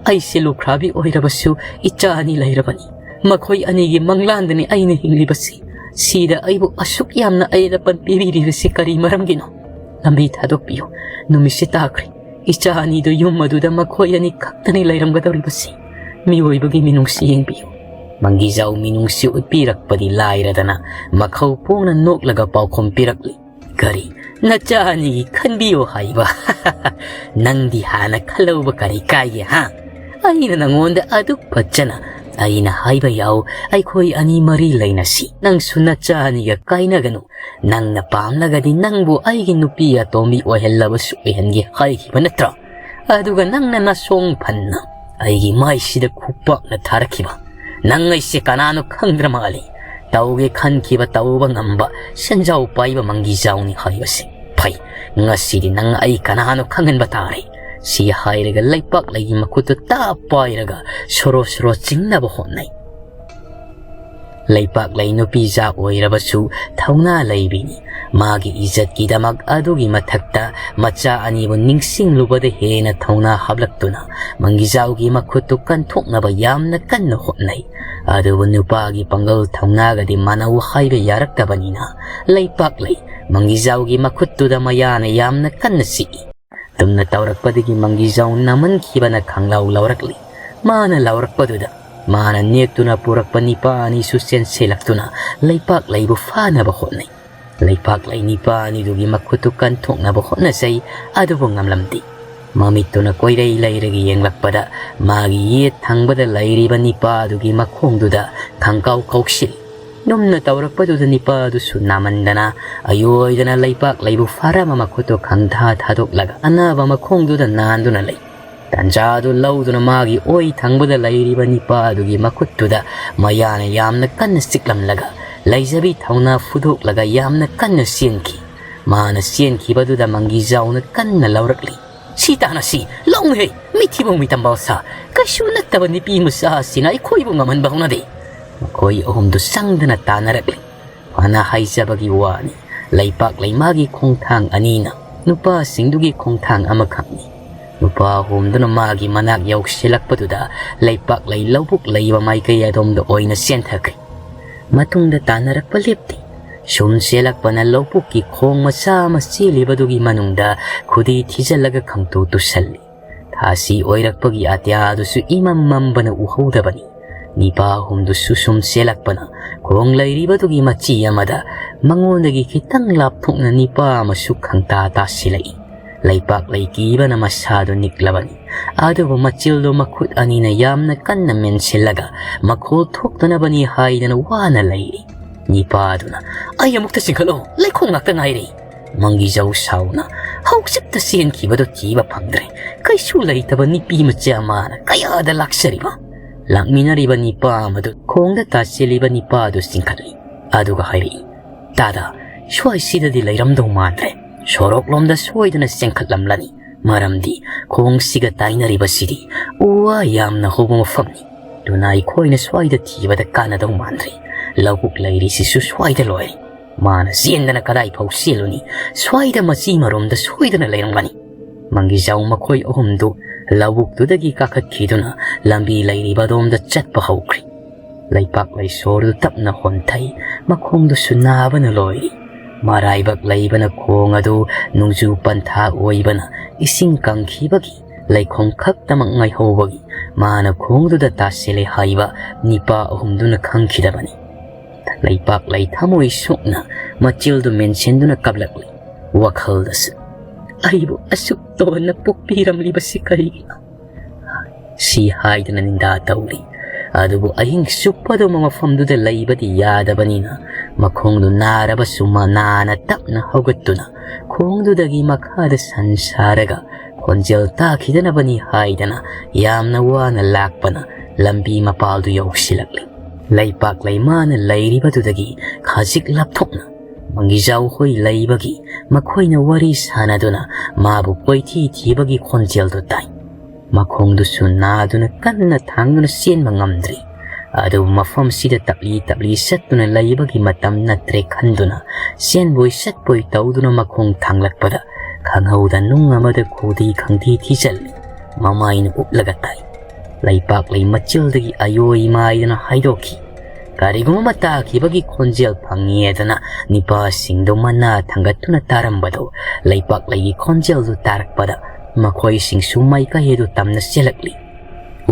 ꯑꯩꯁꯦ ꯂꯨꯈ꯭ꯔꯥꯕꯤ ꯑꯣꯏꯔꯕꯁꯨ ꯏꯆꯥ ꯑꯅꯤ ꯂꯩꯔꯕꯅꯤ꯫ ꯃꯈꯣꯏ ꯑꯅꯤꯒꯤ ꯃꯪꯂꯥꯟꯗꯅꯤ ꯑꯩꯅ ꯍꯤꯡꯂꯤꯕꯁꯤ꯫ ꯁꯤꯗ ꯑꯩꯕꯨ ꯑꯁꯨꯛ ꯌꯥꯝꯅ ꯑꯌꯦꯠ ꯑꯄꯟ ꯄꯤꯕꯤꯔꯤꯕꯁꯤ ꯀꯔꯤ ꯃꯔꯝꯒꯤꯅꯣ? ꯂꯝꯕꯤ ꯊꯥꯗꯣꯛꯄꯤꯌꯨ꯫ ꯅꯨꯃꯤꯠꯁꯦ ꯇꯥꯈ꯭ꯔꯦ꯫ ꯏꯆꯥ ꯑꯅꯤꯗꯨ ꯌꯨꯝ ꯑꯗꯨꯗ ꯃꯈꯣꯏ ꯑꯅꯤ ꯈꯛꯇꯅꯤ ꯂꯩꯔꯝꯒꯗꯧꯔꯤꯕꯁꯤ꯫ ꯃꯤꯑꯣꯏꯕꯒꯤ ꯃꯤꯅꯨꯡꯁꯤ ꯌꯦꯡꯕꯤꯌꯨ"꯫ ꯃꯪꯒꯤꯖꯥꯎ ꯃꯤꯅꯨꯡꯁꯤ ꯎꯠꯄꯤꯔꯛꯄꯗꯤ ꯂꯥꯏꯔꯗꯅ ꯃꯈꯧ ꯄꯣꯡꯅ ꯅꯣꯛꯂꯒ ꯄꯥꯎꯈꯨꯝ ꯄꯤꯔꯛꯂꯤ꯫ "ꯀꯔꯤ? ꯅꯆꯥ ꯑꯅꯤꯒꯤ ꯈꯟꯕꯤꯌꯣ ꯍꯥꯏꯕ? ꯅꯪꯗꯤ ꯍꯥꯟꯅ ꯈꯜꯍꯧꯕ ꯀꯔꯤ ꯀꯥꯏꯒꯦ, ꯍꯥ? ꯑꯩꯅ ꯅꯉꯣꯟꯗ ꯑꯗꯨꯛ ꯐꯖꯅ ꯑꯩꯅ ꯍꯥꯏꯕ ꯌꯥꯎ, ꯑꯩꯈꯣꯏ ꯑꯅꯤ ꯃꯔꯤ ꯂꯩꯅꯁꯤ꯫ ꯅꯪꯁꯨ ꯅꯆꯥ ꯑꯅꯤꯒ ꯀꯥꯏꯅꯒꯅꯨ꯫ ꯅꯪꯅ ꯄꯥꯝꯂꯒꯗꯤ ꯅꯪꯕꯨ ꯑꯩꯒꯤ ꯅꯨꯄꯤ ꯑꯇꯣꯝꯕꯤ ꯑꯣꯏꯍꯜꯂꯕꯁꯨ ꯑꯣꯏꯍꯟꯒꯦ ꯍꯥꯏꯈꯤꯕ ꯅꯠꯇ꯭ꯔꯣ? ꯑꯗꯨꯒ ꯅꯪꯅ ꯅꯁꯣꯡ ꯐꯟꯅ ꯑꯩꯒꯤ ꯃꯥꯏꯁꯤꯗ ꯈꯨꯄꯥꯛꯅ ꯊꯥꯔꯛꯈꯤꯕ꯫ ꯅꯪ ꯑꯩꯁꯦ ꯀꯅꯥꯅꯣ ꯈꯪꯗ꯭ꯔ ꯃꯥꯜꯂꯤ꯫ ꯇꯧꯒꯦ ꯈꯟꯈꯤꯕ ꯇꯧꯕ ꯉꯝꯕ ꯁꯦꯟꯖꯥꯎ ꯄꯥꯏꯕ ꯃꯪꯒꯤꯖꯥꯎꯅꯤ ꯍꯥꯏꯕꯁꯦ꯫ ꯐꯩ, ꯉꯁꯤꯗꯤ ꯅꯪ ꯑꯩ ꯀꯅꯥꯅꯣ ꯈꯪꯍꯟꯕ ꯇꯥꯔꯦ꯫ ꯁꯤ ꯍꯥꯏꯔꯒ ꯂꯩꯄꯥꯛꯂꯩꯒꯤ ꯃꯈꯨꯠꯇꯨ ꯇꯥꯞ ꯄꯥꯏꯔꯒ ꯁꯣꯔꯣ ꯁꯣꯔꯣ ꯆꯤꯡꯅꯕ ꯍꯣꯠꯅꯩ꯫ ꯂꯩꯄꯥꯛꯂꯩ ꯅꯨꯄꯤ ꯖꯥꯠ ꯑꯣꯏꯔꯕꯁꯨ ꯊꯧꯅꯥ ꯂꯩꯕꯤꯅꯤ꯫ ꯃꯥꯒꯤ ꯏꯖꯠꯀꯤꯗꯃꯛ ꯑꯗꯨꯒꯤ ꯃꯊꯛꯇ ꯃꯆꯥ ꯑꯅꯤꯕꯨ ꯅꯤꯡꯁꯤꯡꯂꯨꯕꯗ ꯍꯦꯟꯅ ꯊꯧꯅꯥ ꯍꯥꯞꯂꯛꯇꯨꯅ ꯃꯪꯒꯤꯖꯥꯎꯒꯤ ꯃꯈꯨꯠꯇꯨ ꯀꯟꯊꯣꯛꯅꯕ ꯌꯥꯝꯅ ꯀꯟꯅ ꯍꯣꯠꯅꯩ꯫ ꯑꯗꯨꯕꯨ ꯅꯨꯄꯥꯒꯤ ꯄꯥꯡꯒꯜ ꯊꯧꯅꯥꯒꯗꯤ ꯃꯥꯟꯅꯧ ꯍꯥꯏꯕ ꯌꯥꯔꯛꯇꯕꯅꯤꯅ ꯂꯩꯄꯥꯛꯂꯩ ꯃꯪꯒꯤꯖꯥꯎꯒꯤ ꯃꯈꯨꯠꯇꯨꯗ ꯃꯌꯥꯅ ꯌꯥꯝꯅ ꯀꯟꯅ ꯆꯤꯛꯏ꯫ ꯇꯨꯝꯅ ꯇꯧꯔꯛꯄꯗꯒꯤ ꯃꯪꯒꯤꯖꯥꯎ ꯅꯥꯃꯟꯈꯤꯕꯅ ꯈꯪꯂꯥꯎ ꯂꯥꯎꯔꯛꯂꯤ꯫ ꯃꯥꯅ ꯂꯥꯎꯔꯛꯄꯗꯨꯗ ꯃꯥꯅ ꯅꯦꯛꯇꯨꯅ ꯄꯨꯔꯛꯄ ꯅꯤꯄꯥ ꯑꯅꯤꯁꯨ ꯆꯦꯟꯁꯤꯜꯂꯛꯇꯨꯅ ꯂꯩꯄꯥꯛꯂꯩꯕꯨ ꯐꯥꯅꯕ ꯍꯣꯠꯅꯩ꯫ ꯂꯩꯄꯥꯛꯂꯩ ꯅꯤꯄꯥ ꯑꯅꯤꯗꯨꯒꯤ ꯃꯈꯨꯠꯇꯨ ꯀꯟꯊꯣꯛꯅꯕ ꯍꯣꯠꯅꯖꯩ, ꯑꯗꯨꯕꯨ ꯉꯝꯂꯝꯗꯦ꯫ ꯃꯃꯤꯠꯇꯨꯅ ꯀꯣꯏꯔꯩ ꯂꯩꯔꯒ ꯌꯦꯡꯂꯛꯄꯗ ꯃꯥꯒꯤ ꯌꯦꯠ ꯊꯪꯕꯗ ꯂꯩꯔꯤꯕ ꯅꯤꯄꯥ ꯑꯗꯨꯒꯤ ꯃꯈꯣꯡꯗꯨꯗ ꯈꯪꯀꯥꯎ ꯀꯥꯎꯁꯤꯜ ꯅꯨꯝꯅ ꯇꯧꯔꯛꯄꯗꯨꯗ ꯅꯤꯄꯥ ꯑꯗꯨꯁꯨ ꯅꯥꯃꯟꯗꯅ ꯑꯌꯣꯏꯗꯅ ꯂꯩꯄꯥꯛꯂꯩꯕꯨ ꯐꯥꯔꯝꯕ ꯃꯈꯨꯠꯇꯨ ꯈꯪꯊꯥ ꯊꯥꯗꯣꯛꯂꯒ ꯑꯅꯥꯕ ꯃꯈꯣꯡꯗꯨꯗ ꯅꯥꯟꯗꯨꯅ ꯂꯩ꯫ ꯇꯥꯟꯖꯥꯗꯨ ꯂꯧꯗꯨꯅ ꯃꯥꯒꯤ ꯑꯣꯏ ꯊꯪꯕꯗ ꯂꯩꯔꯤꯕ ꯅꯤꯄꯥ ꯑꯗꯨꯒꯤ ꯃꯈꯨꯠꯇꯨꯗ ꯃꯌꯥꯅ ꯌꯥꯝꯅ ꯀꯟꯅ ꯆꯤꯛꯂꯝꯂꯒ ꯂꯩꯖꯕꯤ ꯊꯧꯅꯥ ꯐꯨꯗꯣꯛꯂꯒ ꯌꯥꯝꯅ ꯀꯟꯅ ꯆꯦꯟꯈꯤ꯫ ꯃꯥꯅ ꯆꯦꯟꯈꯤꯕꯗꯨꯗ ꯃꯪꯒꯤꯖꯥꯎꯅ ꯀꯟꯅ ꯂꯧꯔꯛꯂꯤ꯫ "ꯁꯤ ꯇꯥꯟꯅꯁꯤ, ꯂꯧꯅꯍꯦ, ꯃꯤꯊꯤꯕꯣꯡ ꯃꯤꯇꯝꯕꯥꯜ ꯁꯥ, ꯀꯩꯁꯨ ꯅꯠꯇꯕ ꯅꯨꯄꯤ ꯃꯆꯥꯁꯤꯅ ꯑꯩꯈꯣꯏꯕꯨ ꯉꯝꯍꯟꯕ ꯍꯧꯅꯗꯦ"꯫ ꯃꯈꯣꯏ ꯑꯍꯨꯝꯗꯨ ꯆꯪꯗꯅ ꯇꯥꯟꯅꯔꯛꯂꯤ꯫ ꯐꯅ ꯍꯥꯏꯖꯕꯒꯤ ꯋꯥꯅꯤ, ꯂꯩꯄꯥꯛꯂꯩ ꯃꯥꯒꯤ ꯈꯣꯡꯊꯥꯡ ꯑꯅꯤꯅ ꯅꯨꯄꯥꯁꯤꯡꯗꯨꯒꯤ ꯈꯣꯡꯊꯥꯡ ꯑꯃꯈꯛꯅꯤ꯫ ꯅꯨꯄꯥ ꯑꯍꯨꯝꯗꯨꯅ ꯃꯥꯒꯤ ꯃꯅꯥꯛ ꯌꯧꯁꯤꯜꯂꯛꯄꯗꯨꯗ ꯂꯩꯄꯥꯛꯂꯩ ꯂꯧꯕꯨꯛ ꯂꯩꯕ ꯃꯥꯏꯀꯩ ꯑꯗꯣꯝꯗ ꯑꯣꯏꯅ ꯆꯦꯟꯊꯈ꯭ꯔꯦ꯫ ꯃꯇꯨꯡꯗ ꯇꯥꯟꯅꯔꯛꯄ ꯂꯦꯞꯇꯦ꯫ ꯁꯨꯝ ꯆꯦꯜꯂꯛꯄꯅ ꯂꯧꯕꯨꯛꯀꯤ ꯈꯣꯡ ꯃꯆꯥ ꯑꯃ ꯆꯦꯜꯂꯤꯕꯗꯨꯒꯤ ꯃꯅꯨꯡꯗ ꯈꯨꯗꯤ ꯊꯤꯖꯤꯜꯂꯒ ꯈꯪꯇꯨ ꯇꯨꯁꯜꯂꯤ꯫ ꯊꯥꯁꯤ ꯑꯣꯏꯔꯛꯄꯒꯤ ꯑꯇꯤꯌꯥꯗꯨꯁꯨ ꯏꯃꯝ ꯃꯝꯕꯅ ꯎꯍꯧꯗꯕꯅꯤ꯫ ꯅꯤꯄꯥ ꯑꯍꯨꯝꯗꯨꯁꯨ ꯁꯨꯝ ꯆꯦꯜꯂꯛꯄꯅ ꯈꯣꯡ ꯂꯩꯔꯤꯕꯗꯨꯒꯤ ꯃꯆꯤ ꯑꯃꯗ ꯃꯉꯣꯟꯗꯒꯤ ꯈꯤꯇꯪ ꯂꯥꯞꯊꯣꯛꯅ ꯅꯤꯄꯥ ꯑꯃꯁꯨ ꯈꯪꯇꯥ ꯇꯥꯁꯤꯜꯂꯛꯏ꯫ ꯂꯩꯄꯥꯛꯂꯩ ꯀꯤꯕꯅ ꯃꯁꯥꯗꯨ ꯅꯤꯛꯂꯕꯅꯤ꯫ ꯑꯗꯨꯕꯨ ꯃꯆꯤꯜꯗꯨ ꯃꯈꯨꯠ ꯑꯅꯤꯅ ꯌꯥꯝꯅ ꯀꯟꯅ ꯃꯦꯟꯁꯤꯜꯂꯒ ꯃꯈꯣꯜ ꯊꯣꯛꯇꯅꯕꯅꯤ ꯍꯥꯏꯗꯅ ꯋꯥꯅ ꯂꯩꯔꯤ꯫ ꯅꯤꯄꯥꯗꯨꯅ, "ꯑꯩ ꯑꯃꯨꯛꯇ ꯆꯤꯡꯈꯠꯂꯣ, ꯂꯩꯈꯣꯝ ꯉꯥꯛꯇ ꯉꯥꯏꯔꯦ"꯫ ꯃꯪꯒꯤꯖꯧ ꯁꯥꯎꯅ ꯍꯧꯖꯤꯛꯇ ꯆꯦꯟꯈꯤꯕꯗꯨ ꯊꯤꯕ ꯐꯪꯗ꯭ꯔꯦ꯫ ꯀꯩꯁꯨ ꯂꯩꯇꯕ ꯅꯨꯄꯤ ꯃꯆꯥ ꯑꯃꯅ ꯀꯌꯥꯗ ꯂꯥꯛꯆꯔꯤꯕ? ꯂꯥꯛꯃꯤꯟꯅꯔꯤꯕ ꯅꯤꯄꯥ ꯑꯃꯗꯨ, ꯈꯣꯡꯗ ꯇꯥꯁꯤꯜꯂꯤꯕ ꯅꯤꯄꯥ ꯑꯗꯨ ꯆꯤꯡꯈꯠꯂꯤ꯫ ꯑꯗꯨꯒ ꯍꯥꯏꯔꯛꯏ, "ꯇꯥꯗ, ꯁ꯭ꯋꯥꯏꯁꯤꯗꯗꯤ ꯂꯩꯔꯝꯗꯧ ꯃꯥꯟꯗ꯭ꯔꯦ꯫ ꯁꯣꯔꯣꯛꯂꯣꯝꯗ ꯁꯣꯏꯗꯅ ꯆꯦꯟꯈꯠꯂꯝꯂꯅꯤ꯫ ꯃꯔꯝꯗꯤ ꯈꯣꯡꯁꯤꯒ ꯇꯥꯏꯅꯔꯤꯕꯁꯤꯗꯤ ꯎ ꯋꯥ ꯌꯥꯝꯅ ꯍꯧꯕ ꯃꯐꯝꯅꯤ꯫ ꯑꯗꯨꯅ ꯑꯩꯈꯣꯏꯅ ꯁ꯭ꯋꯥꯏꯗ ꯊꯤꯕꯗ ꯀꯥꯟꯅꯗꯧ ꯃꯥꯟꯗ꯭ꯔꯦ꯫ ꯂꯧꯕꯨꯛ ꯂꯩꯔꯤꯁꯤꯁꯨ ꯁ꯭ꯋꯥꯏꯗ ꯂꯣꯏꯔꯦ꯫ ꯃꯥꯅ ꯆꯦꯟꯗꯅ ꯀꯗꯥꯏ ꯐꯥꯎ ꯆꯦꯜꯂꯨꯅꯤ? ꯁ꯭ꯋꯥꯏꯗ ꯃꯆꯤ ꯃꯔꯣꯝꯗ ꯁꯣꯏꯗꯅ ꯂꯩꯔꯝꯒꯅꯤ꯫" ꯃꯪꯒꯤꯖꯥꯎ ꯃꯈꯣꯏ ꯑꯍꯨꯝꯗꯨ ꯂꯧꯕꯨꯛꯇꯨꯗꯒꯤ ꯀꯥꯈꯠꯈꯤꯗꯨꯅ ꯂꯝꯕꯤ ꯂꯩꯔꯤꯕ ꯑꯗꯣꯝꯗ ꯆꯠꯄ ꯍꯧꯈ꯭ꯔꯦ꯫ ꯂꯩꯄꯥꯛ ꯂꯩꯁꯣꯔꯗꯨ ꯇꯞꯅ ꯍꯣꯟꯊꯩ꯫ ꯃꯈꯣꯡꯗꯨꯁꯨ ꯅꯥꯕꯅ ꯂꯣꯏꯔꯤ꯫ ꯃꯔꯥꯏꯕꯛ ꯂꯩꯕꯅ ꯈꯣꯡ ꯑꯗꯨ ꯅꯣꯡꯖꯨ ꯄꯟꯊꯥ ꯑꯣꯏꯕꯅ ꯏꯁꯤꯡ ꯀꯪꯈꯤꯕꯒꯤ ꯂꯩꯈꯣꯝ ꯈꯛꯇꯃꯛ ꯉꯥꯏꯍꯧꯕꯒꯤ ꯃꯥꯅ ꯈꯣꯡꯗꯨꯗ ꯇꯥꯁꯤꯜꯂꯦ ꯍꯥꯏꯕ ꯅꯤꯄꯥ ꯑꯍꯨꯝꯗꯨꯅ ꯈꯪꯈꯤꯗꯕꯅꯤ꯫ ꯂꯩꯄꯥꯛ ꯂꯩ ꯊꯃꯣꯏ ꯁꯣꯛꯅ ꯃꯆꯤꯜꯗꯨ ꯃꯦꯟꯁꯤꯟꯗꯨꯅ ꯀꯞꯂꯛꯂꯤ꯫ ꯋꯥꯈꯜꯗꯁꯨ, "ꯑꯩꯕꯨ ꯑꯁꯨꯛ ꯇꯣꯟꯅ ꯄꯣꯛꯄꯤꯔꯝꯂꯤꯕꯁꯤ ꯀꯔꯤꯒꯤꯅꯣ?" ꯁꯤ ꯍꯥꯏꯗꯨꯅ ꯅꯤꯟꯗꯥ ꯇꯧꯔꯤ꯫ ꯑꯗꯨꯕꯨ ꯑꯍꯤꯡ ꯆꯨꯞꯄꯗꯨꯃ ꯃꯐꯝꯗꯨꯗ ꯂꯩꯕꯗꯤ ꯌꯥꯗꯕꯅꯤꯅ ꯃꯈꯣꯡꯗꯨ ꯅꯥꯔꯕꯁꯨ ꯃꯅꯥꯅ ꯇꯞꯅ ꯍꯧꯒꯠꯇꯨꯅ ꯈꯣꯡꯗꯨꯗꯒꯤ ꯃꯈꯥꯗ ꯁꯟ ꯁꯥꯔꯒ ꯈꯣꯟꯖꯦꯜ ꯇꯥꯈꯤꯗꯅꯕꯅꯤ ꯍꯥꯏꯗꯅ ꯌꯥꯝꯅ ꯋꯥꯅ ꯂꯥꯛꯄꯅ ꯂꯝꯕꯤ ꯃꯄꯥꯜꯗꯨ ꯌꯧꯁꯤꯜꯂꯛꯂꯤ꯫ ꯂꯩꯄꯥꯛ ꯂꯩꯃꯥꯅ ꯂꯩꯔꯤꯕꯗꯨꯗꯒꯤ ꯈꯖꯤꯛ ꯂꯥꯞꯊꯣꯛꯅ ꯃꯪꯒꯤꯖꯥꯎ ꯍꯣꯏ ꯂꯩꯕꯒꯤ ꯃꯈꯣꯏꯅ ꯋꯥꯔꯤ ꯁꯥꯟꯅꯗꯨꯅ ꯃꯥꯕꯨ ꯀꯣꯏꯊꯤ ꯊꯤꯕꯒꯤ ꯈꯣꯟꯖꯦꯜꯗꯨ ꯇꯥꯏ꯫ ꯃꯈꯣꯡꯗꯨꯁꯨ ꯅꯥꯗꯨꯅ ꯀꯟꯅ ꯊꯥꯡꯗꯨꯅ ꯆꯦꯟꯕ ꯉꯝꯗ꯭ꯔꯤ꯫ ꯑꯗꯨꯕꯨ ꯃꯐꯝꯁꯤꯗ ꯇꯞꯂꯤ ꯇꯞꯂꯤ ꯆꯠꯇꯨꯅ ꯂꯩꯕꯒꯤ ꯃꯇꯝ ꯅꯠꯇ꯭ꯔꯦ ꯈꯟꯗꯨꯅ ꯆꯦꯟꯕꯣꯏ ꯆꯠꯄꯣꯏ ꯇꯧꯗꯨꯅ ꯃꯈꯣꯡ ꯊꯥꯡꯂꯛꯄꯗ ꯈꯪꯍꯧꯗ ꯅꯨꯡ ꯑꯃꯗ ꯈꯨꯗꯤ ꯈꯪꯗꯤ ꯊꯤꯖꯤꯜꯂꯤ꯫ ꯃꯃꯥꯏꯅ ꯎꯞꯂꯒ ꯇꯥꯏ꯫ ꯂꯩꯄꯥꯛ ꯂꯩ ꯃꯆꯤꯜꯗꯒꯤ ꯑꯌꯣꯏ ꯃꯥꯏꯗꯅ ꯍꯥꯏꯗꯣꯛꯈꯤ꯫ ꯀꯔꯤꯒꯨꯝꯕ ꯑꯃ ꯇꯥꯈꯤꯕꯒꯤ ꯈꯣꯟꯖꯦꯜ ꯐꯪꯉꯦꯗꯅ ꯅꯤꯄꯥꯁꯤꯡꯗꯨ ꯃꯅꯥ ꯊꯥꯡꯒꯠꯇꯨꯅ ꯇꯥꯔꯝꯕꯗꯨ ꯂꯩꯄꯥꯛ ꯂꯩꯒꯤ ꯈꯣꯟꯖꯦꯜꯗꯨ ꯇꯥꯔꯛꯄꯗ ꯃꯈꯣꯏꯁꯤꯡꯁꯨ ꯃꯥꯏꯀꯩ ꯑꯗꯨ ꯇꯝꯅ ꯆꯦꯜꯂꯛꯂꯤ꯫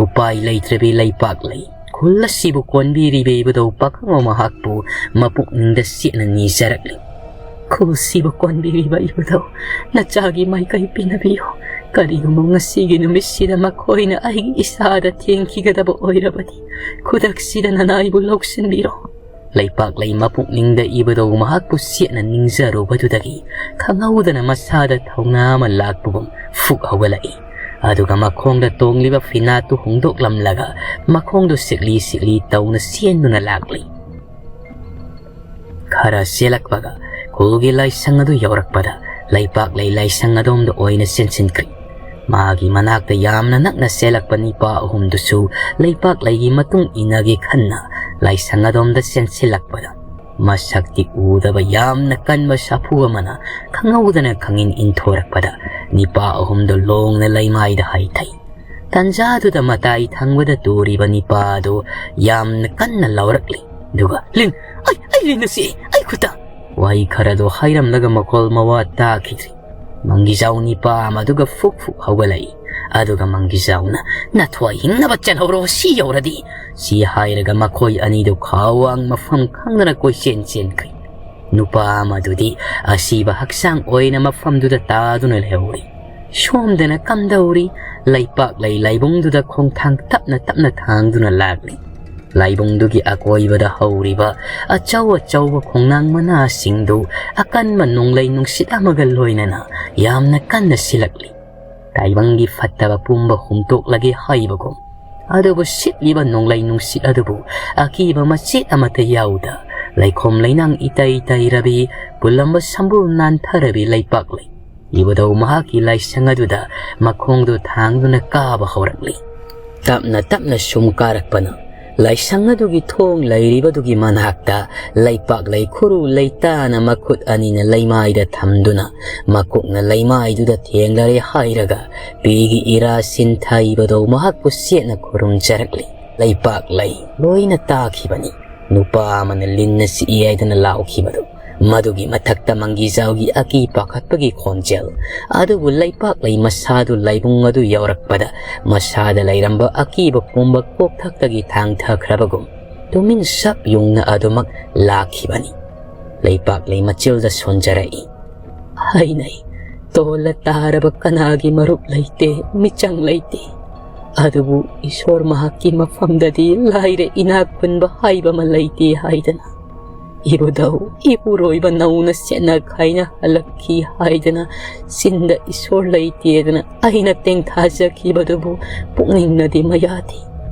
ꯎꯄꯥꯏ ꯂꯩꯇ꯭ꯔꯕꯤ ꯂꯩꯄꯥꯛ ꯂꯩ ꯈꯨꯜ ꯑꯁꯤꯕꯨ ꯀꯣꯟꯕꯤꯔꯤꯕ ꯏꯕꯨꯙꯧ ꯄꯥꯈꯪꯕ ꯃꯍꯥꯛꯄꯨ ꯃꯄꯨꯛꯅꯤꯡꯗ ꯆꯦꯠꯅ ꯅꯤꯖꯔꯛꯂꯤ꯫ "ꯈꯨꯜꯁꯤꯕꯨ ꯀꯣꯟꯕꯤꯔꯤꯕ ꯏꯕꯨꯙꯧ, ꯅꯆꯥꯒꯤ ꯃꯥꯏꯀꯩ ꯄꯤꯅꯕꯤꯌꯨ꯫ ꯀꯔꯤꯒꯨꯝꯕ ꯉꯁꯤꯒꯤ ꯅꯨꯃꯤꯠꯁꯤꯗ ꯃꯈꯣꯏꯅ ꯑꯩꯒꯤ ꯏꯁꯥꯗ ꯊꯦꯡꯈꯤꯒꯗꯕ ꯑꯣꯏꯔꯕꯗꯤ ꯈꯨꯗꯛꯁꯤꯗ ꯅꯅꯥꯏꯕꯨ ꯂꯧꯁꯤꯟꯕꯤꯔꯣ꯫" ꯂꯩꯄꯥꯛ ꯂꯩ ꯃꯄꯨꯛꯅꯤꯡꯗ ꯏꯕꯨꯙꯧ ꯃꯍꯥꯛꯄꯨ ꯆꯦꯠꯅ ꯅꯤꯡꯖꯔꯨꯕꯗꯨꯗꯒꯤ ꯈꯪꯍꯧꯗꯅ ꯃꯁꯥꯗ ꯊꯧꯅꯥ ꯑꯃ ꯂꯥꯛꯄꯒꯨꯝ ꯐꯨꯛ ꯍꯧꯒꯠꯂꯛꯏ꯫ ꯑꯗꯨꯒ ꯃꯈꯣꯡꯗ ꯇꯣꯡꯂꯤꯕ ꯐꯤꯅꯥꯠꯇꯨ ꯍꯨꯟꯗꯣꯛꯂꯝꯂꯒ ꯃꯈꯣꯡꯗꯨ ꯁꯤꯛꯂꯤ ꯁꯤꯛꯂꯤ ꯇꯧꯅ ꯆꯦꯟꯗꯨꯅ ꯂꯥꯛꯂꯤ꯫ ꯈꯔ ꯆꯦꯜꯂꯛꯄꯒ ꯈꯨꯜꯒꯤ ꯂꯥꯏꯁꯪ ꯑꯗꯨ ꯌꯧꯔꯛꯄꯗ ꯂꯩꯄꯥꯛꯂꯩ ꯂꯥꯏꯁꯪ ꯑꯗꯣꯝꯗ ꯑꯣꯏꯅ ꯆꯦꯟꯁꯤꯟꯈ꯭ꯔꯤ꯫ ꯃꯥꯒꯤ ꯃꯅꯥꯛꯇ ꯌꯥꯝꯅ ꯅꯛꯅ ꯆꯦꯜꯂꯛꯄ ꯅꯤꯄꯥ ꯑꯍꯨꯝꯗꯨꯁꯨ ꯂꯩꯄꯥꯛꯂꯩꯒꯤ ꯃꯇꯨꯡ ꯏꯟꯅꯒꯦ ꯈꯟꯅ ꯂꯥꯏꯁꯪ ꯑꯗꯣꯝꯗ ꯆꯦꯟꯁꯤꯜꯂꯛꯄꯗ ꯃꯁꯛꯇꯤ ꯎꯗꯕ ꯌꯥꯝꯅ ꯀꯟꯕ ꯁꯥꯐꯨ ꯑꯃꯅ ꯈꯪꯍꯧꯗꯅ ꯈꯪꯏꯟ ꯏꯟꯊꯣꯔꯛꯄꯗ ꯅꯤꯄꯥ ꯑꯍꯨꯝꯗꯨ ꯂꯣꯡꯅ ꯂꯩꯃꯥꯏꯗ ꯍꯥꯏꯊꯩ꯫ ꯇꯟꯖꯥꯗꯨꯗ ꯃꯇꯥꯏ ꯊꯪꯕꯗ ꯇꯨꯔꯤꯕ ꯅꯤꯄꯥ ꯑꯗꯨ ꯌꯥꯝꯅ ꯀꯟꯅ ꯂꯥꯎꯔꯛꯂꯤ꯫ ꯑꯗꯨꯒ, "ꯂꯤꯟ! ꯑꯩ, ꯑꯩ ꯂꯤꯟ ꯑꯁꯤ ꯑꯩ ꯈꯨꯠꯇ!" ꯋꯥꯍꯩ ꯈꯔꯗꯨ ꯍꯥꯏꯔꯝꯂꯒ ꯃꯈꯣꯜ ꯃꯋꯥ ꯇꯥꯈꯤꯗ꯭ꯔꯤ꯫ ꯃꯪꯒꯤꯖꯥꯎ ꯅꯤꯄꯥ ꯑꯃꯗꯨꯒ ꯐꯨꯛ ꯐꯨꯛ ꯍꯧꯒꯠꯂꯛꯏ꯫ ꯑꯗꯨꯒ ꯃꯪꯒꯤꯖꯥꯎꯅ, "ꯅꯊ꯭ꯋꯥꯏ ꯍꯤꯡꯅꯕ ꯆꯦꯜꯍꯧꯔꯣ, ꯁꯤ ꯌꯧꯔꯗꯤ!" ꯁꯤ ꯍꯥꯏꯔꯒ ꯃꯈꯣꯏ ꯑꯅꯤꯗꯨ ꯈꯥꯋꯥꯡ ꯃꯐꯝ ꯈꯪꯗꯅ ꯀꯣꯏꯆꯦꯟ ꯆꯦꯟꯈ꯭ꯔꯤ꯫ ꯅꯨꯄꯥ ꯑꯃꯗꯨꯗꯤ ꯑꯁꯤꯕ ꯍꯛꯆꯥꯡ ꯑꯣꯏꯅ ꯃꯐꯝꯗꯨꯗ ꯇꯥꯗꯨꯅ ꯂꯩꯍꯧꯔꯤ꯫ ꯁꯣꯝꯗꯅ ꯀꯝꯗꯧꯔꯤ? ꯂꯩꯄꯥꯛꯂꯩ ꯂꯥꯏꯕꯨꯡꯗꯨꯗ ꯈꯣꯡꯊꯥꯡ ꯇꯞꯅ ꯇꯞꯅ ꯊꯥꯡꯗꯨꯅ ꯂꯥꯛꯂꯤ꯫ ꯂꯥꯏꯕꯨꯡꯗꯨꯒꯤ ꯑꯀꯣꯏꯕꯗ ꯍꯧꯔꯤꯕ ꯑꯆꯧ ꯑꯆꯧꯕ ꯈꯣꯡꯅꯥꯡ ꯃꯅꯥꯁꯤꯡꯗꯨ ꯑꯀꯟꯕ ꯅꯣꯡꯂꯩ ꯅꯨꯡꯁꯤꯠ ꯑꯃꯒ ꯂꯣꯏꯅꯅ ꯌꯥꯝꯅ ꯀꯟꯅ ꯁꯤꯜꯂꯛꯂꯤ꯫ ꯇꯥꯏꯕꯪꯒꯤ ꯐꯠꯇꯕ ꯄꯨꯝꯕ ꯍꯨꯝꯇꯣꯛꯂꯒꯦ ꯍꯥꯏꯕꯒꯨꯝ꯫ ꯑꯗꯨꯕꯨ ꯁꯤꯠꯂꯤꯕ ꯅꯣꯡꯂꯩ ꯅꯨꯡꯁꯤꯠ ꯑꯗꯨꯕꯨ ꯑꯀꯤꯕ ꯃꯆꯦꯠ ꯑꯃꯠꯇ ꯌꯥꯎꯗ, ꯂꯩꯈꯣꯝ ꯂꯩꯅꯥꯡ ꯏꯇꯩ ꯇꯩꯔꯕꯤ, ꯄꯨꯜꯂꯝꯕ ꯁꯝꯕꯨꯜ ꯅꯥꯟꯊꯔꯕꯤ ꯂꯩꯄꯥꯛꯂꯩ ꯏꯕꯨꯙꯧ ꯃꯍꯥꯛꯀꯤ ꯂꯥꯏꯁꯪ ꯑꯗꯨꯗ ꯃꯈꯣꯡꯗꯨ ꯊꯥꯡꯗꯨꯅ ꯀꯥꯕ ꯍꯧꯔꯛꯂꯤ꯫ ꯇꯞꯅ ꯇꯞꯅ ꯁꯨꯝ ꯀꯥꯔꯛꯄꯅ ꯂꯥꯏꯁꯪ ꯑꯗꯨꯒꯤ ꯊꯣꯡ ꯂꯩꯔꯤꯕꯗꯨꯒꯤ ꯃꯅꯥꯛꯇ ꯂꯩꯄꯥꯛꯂꯩ ꯈꯨꯔꯨ ꯂꯩꯇꯥꯅ ꯃꯈꯨꯠ ꯑꯅꯤꯅ ꯂꯩꯃꯥꯏꯗ ꯊꯝꯗꯨꯅ ꯃꯀꯣꯛꯅ ꯂꯩꯃꯥꯏꯗꯨꯗ ꯊꯦꯡꯂꯔꯦ ꯍꯥꯏꯔꯒ ꯄꯤꯒꯤ ꯏꯔꯥ ꯁꯤꯟꯊ ꯏꯕꯨꯙꯧ ꯃꯍꯥꯛꯄꯨ ꯆꯦꯠꯅ ꯈꯨꯔꯨꯝꯖꯔꯛꯂꯤ꯫ ꯂꯩꯄꯥꯛꯂꯩ ꯂꯣꯏꯅ ꯇꯥꯈꯤꯕꯅꯤ꯫ ꯅꯨꯄꯥ ꯑꯃꯅ ꯂꯤꯟꯅ ꯆꯤꯛꯏ ꯍꯥꯏꯗꯨꯅ ꯂꯥꯎꯈꯤꯕꯗꯨ꯫ ꯃꯗꯨꯒꯤ ꯃꯊꯛꯇ ꯃꯪꯒꯤꯖꯥꯎꯒꯤ ꯑꯀꯤ ꯄꯥꯈꯠꯄꯒꯤ ꯈꯣꯟꯖꯦꯜ꯫ ꯑꯗꯨꯕꯨ ꯂꯩꯄꯥꯛꯂꯩ ꯃꯁꯥꯗꯨ ꯂꯥꯏꯕꯨꯡ ꯑꯗꯨ ꯌꯧꯔꯛꯄꯗ ꯃꯁꯥꯗ ꯂꯩꯔꯝꯕ ꯑꯀꯤꯕ ꯄꯨꯝꯕ ꯀꯣꯛꯊꯛꯇꯒꯤ ꯊꯥꯡꯊꯈ꯭ꯔꯕꯒꯨꯝ ꯇꯨꯃꯤꯟ ꯁꯞ ꯌꯨꯡꯅ ꯑꯗꯨꯃꯛ ꯂꯥꯛꯈꯤꯕꯅꯤ꯫ ꯂꯩꯄꯥꯛꯂꯩ ꯃꯆꯤꯜꯗ ꯁꯣꯟꯖꯔꯛꯏ꯫ ꯍꯥꯏꯅꯩ, "ꯇꯣꯜꯂ ꯇꯥꯔꯕ ꯀꯅꯥꯒꯤ ꯃꯔꯨꯞ ꯂꯩꯇꯦ, ꯃꯤꯆꯪ ꯂꯩꯇꯦ꯫ ꯑꯗꯨꯕꯨ ꯏꯁꯣꯔ ꯃꯍꯥꯛꯀꯤ ꯃꯐꯝꯗꯗꯤ ꯂꯥꯏꯔ ꯏꯅꯥꯛ ꯈꯨꯟꯕ ꯍꯥꯏꯕ ꯑꯃ ꯂꯩꯇꯦ" ꯍꯥꯏꯗꯅ꯫ "ꯏꯕꯨꯙꯧ, ꯏꯄꯨꯔꯣꯏꯕ ꯅꯧꯅ ꯁꯦꯠꯅ ꯈꯥꯏꯅ ꯍꯜꯂꯛꯈꯤ" ꯍꯥꯏꯗꯅ ꯆꯤꯟꯗ ꯏꯁꯣꯔ ꯂꯩꯇꯦꯗꯅ ꯑꯩꯅ ꯇꯦꯡꯊꯥꯖꯈꯤꯕꯗꯨꯕꯨ ꯄꯨꯛꯅꯤꯡꯅꯗꯤ ꯃꯌꯥꯗꯤ꯫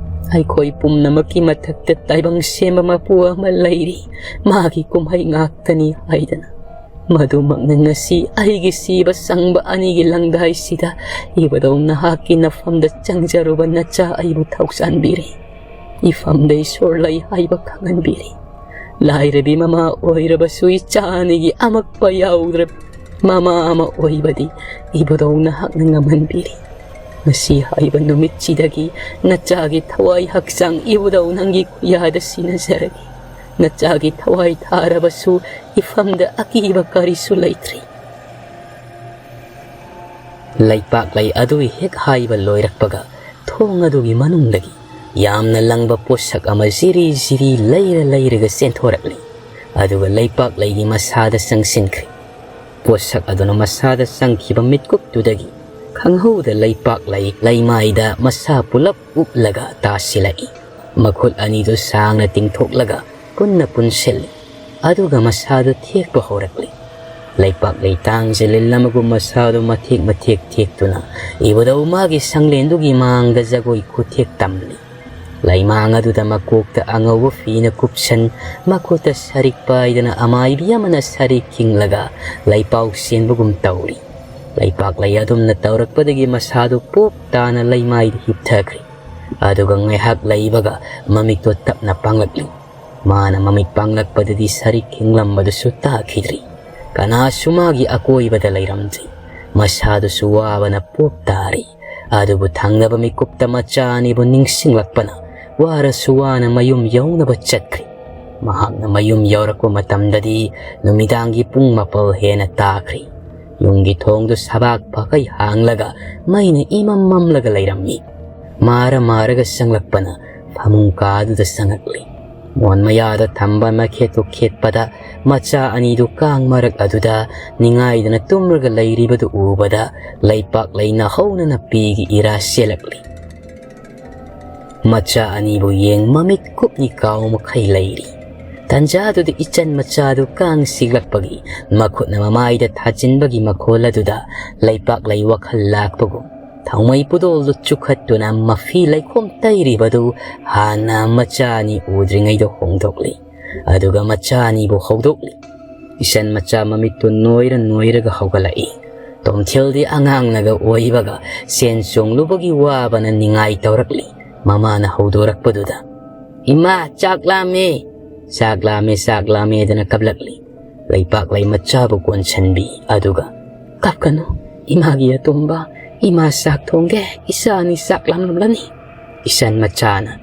ꯑꯩꯈꯣꯏ ꯄꯨꯝꯅꯃꯛꯀꯤ ꯃꯊꯛꯇ ꯇꯥꯏꯕꯪ ꯁꯦꯝꯕ ꯃꯄꯨ ꯑꯃ ꯂꯩꯔꯤ, ꯃꯥꯒꯤ ꯀꯨꯝꯍꯩ ꯉꯥꯛꯇꯅꯤ ꯍꯥꯏꯗꯅ꯫ ꯃꯗꯨꯃꯛꯅ ꯉꯁꯤ ꯑꯩꯒꯤ ꯁꯤꯕ ꯆꯪꯕ ꯑꯅꯤꯒꯤ ꯂꯪꯗꯥꯏꯁꯤꯗ ꯏꯕꯨꯙꯧ ꯅꯍꯥꯛꯀꯤ ꯅꯐꯝꯗ ꯆꯪꯖꯔꯨꯕ ꯅꯆꯥ ꯑꯩꯕꯨ ꯊꯧꯁꯥꯟꯕꯤꯔꯤ꯫ ꯏꯐꯝꯗ ꯏꯁꯣꯔ ꯂꯩ ꯍꯥꯏꯕ ꯈꯪꯍꯟꯕꯤꯔꯤ꯫ ꯂꯥꯏꯔꯕꯤ ꯃꯃꯥ ꯑꯣꯏꯔꯕꯁꯨ ꯏꯆꯥ ꯑꯅꯤꯒꯤ ꯑꯃꯛꯄ ꯌꯥꯎꯗ꯭ꯔꯕ ꯃꯃꯥ ꯑꯃ ꯑꯣꯏꯕꯗꯤ ꯏꯕꯨꯙꯧ ꯅꯍꯥꯛꯅ ꯉꯝꯍꯟꯕꯤꯔꯤ꯫ ꯉꯁꯤ ꯍꯥꯏꯕ ꯅꯨꯃꯤꯠꯁꯤꯗꯒꯤ ꯅꯆꯥꯒꯤ ꯊꯋꯥꯏ ꯍꯛꯆꯥꯡ ꯏꯕꯨꯙꯧ ꯅꯪꯒꯤ ꯈꯨꯌꯥꯗ ꯁꯤꯟꯅꯖꯔꯒꯦ꯫ ꯅꯆꯥꯒꯤ ꯊꯋꯥꯏ ꯊꯥꯔꯕꯁꯨ ꯏꯐꯝꯗ ꯑꯀꯤꯕ ꯀꯔꯤꯁꯨ ꯂꯩꯇ꯭ꯔꯤ꯫ ꯂꯩꯄꯥꯛꯂꯩ ꯑꯗꯨ ꯍꯦꯛ ꯍꯥꯏꯕ ꯂꯣꯏꯔꯛꯄꯒ ꯊꯣꯡ ꯑꯗꯨꯒꯤ ꯃꯅꯨꯡꯗꯒꯤ ꯌꯥꯝꯅ ꯂꯪꯕ ꯄꯣꯠꯁꯛ ꯑꯃ ꯖꯤꯔꯤ ꯖꯤꯔꯤ ꯂꯩꯔ ꯂꯩꯔꯒ ꯆꯦꯟꯊꯣꯔꯛꯂꯤ꯫ ꯑꯗꯨꯒ ꯂꯩꯄꯥꯛꯂꯩꯒꯤ ꯃꯁꯥꯗ ꯆꯪꯁꯤꯟꯈ꯭ꯔꯦ꯫ ꯄꯣꯠꯁꯛ ꯑꯗꯨꯅ ꯃꯁꯥꯗ ꯆꯪꯈꯤꯕ ꯃꯤꯠꯀꯨꯞꯇꯨꯗꯒꯤ ꯈꯪꯍꯧꯗ ꯂꯩꯄꯥꯛꯂꯩ ꯂꯩꯃꯥꯏꯗ ꯃꯁꯥ ꯄꯨꯂꯞ ꯎꯞꯂꯒ ꯇꯥꯁꯤꯜꯂꯛꯏ꯫ ꯃꯈꯨꯠ ꯑꯅꯤꯗꯨ ꯁꯥꯡꯅ ꯇꯤꯡꯊꯣꯛꯂꯒ ꯄꯨꯟꯅ ꯄꯨꯟꯁꯤꯜꯂꯤ꯫ ꯑꯗꯨꯒ ꯃꯁꯥꯗꯨ ꯊꯦꯛꯄ ꯍꯧꯔꯛꯂꯤ꯫ ꯂꯩꯄꯥꯛꯂꯩ ꯇꯥꯡ ꯖꯤꯂꯤꯜ ꯑꯃꯒꯨꯝ ꯃꯁꯥꯗꯨ ꯃꯊꯦꯛ ꯃꯊꯦꯛ ꯊꯦꯛꯇꯨꯅ ꯏꯕꯨꯙꯧ ꯃꯥꯒꯤ ꯁꯪꯂꯦꯟꯗꯨꯒꯤ ꯃꯥꯡꯗ ꯖꯒꯣꯏ ꯈꯨꯊꯦꯛ ꯇꯝꯂꯤ꯫ ꯂꯩꯃꯥꯡ ꯑꯗꯨꯗ ꯃꯀꯣꯛꯇ ꯑꯉꯧꯕ ꯐꯤꯅ ꯀꯨꯞꯁꯟ, ꯃꯈꯨꯠꯇ ꯁꯔꯤꯛ ꯄꯥꯏꯗꯅ ꯑꯃꯥꯏꯕꯤ ꯑꯃꯅ ꯁꯔꯤꯛ ꯈꯤꯡꯂꯒ ꯂꯩꯄꯥꯎ ꯆꯦꯟꯕꯒꯨꯝ ꯇꯧꯔꯤ꯫ ꯂꯩꯄꯥꯛꯂꯩ ꯑꯗꯨꯝꯅ ꯇꯧꯔꯛꯄꯗꯒꯤ ꯃꯁꯥꯗꯨ ꯄꯣꯞ ꯇꯥꯅ ꯂꯩꯃꯥꯏꯗ ꯍꯤꯞꯊꯈ꯭ꯔꯦ꯫ ꯑꯗꯨꯒ ꯉꯥꯏꯍꯥꯛ ꯂꯩꯕꯒ ꯃꯃꯤꯠꯇꯣ ꯇꯞꯅ ꯄꯥꯡꯂꯛꯂꯤ꯫ ꯃꯥꯅ ꯃꯃꯤꯠ ꯄꯥꯡꯂꯛꯄꯗꯗꯤ ꯁꯔꯤꯛ ꯈꯤꯡꯂꯝꯕꯗꯨꯁꯨ ꯇꯥꯈꯤꯗ꯭ꯔꯤ꯫ ꯀꯅꯥꯁꯨ ꯃꯥꯒꯤ ꯑꯀꯣꯏꯕꯗ ꯂꯩꯔꯝꯗ꯭ꯔꯤ꯫ ꯃꯁꯥꯗꯨꯁꯨ ꯋꯥꯕꯅ ꯄꯣꯞ ꯇꯥꯔꯤ꯫ ꯑꯗꯨꯕꯨ ꯊꯪꯅꯕ ꯃꯤꯀꯨꯞꯇ ꯃꯆꯥ ꯑꯅꯤꯕꯨ ꯅꯤꯡꯁꯤꯡꯂꯛꯄꯅ ꯋꯥꯔꯁꯨ ꯋꯥꯅ ꯃꯌꯨꯝ ꯌꯧꯅꯕ ꯆꯠꯈ꯭ꯔꯤ꯫ ꯃꯍꯥꯛꯅ ꯃꯌꯨꯝ ꯌꯧꯔꯛꯄ ꯃꯇꯝꯗꯗꯤ ꯅꯨꯃꯤꯗꯥꯡꯒꯤ ꯄꯨꯡ ꯃꯥꯄꯜ ꯍꯦꯟꯅ ꯇꯥꯈ꯭ꯔꯤ꯫ ꯌꯨꯝꯒꯤ ꯊꯣꯡꯗꯨ ꯁꯕꯥꯛ ꯐꯥꯈꯩ ꯍꯥꯡꯂꯒ ꯃꯩꯅ ꯏꯃꯝ ꯃꯝꯂꯒ ꯂꯩꯔꯝꯃꯤ꯫ ꯃꯥꯔ ꯃꯥꯔꯒ ꯆꯪꯂꯛꯄꯅ ꯐꯃꯨꯡ ꯀꯥꯗꯨꯗ ꯆꯪꯉꯛꯂꯤ꯫ ꯃꯣꯟ ꯃꯌꯥꯗ ꯊꯝꯕ ꯃꯈꯦꯠꯇꯨ ꯈꯦꯠꯄꯗ ꯃꯆꯥ ꯑꯅꯤꯗꯨ ꯀꯥꯡ ꯃꯔꯛ ꯑꯗꯨꯗ ꯅꯤꯡꯉꯥꯏꯗꯅ ꯇꯨꯝꯂꯒ ꯂꯩꯔꯤꯕꯗꯨ ꯎꯕꯗ ꯂꯩꯄꯥꯛꯂꯩꯅ ꯍꯧꯅꯅ ꯄꯤꯒꯤ ꯏꯔꯥ ꯆꯦꯜꯂꯛꯂꯤ꯫ ꯃꯆꯥ ꯑꯅꯤꯕꯨ ꯌꯦꯡ ꯃꯃꯤꯠ ꯀꯨꯞꯅꯤ ꯀꯥꯎ ꯃꯈꯩ ꯂꯩꯔꯤ꯫ ꯇꯟꯖꯥꯗꯨꯗ ꯏꯆꯟ ꯃꯆꯥꯗꯨ ꯀꯥꯡ ꯁꯤꯛꯂꯛꯄꯒꯤ ꯃꯈꯨꯠꯅ ꯃꯃꯥꯏꯗ ꯊꯥꯖꯤꯟꯕꯒꯤ ꯃꯈꯣꯜ ꯑꯗꯨꯗ ꯂꯩꯄꯥꯛꯂꯩ ꯋꯥꯈꯜ ꯂꯥꯛꯄꯒꯨꯝ ꯊꯥꯎꯃꯩ ꯄꯨꯗꯣꯜꯗꯨ ꯆꯨꯞꯈꯠꯇꯨꯅ ꯃꯐꯤ ꯂꯩꯈꯣꯝ ꯇꯩꯔꯤꯕꯗꯨ ꯍꯥꯟꯅ ꯃꯆꯥ ꯑꯅꯤ ꯎꯗ꯭ꯔꯤꯉꯩꯗ ꯍꯣꯡꯗꯣꯛꯂꯤ꯫ ꯑꯗꯨꯒ ꯃꯆꯥ ꯑꯅꯤꯕꯨ ꯍꯧꯗꯣꯛꯂꯤ꯫ ꯏꯆꯟ ꯃꯆꯥ ꯃꯃꯤꯠꯇꯨ ꯅꯣꯏꯔ ꯅꯣꯏꯔꯒ ꯍꯧꯒꯠꯂꯛꯏ꯫ ꯇꯣꯝꯊꯤꯜꯗꯤ ꯑꯉꯥꯡꯅꯒ ꯑꯣꯏꯕꯒ ꯁꯦꯟ ꯆꯣꯡꯂꯨꯕꯒꯤ ꯋꯥꯕꯅ ꯅꯤꯡꯉꯥꯏ ꯇꯧꯔꯛꯂꯤ꯫ ꯃꯃꯥꯅ ꯍꯧꯗꯣꯔꯛꯄꯗꯨꯗ, "ꯏꯃꯥ, ꯆꯥꯛ ꯂꯥꯝꯃꯦ!" "ꯆꯥꯛ ꯂꯥꯝꯃꯦ, ꯆꯥꯛ ꯂꯥꯝꯃꯦꯗꯅ" ꯀꯞꯂꯛꯂꯤ꯫ ꯂꯩꯄꯥꯛꯂꯩ ꯃꯆꯥꯕꯨ ꯀꯣꯟꯁꯤꯟꯕꯤ꯫ ꯑꯗꯨꯒ, "ꯀꯞꯀꯅꯨ, ꯏꯃꯥꯒꯤ ꯑꯇꯣꯝꯕ, ꯏꯃꯥ ꯆꯥꯛ ꯊꯣꯡꯒꯦ, ꯏꯆꯥ ꯑꯅꯤ ꯆꯥꯛ ꯂꯥꯝꯂꯝꯂꯅꯤ꯫" ꯏꯆꯟ ꯃꯆꯥꯅ,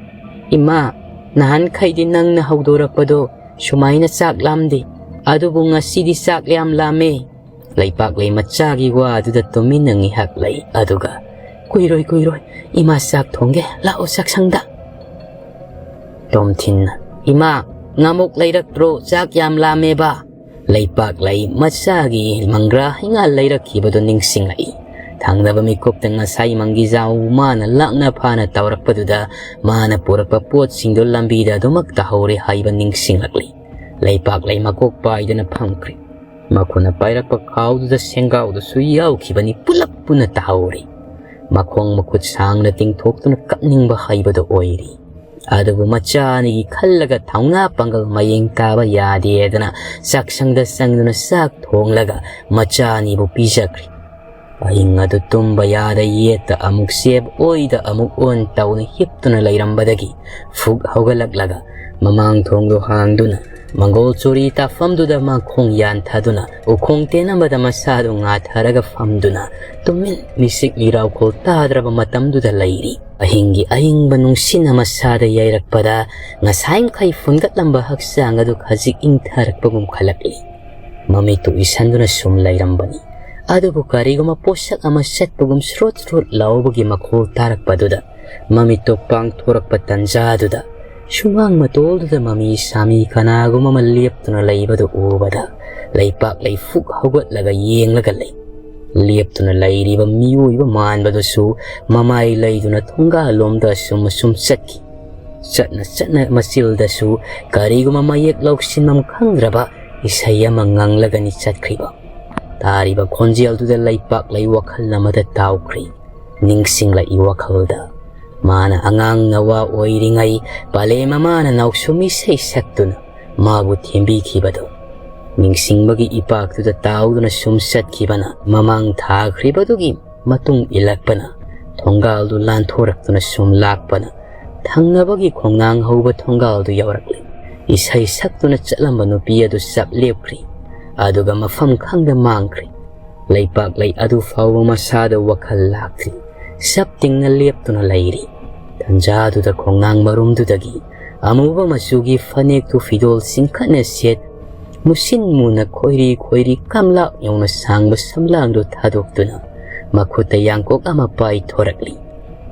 "ꯏꯃꯥ, ꯅꯍꯥꯟꯈꯩꯗꯤ ꯅꯪꯅ ꯍꯧꯗꯣꯔꯛꯄꯗꯣ ꯁꯨꯃꯥꯏꯅ ꯆꯥꯛ ꯂꯥꯝꯗꯦ, ꯑꯗꯨꯕꯨ ꯉꯁꯤꯗꯤ ꯆꯥꯛ ꯌꯥꯝ ꯂꯥꯝꯃꯦ꯫" ꯂꯩꯄꯥꯛꯂꯩ ꯃꯆꯥꯒꯤ ꯋꯥꯗꯨꯗ ꯇꯨꯃꯤꯟꯅ ꯉꯥꯏꯍꯥꯛ ꯂꯩ꯫ ꯑꯗꯨꯒ, "ꯀꯨꯏꯔꯣꯏ, ꯀꯨꯏꯔꯣꯏ, ꯏꯃꯥ ꯆꯥꯛ ꯊꯣꯡꯒꯦ, ꯂꯥꯛꯑꯣ ꯆꯥꯛꯁꯪꯗ꯫" ꯇꯣꯝꯊꯤꯟꯅ, "ꯏꯃꯥ, ꯉꯥꯃꯣꯛ ꯂꯩꯔꯛꯇ꯭ꯔꯣ? ꯆꯥꯛ ꯌꯥꯝ ꯂꯥꯝꯃꯦꯕ꯫" ꯂꯩꯄꯥꯛꯂꯩ ꯃꯆꯥꯒꯤ ꯃꯪꯒ꯭ꯔꯥ ꯍꯩꯉꯥ ꯂꯩꯔꯛꯈꯤꯕꯗꯨ ꯅꯤꯡꯁꯤꯡꯂꯛꯏ꯫ ꯊꯪꯅꯕ ꯃꯤꯀꯨꯞꯇ ꯉꯁꯥꯏ ꯃꯪꯒꯤꯖꯥꯎ ꯃꯥꯅ ꯂꯥꯛꯅ ꯐꯥꯅ ꯇꯧꯔꯛꯄꯗꯨꯗ ꯃꯥꯅ ꯄꯨꯔꯛꯄ ꯄꯣꯠꯁꯤꯡꯗꯨ ꯂꯝꯕꯤꯗ ꯑꯗꯨꯃꯛ ꯇꯥꯍꯧꯔꯦ ꯍꯥꯏꯕ ꯅꯤꯡꯁꯤꯡꯂꯛꯂꯤ꯫ ꯂꯩꯄꯥꯛꯂꯩ ꯃꯀꯣꯛ ꯄꯥꯏꯗꯨꯅ ꯐꯝꯈ꯭ꯔꯦ꯫ ꯃꯈꯨꯠꯅ ꯄꯥꯏꯔꯛꯄ ꯈꯥꯎꯗꯨꯗ ꯁꯦꯡꯒꯥꯎꯗꯨꯁꯨ ꯌꯥꯎꯈꯤꯕꯅꯤ, ꯄꯨꯂꯞ ꯄꯨꯟꯅ ꯇꯥꯍꯧꯔꯦ꯫ ꯃꯈꯣꯡ ꯃꯈꯨꯠ ꯁꯥꯡꯅ ꯇꯤꯡꯊꯣꯛꯇꯨꯅ ꯀꯞꯅꯤꯡꯕ ꯍꯩꯕꯗꯨ ꯑꯣꯏꯔꯤ꯫ ꯑꯗꯨꯕꯨ ꯃꯆꯥ ꯑꯅꯤꯒꯤ ꯈꯜꯂꯒ ꯊꯧꯅꯥ ꯄꯥꯡꯒꯜ ꯃꯌꯦꯡ ꯇꯥꯕ ꯌꯥꯗꯦꯗꯅ ꯆꯥꯛꯁꯪꯗ ꯆꯪꯗꯨꯅ ꯆꯥꯛ ꯊꯣꯡꯂꯒ ꯃꯆꯥ ꯑꯅꯤꯕꯨ ꯄꯤꯖꯈ꯭ꯔꯦ꯫ ꯑꯍꯤꯡ ꯑꯗꯨ ꯇꯨꯝꯕ ꯌꯥꯗ ꯌꯦꯠꯇ ꯑꯃꯨꯛ ꯆꯦꯞ, ꯑꯣꯏꯗ ꯑꯃꯨꯛ ꯑꯣꯟ ꯇꯧꯅ ꯍꯤꯞꯇꯨꯅ ꯂꯩꯔꯝꯕꯗꯒꯤ ꯐꯨꯛ ꯍꯧꯒꯠꯂꯛꯂꯒ ꯃꯃꯥꯡ ꯊꯣꯡꯗꯨ ꯍꯥꯡꯗꯨꯅ ꯃꯪꯒꯣꯜ ꯆꯨꯔꯤ ꯇꯥꯐꯝꯗꯨꯗ ꯃꯈꯣꯡ ꯌꯥꯟꯊꯗꯨꯅ ꯎꯈꯣꯡ ꯇꯦꯟ ꯑꯃꯗ ꯃꯁꯥꯗꯨ ꯉꯥꯊꯔꯒ ꯐꯝꯗꯨꯅ ꯇꯨꯃꯤꯟ ꯃꯤꯁꯤꯛ ꯃꯤꯔꯥꯎꯈꯣꯜ ꯇꯥꯗ꯭ꯔꯕ ꯃꯇꯝꯗꯨꯗ ꯂꯩꯔꯤ꯫ ꯑꯍꯤꯡꯒꯤ ꯑꯏꯪꯕ ꯅꯨꯡꯁꯤꯠꯅ ꯃꯁꯥꯗ ꯌꯩꯔꯛꯄꯗ ꯉꯁꯥꯏ ꯃꯈꯩ ꯐꯨꯟꯒꯠꯂꯝꯕ ꯍꯛꯆꯥꯡ ꯑꯗꯨ ꯈꯖꯤꯛ ꯏꯪꯊꯔꯛꯄꯒꯨꯝ ꯈꯜꯂꯛꯂꯤ꯫ ꯃꯃꯤꯠꯇꯨ ꯎꯏꯁꯟꯗꯨꯅ ꯁꯨꯝ ꯂꯩꯔꯝꯕꯅꯤ꯫ ꯑꯗꯨꯕꯨ ꯀꯔꯤꯒꯨꯝꯕ ꯄꯣꯠꯁꯛ ꯑꯃ ꯆꯠꯄꯒꯨꯝ ꯁ꯭ꯔꯨꯠ ꯁ꯭ꯔꯨꯠ ꯂꯥꯎꯕꯒꯤ ꯃꯈꯣꯜ ꯇꯥꯔꯛꯄꯗꯨꯗ ꯃꯃꯤꯠꯇꯨ ꯄꯥꯡꯊꯣꯔꯛꯄ ꯇꯟꯖꯥꯗꯨꯗ ꯁꯨꯃꯥꯡ ꯃꯇꯣꯜꯗꯨꯗ ꯃꯃꯤ ꯁꯥꯃꯤ ꯀꯅꯥꯒꯨꯝꯕ ꯑꯃ ꯂꯦꯞꯇꯨꯅ ꯂꯩꯕꯗꯨ ꯎꯕꯗ ꯂꯩꯄꯥꯛ ꯂꯩꯐꯨꯛ ꯍꯧꯒꯠꯂꯒ ꯌꯦꯡꯂꯒ ꯂꯩ꯫ ꯂꯦꯞꯇꯨꯅ ꯂꯩꯔꯤꯕ ꯃꯤꯑꯣꯏꯕ ꯃꯥꯟꯕꯗꯨꯁꯨ ꯃꯃꯥꯏ ꯂꯩꯗꯨꯅ ꯊꯣꯡꯒꯥꯜꯂꯣꯝꯗ ꯑꯁꯨꯝ ꯑꯁꯨꯝ ꯆꯠꯈꯤ꯫ ꯆꯠꯅ ꯆꯠꯅ ꯃꯆꯤꯜꯗꯁꯨ ꯀꯔꯤꯒꯨꯝꯕ ꯃꯌꯦꯛ ꯂꯧꯁꯤꯟꯐꯝ ꯈꯪꯗ꯭ꯔꯕ ꯏꯁꯩ ꯑꯃ ꯉꯪꯂꯒꯅꯤ ꯆꯠꯈ꯭ꯔꯤꯕ꯫ ꯇꯥꯔꯤꯕ ꯈꯣꯟꯖꯦꯜꯗꯨꯗ ꯂꯩꯄꯥꯛ ꯂꯩ ꯋꯥꯈꯜ ꯑꯃꯗ ꯇꯥꯎꯈ꯭ꯔꯤ꯫ ꯅꯤꯡꯁꯤꯡꯂꯛꯏ ꯋꯥꯈꯜꯗ꯫ ꯃꯥꯅ ꯑꯉꯥꯡ ꯅꯋꯥ ꯑꯣꯏꯔꯤꯉꯩ ꯄꯂꯦꯝ ꯃꯃꯥꯅ ꯅꯥꯎꯁꯨꯝ ꯏꯁꯩ ꯁꯛꯇꯨꯅ ꯃꯥꯕꯨ ꯊꯦꯝꯕꯤꯈꯤꯕꯗꯨ꯫ ꯅꯤꯡꯁꯤꯡꯕꯒꯤ ꯏꯄꯥꯛꯇꯨꯗ ꯇꯥꯎꯗꯨꯅ ꯁꯨꯝ ꯆꯠꯈꯤꯕꯅ ꯃꯃꯥꯡ ꯊꯥꯈ꯭ꯔꯤꯕꯗꯨꯒꯤ ꯃꯇꯨꯡ ꯏꯜꯂꯛꯄꯅ ꯊꯣꯡꯒꯥꯜꯗꯨ ꯂꯥꯟꯊꯣꯔꯛꯇꯨꯅ ꯁꯨꯝ ꯂꯥꯛꯄꯅ ꯊꯪꯅꯕꯒꯤ ꯈꯣꯡꯅꯥꯡ ꯍꯧꯕ ꯊꯣꯡꯒꯥꯜꯗꯨ ꯌꯧꯔꯛꯂꯤ꯫ ꯏꯁꯩ ꯁꯛꯇꯨꯅ ꯆꯠꯂꯝꯕ ꯅꯨꯄꯤ ꯑꯗꯨ ꯆꯞ ꯂꯦꯞꯈ꯭ꯔꯤ꯫ ꯑꯗꯨꯒ ꯃꯐꯝ ꯈꯪꯗ ꯃꯥꯡꯈ꯭ꯔꯤ꯫ ꯂꯩꯄꯥꯛ ꯂꯩ ꯑꯗꯨ ꯐꯥꯎꯕ ꯃꯁꯥꯗ ꯋꯥꯈꯜ ꯂꯥꯛꯇ꯭ꯔꯤ꯫ ꯆꯞ ꯇꯤꯡꯅ ꯂꯦꯞꯇꯨꯅ ꯂꯩꯔꯤ꯫ ꯇꯟꯖꯥꯗꯨꯗ ꯈꯣꯡꯅꯥꯡ ꯃꯔꯨꯝꯗꯨꯗꯒꯤ ꯑꯃꯨꯕ ꯃꯆꯨꯒꯤ ꯐꯅꯦꯛꯇꯨ ꯐꯤꯗꯣꯜ ꯆꯤꯡꯈꯠꯅ ꯁꯦꯠ, ꯃꯨꯁꯤꯟ ꯃꯨꯅ ꯈꯣꯏꯔꯤ ꯈꯣꯏꯔꯤ ꯀꯝꯂꯥ ꯌꯧꯅ ꯁꯥꯡꯕ ꯁꯝꯂꯥꯡꯗꯨ ꯊꯥꯗꯣꯛꯇꯨꯅ ꯃꯈꯨꯠꯇ ꯌꯥꯡꯀꯣꯛ ꯑꯃ ꯄꯥꯏꯊꯣꯔꯛꯂꯤ꯫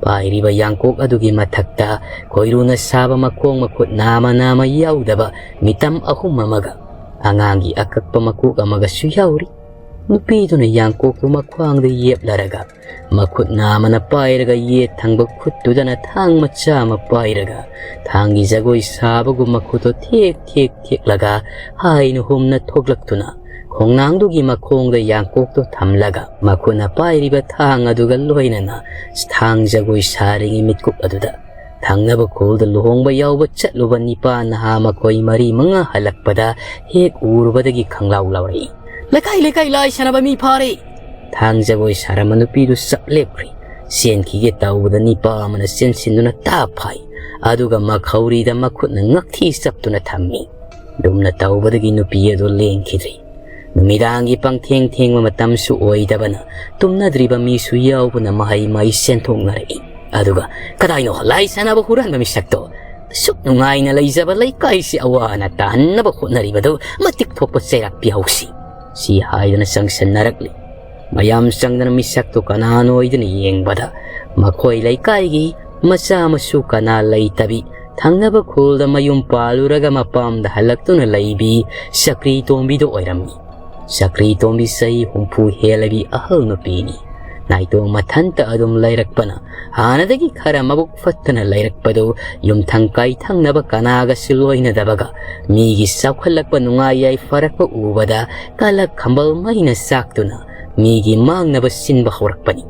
ꯄꯥꯏꯔꯤꯕ ꯌꯥꯡꯀꯣꯛ ꯑꯗꯨꯒꯤ ꯃꯊꯛꯇ ꯈꯣꯏꯔꯨꯅ ꯁꯥꯕ ꯃꯈꯣꯡ ꯃꯈꯨꯠ ꯅꯥꯃ ꯅꯥꯃ ꯌꯥꯎꯗꯕ ꯃꯤꯇꯝ ꯑꯍꯨꯝ ꯑꯃꯒ ꯑꯉꯥꯡꯒꯤ ꯑꯀꯛꯄ ꯃꯀꯣꯛ ꯑꯃꯒꯁꯨ ꯌꯥꯎꯔꯤ꯫ ꯅꯨꯄꯤꯗꯨꯅ ꯌꯥꯡꯀꯣꯛꯇꯨ ꯃꯈ꯭ꯋꯥꯡꯗ ꯌꯦꯞꯂꯔꯒ ꯃꯈꯨꯠ ꯅꯥꯃꯅ ꯄꯥꯏꯔꯒ ꯌꯦꯠ ꯊꯪꯕ ꯈꯨꯠꯇꯨꯗꯅ ꯊꯥꯡ ꯃꯆꯥ ꯑꯃ ꯄꯥꯏꯔꯒ ꯊꯥꯡꯒꯤ ꯖꯒꯣꯏ ꯁꯥꯕꯒꯨꯝ ꯃꯈꯨꯠꯇꯣ ꯊꯦꯛ ꯊꯦꯛ ꯊꯦꯛꯂꯒ ꯍꯥꯏꯅ ꯍꯨꯝꯅ ꯊꯣꯛꯂꯛꯇꯨꯅ ꯈꯣꯡꯅꯥꯡꯗꯨꯒꯤ ꯃꯈꯣꯡꯗ ꯌꯥꯡꯀꯣꯛꯇꯣ ꯊꯝꯂꯒ ꯃꯈꯨꯠꯅ ꯄꯥꯏꯔꯤꯕ ꯊꯥꯡ ꯑꯗꯨꯒ ꯂꯣꯏꯅꯅ ꯊꯥꯡ ꯖꯒꯣꯏ ꯁꯥꯔꯤꯉꯩ ꯃꯤꯠꯀꯨꯞ ꯑꯗꯨꯗ ꯊꯪꯅꯕ ꯈꯨꯜꯗ ꯂꯨꯍꯣꯡꯕ ꯌꯥꯎꯕ ꯆꯠꯂꯨꯕ ꯅꯤꯄꯥ ꯅꯍꯥ ꯃꯈꯣꯏ ꯃꯔꯤ ꯃꯉꯥ ꯍꯜꯂꯛꯄꯗ ꯍꯦꯛ ꯎꯔꯨꯕꯗꯒꯤ ꯈꯪꯂꯥꯎ ꯂꯥꯎꯔꯛꯏ꯫ "ꯂꯩꯀꯥꯏ ꯂꯩꯀꯥꯏ ꯂꯥꯏ ꯁꯥꯟꯅꯕ ꯃꯤ ꯐꯥꯔꯦ!" ꯊꯥꯡ ꯖꯒꯣꯏ ꯁꯥꯔꯝꯕ ꯅꯨꯄꯤꯗꯨ ꯆꯞ ꯂꯦꯞꯈ꯭ꯔꯤ꯫ ꯆꯦꯟꯈꯤꯒꯦ ꯇꯧꯕꯗ ꯅꯤꯄꯥ ꯑꯃꯅ ꯆꯦꯟꯁꯤꯟꯗꯨꯅ ꯇꯥꯞ ꯐꯥꯏ꯫ ꯑꯗꯨꯒ ꯃꯈꯧꯔꯤꯗ ꯃꯈꯨꯠꯅ ꯉꯛꯊꯤ ꯆꯞꯇꯨꯅ ꯊꯝꯃꯤ꯫ ꯗꯨꯝꯅ ꯇꯧꯕꯗꯒꯤ ꯅꯨꯄꯤ ꯑꯗꯨ ꯂꯦꯡꯈꯤꯗ꯭ꯔꯤ꯫ ꯅꯨꯃꯤꯗꯥꯡꯒꯤ ꯄꯪꯊꯦꯡ ꯊꯦꯡꯕ ꯃꯇꯝꯁꯨ ꯑꯣꯏꯗꯕꯅ ꯇꯨꯝꯅꯗ꯭ꯔꯤꯕ ꯃꯤꯁꯨ ꯌꯥꯎꯕꯅ ꯃꯍꯩ ꯃꯍꯩ ꯆꯦꯟꯊꯣꯛꯅꯔꯛꯏ꯫ ꯑꯗꯨꯒ, "ꯀꯗꯥꯏꯅꯣ ꯂꯥꯏ ꯁꯥꯟꯅꯕ ꯍꯨꯔꯥꯟꯕ ꯃꯤꯁꯛꯇꯣ? ꯑꯁꯨꯛ ꯅꯨꯡꯉꯥꯏꯅ ꯂꯩꯖꯕ ꯂꯩꯀꯥꯏꯁꯤ ꯑꯋꯥ ꯑꯅꯥ ꯇꯥꯍꯟꯅꯕ ꯍꯣꯠꯅꯔꯤꯕꯗꯨ ꯃꯇꯤꯛ ꯊꯣꯛꯄ ꯆꯩꯔꯥꯛ ꯄꯤꯍꯧꯁꯤ!" ꯁꯤ ꯍꯥꯏꯗꯨꯅ ꯆꯪꯁꯤꯟꯅꯔꯛꯂꯤ꯫ ꯃꯌꯥꯝ ꯆꯪꯗꯅ ꯃꯤꯁꯛꯇꯨ ꯀꯅꯥꯅꯣ ꯍꯥꯏꯗꯨꯅ ꯌꯦꯡꯕꯗ ꯃꯈꯣꯏ ꯂꯩꯀꯥꯏꯒꯤ ꯃꯆꯥ ꯃꯁꯨ ꯀꯅꯥ ꯂꯩꯇꯕꯤ ꯊꯪꯅꯕ ꯈꯨꯜꯗ ꯃꯌꯨꯝ ꯄꯥꯜꯂꯨꯔꯒ ꯃꯄꯥꯝꯗ ꯍꯜꯂꯛꯇꯨꯅ ꯂꯩꯕꯤ ꯆꯀ꯭ꯔꯤ ꯇꯣꯝꯕꯤꯗꯨ ꯑꯣꯏꯔꯝꯃꯤ꯫ ꯆꯀ꯭ꯔꯤ ꯇꯣꯝꯕꯤ ꯆꯍꯤ ꯍꯨꯝꯐꯨ ꯍꯦꯜꯂꯕꯤ ꯑꯍꯜ ꯅꯨꯄꯤꯅꯤ꯫ ꯅꯥꯏꯇꯣꯝ ꯃꯊꯟꯇ ꯑꯗꯨꯝ ꯂꯩꯔꯛꯄꯅ ꯍꯥꯟꯅꯗꯒꯤ ꯈꯔ ꯃꯕꯨꯛ ꯐꯠꯇꯅ ꯂꯩꯔꯛꯄꯗꯨ ꯌꯨꯝꯊꯪ ꯀꯥꯏꯊꯪꯅꯕ ꯀꯅꯥꯒꯁꯨ ꯂꯣꯏꯅꯗꯕꯒ ꯃꯤꯒꯤ ꯆꯥꯎꯈꯠꯂꯛꯄ ꯅꯨꯡꯉꯥꯏ ꯌꯥꯏꯐꯔꯛꯄ ꯎꯕꯗ ꯀꯂꯛ ꯈꯝꯕꯜ ꯃꯩꯅ ꯆꯥꯛꯇꯨꯅ ꯃꯤꯒꯤ ꯃꯥꯡꯅꯕ ꯁꯤꯟꯕ ꯍꯧꯔꯛꯄꯅꯤ꯫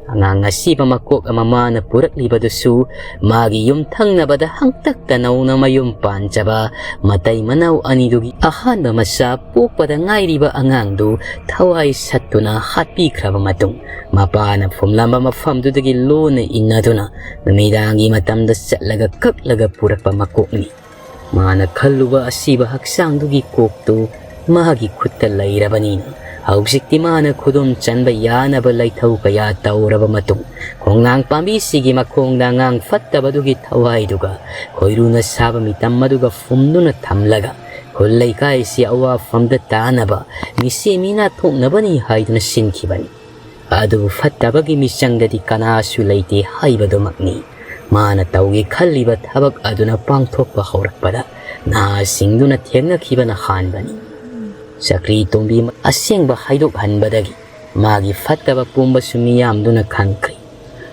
ꯑꯉꯥꯡ ꯑꯁꯤꯕ ꯃꯀꯣꯛ ꯑꯃ ꯃꯥꯅ ꯄꯨꯔꯛꯂꯤꯕꯗꯨꯁꯨ ꯃꯥꯒꯤ ꯌꯨꯝꯊꯪꯅꯕꯗ ꯍꯪꯇꯛꯇ ꯅꯧꯅ ꯃꯌꯨꯝ ꯄꯥꯟꯖꯕ ꯃꯇꯩ ꯃꯅꯥꯎ ꯑꯅꯤꯗꯨꯒꯤ ꯑꯍꯥꯟꯕ ꯃꯆꯥ ꯄꯣꯛꯄꯗ ꯉꯥꯏꯔꯤꯕ ꯑꯉꯥꯡꯗꯨ ꯊꯋꯥꯏ ꯁꯠꯇꯨꯅ ꯍꯥꯠꯄꯤꯈ꯭ꯔꯕ ꯃꯇꯨꯡ, ꯃꯄꯥꯅ ꯐꯨꯝꯂꯝꯕ ꯃꯐꯝꯗꯨꯗꯒꯤ ꯂꯣꯟꯅ ꯏꯟꯅꯗꯨꯅ ꯅꯨꯃꯤꯗꯥꯡꯒꯤ ꯃꯇꯝꯗ ꯆꯠꯂꯒ ꯀꯛꯂꯒ ꯄꯨꯔꯛꯄ ꯃꯀꯣꯛꯅꯤ꯫ ꯃꯥꯅ ꯈꯜꯂꯨꯕ ꯑꯁꯤꯕ ꯍꯛꯆꯥꯡꯗꯨꯒꯤ ꯀꯣꯛꯇꯨ ꯃꯥꯒꯤ ꯈꯨꯠꯇ ꯂꯩꯔꯕꯅꯤꯅ, ꯍꯧꯖꯤꯛꯇꯤ ꯃꯥꯅ ꯈꯨꯗꯨꯝ ꯆꯟꯕ ꯌꯥꯅꯕ ꯂꯩꯊꯧ ꯀꯌꯥ ꯇꯧꯔꯕ ꯃꯇꯨꯡ, ꯈꯣꯡꯅꯥꯡ ꯄꯥꯝꯕꯤꯁꯤꯒꯤ ꯃꯈꯣꯡꯗ ꯑꯉꯥꯡ ꯐꯠꯇꯕꯗꯨꯒꯤ ꯊꯋꯥꯏꯗꯨꯒ ꯈꯣꯏꯔꯨꯅ ꯁꯥꯕ ꯃꯤꯇꯝ ꯑꯗꯨꯒ ꯐꯨꯝꯗꯨꯅ ꯊꯝꯂꯒ, ꯈꯨꯜ ꯂꯩꯀꯥꯏꯁꯤ ꯑꯋꯥꯐꯝꯗ ꯇꯥꯅꯕ, ꯃꯤꯁꯤ ꯃꯤꯅꯥ ꯊꯣꯛꯅꯕꯅꯤ ꯍꯥꯏꯗꯨꯅ ꯁꯤꯟꯈꯤꯕꯅꯤ꯫ ꯑꯗꯨꯕꯨ ꯐꯠꯇꯕꯒꯤ ꯃꯤꯆꯪꯗꯗꯤ ꯀꯅꯥꯁꯨ ꯂꯩꯇꯦ ꯍꯥꯏꯕꯗꯨꯃꯛꯅꯤ꯫ ꯃꯥꯅ ꯇꯧꯒꯦ ꯈꯜꯂꯤꯕ ꯊꯕꯛ ꯑꯗꯨꯅ ꯄꯥꯡꯊꯣꯛꯄ ꯍꯧꯔꯛꯄꯗ ꯅꯍꯥꯁꯤꯡꯗꯨꯅ ꯊꯦꯡꯅꯈꯤꯕꯅ ꯍꯥꯟꯕꯅꯤ꯫ ꯆꯀ꯭ꯔꯤ ꯇꯣꯝꯕꯤ ꯑꯁꯦꯡꯕ ꯍꯥꯏꯗꯣꯛꯍꯟꯕꯗꯒꯤ ꯃꯥꯒꯤ ꯐꯠꯇꯕ ꯄꯨꯝꯕꯁꯨ ꯃꯤꯌꯥꯝꯗꯨꯅ ꯈꯪꯈ꯭ꯔꯦ꯫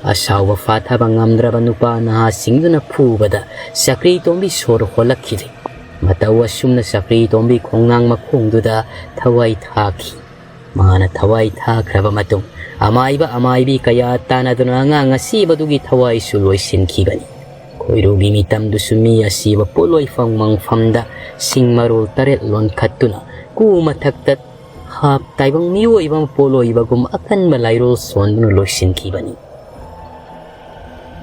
ꯑꯁꯥꯎꯕ ꯐꯥꯊꯕ ꯉꯝꯗ꯭ꯔꯕ ꯅꯨꯄꯥ ꯅꯍꯥꯁꯤꯡꯗꯨꯅ ꯐꯨꯕꯗ ꯆꯀ꯭ꯔꯤ ꯇꯣꯝꯕꯤ ꯁꯣꯔ ꯍꯣꯜꯂꯛꯈꯤꯗꯦ꯫ ꯃꯇꯧ ꯑꯁꯨꯝꯅ ꯆꯀ꯭ꯔꯤ ꯇꯣꯝꯕꯤ ꯈꯣꯡꯅꯥꯡ ꯃꯈꯣꯡꯗꯨꯗ ꯊꯋꯥꯏ ꯊꯥꯈꯤ꯫ ꯃꯥꯅ ꯊꯋꯥꯏ ꯊꯥꯈ꯭ꯔꯕ ꯃꯇꯨꯡ, ꯑꯃꯥꯏꯕ ꯑꯃꯥꯏꯕꯤ ꯀꯌꯥ ꯇꯥꯟꯅꯗꯨꯅ ꯑꯉꯥꯡ ꯑꯁꯤꯕꯗꯨꯒꯤ ꯊꯋꯥꯏꯁꯨ ꯂꯣꯏꯁꯤꯟꯈꯤꯕꯅꯤ꯫ ꯈꯣꯏꯔꯨꯒꯤ ꯃꯤꯇꯝꯗꯨꯁꯨ ꯃꯤ ꯑꯁꯤꯕ ꯄꯣꯠꯂꯣꯏ ꯐꯪꯐꯝꯗ ꯁꯤꯡ ꯃꯔꯣꯜ ꯇꯔꯦꯠ ꯂꯣꯟꯈꯠꯇꯨꯅ ꯀꯨ ꯃꯊꯛꯇ ꯍꯥꯞ ꯇꯥꯏꯕꯪ ꯃꯤꯑꯣꯏꯕ ꯑꯃ ꯄꯣꯠꯂꯣꯏꯕꯒꯨꯝ ꯑꯀꯟꯕ ꯂꯥꯏꯔꯣꯜ ꯁꯣꯟꯗꯨꯅ ꯂꯣꯏꯁꯤꯟꯈꯤꯕꯅꯤ꯫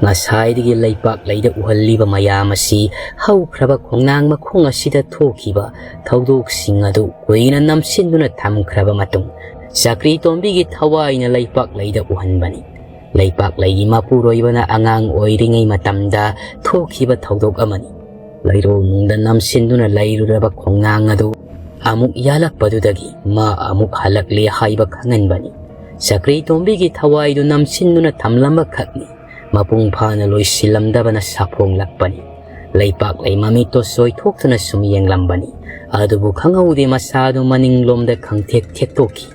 ꯉꯁꯥꯏꯗꯒꯤ ꯂꯩꯄꯥꯛ ꯂꯩꯗ ꯎꯍꯜꯂꯤꯕ ꯃꯌꯥꯝ ꯑꯁꯤ ꯍꯧꯈ꯭ꯔꯕ ꯈꯣꯡꯅꯥꯡ ꯃꯈꯣꯡ ꯑꯁꯤꯗ ꯊꯣꯛꯈꯤꯕ ꯊꯧꯗꯣꯛꯁꯤꯡ ꯑꯗꯨ ꯀꯨꯏꯅ ꯅꯝꯁꯤꯟꯗꯨꯅ ꯊꯝꯈ꯭ꯔꯕ ꯃꯇꯨꯡ, ꯆꯀ꯭ꯔꯤ ꯇꯣꯝꯕꯤꯒꯤ ꯊꯋꯥꯏꯅ ꯂꯩꯄꯥꯛ ꯂꯩꯗ ꯎꯍꯟꯕꯅꯤ꯫ ꯂꯩꯄꯥꯛ ꯂꯩꯒꯤ ꯃꯄꯨꯔꯣꯏꯕꯅ ꯑꯉꯥꯡ ꯑꯣꯏꯔꯤꯉꯩ ꯃꯇꯝꯗ ꯊꯣꯛꯈꯤꯕ ꯊꯧꯗꯣꯛ ꯑꯃꯅꯤ꯫ ꯂꯩꯔꯣꯜ ꯅꯨꯡꯗ ꯅꯝꯁꯤꯟꯗꯨꯅ ꯂꯩꯔꯨꯔꯕ ꯈꯣꯡꯅꯥꯡ ꯑꯗꯨ ꯑꯃꯨꯛ ꯌꯥꯜꯂꯛꯄꯗꯨꯗꯒꯤ ꯃꯥ ꯑꯃꯨꯛ ꯍꯜꯂꯛꯂꯦ ꯍꯥꯏꯕ ꯈꯪꯍꯟꯕꯅꯤ꯫ ꯆꯀ꯭ꯔꯤ ꯇꯣꯝꯕꯤꯒꯤ ꯊꯋꯥꯏꯗꯨ ꯅꯝꯁꯤꯟꯗꯨꯅ ꯊꯝꯂꯝꯕ ꯈꯛꯅꯤ꯫ ꯃꯄꯨꯡ ꯐꯥꯅ ꯂꯣꯏꯁꯤꯜꯂꯝꯗꯕꯅ ꯁꯥꯐꯣꯡꯂꯛꯄꯅꯤ꯫ ꯂꯩꯄꯥꯛ ꯂꯩ ꯃꯃꯤꯠꯇꯣ ꯆꯣꯏꯊꯣꯛꯇꯨꯅ ꯁꯨꯝ ꯌꯦꯡꯂꯝꯕꯅꯤ꯫ ꯑꯗꯨꯕꯨ ꯈꯪꯍꯧꯗꯦ ꯃꯁꯥꯗꯨ ꯃꯅꯤꯡꯂꯣꯝꯗ ꯈꯪꯊꯦꯛ ꯊꯦꯛꯇꯣꯛꯈꯤ꯫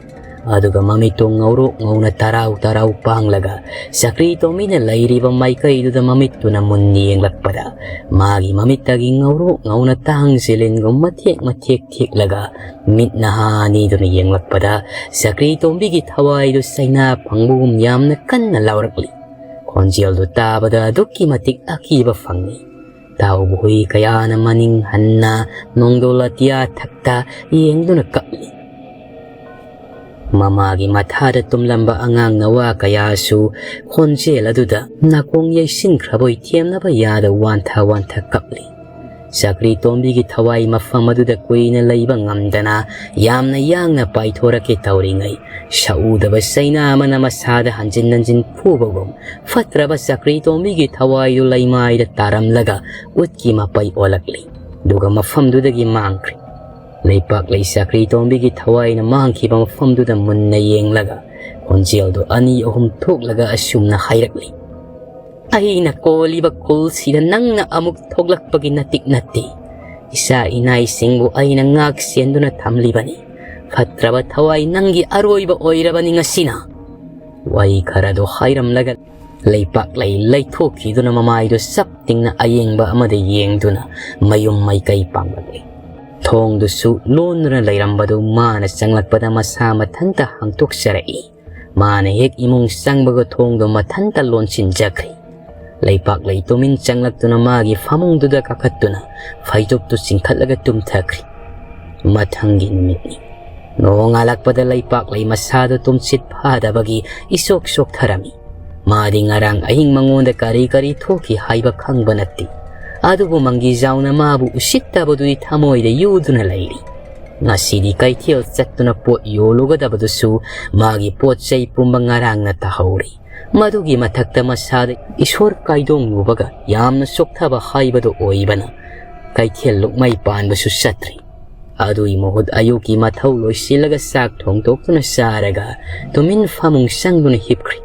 ꯑꯗꯨꯒ ꯃꯃꯤꯠꯇꯨ ꯉꯧꯔꯣꯛ ꯉꯧꯅ ꯇꯔꯥꯎ ꯇꯔꯥꯎ ꯄꯥꯡꯂꯒ ꯆꯀ꯭ꯔꯤ ꯇꯣꯝꯕꯤꯅ ꯂꯩꯔꯤꯕ ꯃꯥꯏꯀꯩꯗꯨꯗ ꯃꯃꯤꯠꯇꯨꯅ ꯃꯨꯟꯅ ꯌꯦꯡꯂꯛꯄꯗ, ꯃꯥꯒꯤ ꯃꯃꯤꯠꯇꯒꯤ ꯉꯧꯔꯣꯛ ꯉꯧꯅ ꯇꯥꯡ ꯆꯦꯂꯦꯟꯒꯨꯝ ꯃꯊꯦꯛ ꯃꯊꯦꯛ ꯊꯦꯛꯂꯒ ꯃꯤꯠ ꯅꯍꯥ ꯑꯅꯤꯗꯨꯅ ꯌꯦꯡꯂꯛꯄꯗ, ꯆꯀ꯭ꯔꯤ ꯇꯣꯝꯕꯤꯒꯤ ꯊꯋꯥꯏꯗꯨ ꯆꯩꯅꯥ ꯐꯪꯕꯒꯨꯝ ꯌꯥꯝꯅ ꯀꯟꯅ ꯂꯥꯎꯔꯛꯂꯤ꯫ ꯈꯣꯟꯖꯦꯜꯗꯨ ꯇꯥꯕꯗ ꯑꯗꯨꯛꯀꯤ ꯃꯇꯤꯛ ꯑꯀꯤꯕ ꯐꯪꯏ꯫ ꯇꯥꯎꯕ ꯍꯨꯏ ꯀꯌꯥꯅ ꯃꯅꯤꯡ ꯍꯟꯅ ꯅꯣꯡꯗꯣꯜ ꯑꯇꯤꯌꯥ ꯊꯛꯇ ꯌꯦꯡꯗꯨꯅ ꯀꯞꯂꯤ꯫ ꯃꯃꯥꯒꯤ ꯃꯊꯥꯗ ꯇꯨꯝꯂꯝꯕ ꯑꯉꯥꯡ ꯅꯋꯥ ꯀꯌꯥꯁꯨ ꯈꯣꯟꯖꯦꯜ ꯑꯗꯨꯗ ꯅꯥꯀꯣꯡ ꯌꯩꯁꯤꯟꯈ꯭ꯔꯕꯣꯏ ꯊꯦꯝꯅꯕ ꯌꯥꯗ ꯋꯥꯟꯊ ꯋꯥꯟꯊ ꯀꯞꯂꯤ꯫ ꯆꯀ꯭ꯔꯤ ꯇꯣꯝꯕꯤꯒꯤ ꯊꯋꯥꯏ ꯃꯐꯝ ꯑꯗꯨꯗ ꯀꯨꯏꯅ ꯂꯩꯕ ꯉꯝꯗꯅ ꯌꯥꯝꯅ ꯌꯥꯡꯅ ꯄꯥꯏꯊꯣꯔꯛꯀꯦ ꯇꯧꯔꯤꯉꯩ, ꯁꯛꯎꯗꯕ ꯆꯩꯅꯥ ꯑꯃꯅ ꯃꯁꯥꯗ ꯍꯟꯖꯤꯟ ꯍꯟꯖꯤꯟ ꯐꯨꯕꯒꯨꯝ, ꯐꯠꯇ꯭ꯔꯕ ꯆꯀ꯭ꯔꯤ ꯇꯣꯝꯕꯤꯒꯤ ꯊꯋꯥꯏꯗꯨ ꯂꯩꯃꯥꯏꯗ ꯇꯥꯔꯝꯂꯒ ꯎꯠꯀꯤ ꯃꯄꯩ ꯑꯣꯜꯂꯛꯂꯤ꯫ ꯑꯗꯨꯒ ꯃꯐꯝꯗꯨꯗꯒꯤ ꯃꯥꯡꯈ꯭ꯔꯦ꯫ ꯂꯩꯄꯥꯛꯂꯩ ꯆꯀ꯭ꯔꯤ ꯇꯣꯝꯕꯤꯒꯤ ꯊꯋꯥꯏꯅ ꯃꯥꯡꯈꯤꯕ ꯃꯐꯝꯗꯨꯗ ꯃꯨꯟꯅ ꯌꯦꯡꯂꯒ ꯈꯣꯟꯖꯦꯜꯗꯨ ꯑꯅꯤ ꯑꯍꯨꯝ ꯊꯣꯛꯂꯒ ꯑꯁꯨꯝꯅ ꯍꯥꯏꯔꯛꯂꯤ, "ꯑꯩꯅ ꯀꯣꯜꯂꯤꯕ ꯈꯨꯜꯁꯤꯗ ꯅꯪꯅ ꯑꯃꯨꯛ ꯊꯣꯛꯂꯛꯄꯒꯤ ꯅꯇꯤꯛ ꯅꯠꯇꯦ꯫ ꯏꯆꯥ ꯏꯅꯥꯏꯁꯤꯡꯕꯨ ꯑꯩꯅ ꯉꯥꯛ ꯁꯦꯟꯗꯨꯅ ꯊꯝꯂꯤꯕꯅꯤ꯫ ꯐꯠꯇ꯭ꯔꯕ ꯊꯋꯥꯏ ꯅꯪꯒꯤ ꯑꯔꯣꯏꯕ ꯑꯣꯏꯔꯕꯅꯤ ꯉꯁꯤꯅ"꯫ ꯋꯥꯍꯩ ꯈꯔꯗꯨ ꯍꯥꯏꯔꯝꯂꯒ ꯂꯩꯄꯥꯛꯂꯩ ꯂꯩꯊꯣꯛꯈꯤꯗꯨꯅ ꯃꯃꯥꯏꯗꯨ ꯆꯞ ꯇꯤꯡꯅ ꯑꯌꯦꯡꯕ ꯑꯃꯗ ꯌꯦꯡꯗꯨꯅ ꯃꯌꯨꯝ ꯃꯥꯏꯀꯩ ꯄꯥꯡꯂꯛꯂꯤ꯫ ꯊꯣꯡꯗꯨꯁꯨ ꯂꯣꯟꯗꯨꯅ ꯂꯩꯔꯝꯕꯗꯨ ꯃꯥꯅ ꯆꯪꯂꯛꯄꯗ ꯃꯁꯥ ꯃꯊꯟꯇ ꯍꯥꯡꯇꯣꯛꯆꯔꯛꯏ꯫ ꯃꯥꯅ ꯍꯦꯛ ꯏꯃꯨꯡ ꯆꯪꯕꯒ ꯊꯣꯡꯗꯨ ꯃꯊꯟꯇ ꯂꯣꯟꯁꯤꯟꯖꯈ꯭ꯔꯤ꯫ ꯂꯩꯄꯥꯛꯂꯩ ꯇꯨꯃꯤꯟ ꯆꯪꯂꯛꯇꯨꯅ ꯃꯥꯒꯤ ꯐꯃꯨꯡꯗꯨꯗ ꯀꯥꯈꯠꯇꯨꯅ ꯐꯩꯖꯨꯞꯇꯨ ꯆꯤꯡꯈꯠꯂꯒ ꯇꯨꯝꯊꯈ꯭ꯔꯤ꯫ ꯃꯊꯪꯒꯤ ꯅꯨꯃꯤꯠꯅꯤ꯫ ꯅꯣꯡꯉꯥꯜꯂꯛꯄꯗ ꯂꯩꯄꯥꯛꯂꯩ ꯃꯁꯥꯗꯨ ꯇꯨꯝꯁꯤꯠ ꯐꯥꯗꯕꯒꯤ ꯏꯁꯣꯛ ꯁꯣꯛꯊꯔꯝꯃꯤ꯫ ꯃꯥꯗꯤ ꯉꯔꯥꯡ ꯑꯍꯤꯡ ꯃꯉꯣꯟꯗ ꯀꯔꯤ ꯀꯔꯤ ꯊꯣꯛꯈꯤ ꯍꯥꯏꯕ ꯈꯪꯕ ꯅꯠꯇꯦ꯫ ꯑꯗꯨꯕꯨ ꯃꯪꯒꯤꯖꯥꯎꯅ ꯃꯥꯕꯨ ꯎꯁꯤꯠꯇꯕꯗꯨꯗꯤ ꯊꯃꯣꯏꯗ ꯌꯨꯗꯨꯅ ꯂꯩꯔꯤ꯫ ꯉꯁꯤꯗꯤ ꯀꯩꯊꯦꯜ ꯆꯠꯇꯨꯅ ꯄꯣꯠ ꯌꯣꯜꯂꯨꯒꯗꯕꯗꯨꯁꯨ ꯃꯥꯒꯤ ꯄꯣꯠ ꯆꯩ ꯄꯨꯝꯕ ꯉꯔꯥꯡꯅ ꯇꯥꯍꯧꯔꯦ꯫ ꯃꯗꯨꯒꯤ ꯃꯊꯛꯇ ꯃꯁꯥꯗ ꯏꯁꯣꯔ ꯀꯥꯏꯗꯣꯡꯂꯨꯕꯒ ꯌꯥꯝꯅ ꯆꯣꯛꯊꯕ ꯍꯥꯏꯕꯗꯨ ꯑꯣꯏꯕꯅ, ꯀꯩꯊꯦꯜ ꯂꯨꯛꯃꯩ ꯄꯥꯟꯕꯁꯨ ꯆꯠꯇ꯭ꯔꯤ꯫ ꯑꯗꯨꯒꯤ ꯃꯍꯨꯠ ꯑꯌꯨꯛꯀꯤ ꯃꯊꯧ ꯂꯣꯏꯁꯤꯜꯂꯒ ꯆꯥꯛ ꯊꯣꯡꯗꯣꯛꯇꯨꯅ ꯆꯥꯔꯒ ꯇꯨꯃꯤꯟ ꯐꯃꯨꯡ ꯆꯪꯗꯨꯅ ꯍꯤꯞꯈ꯭ꯔꯤ꯫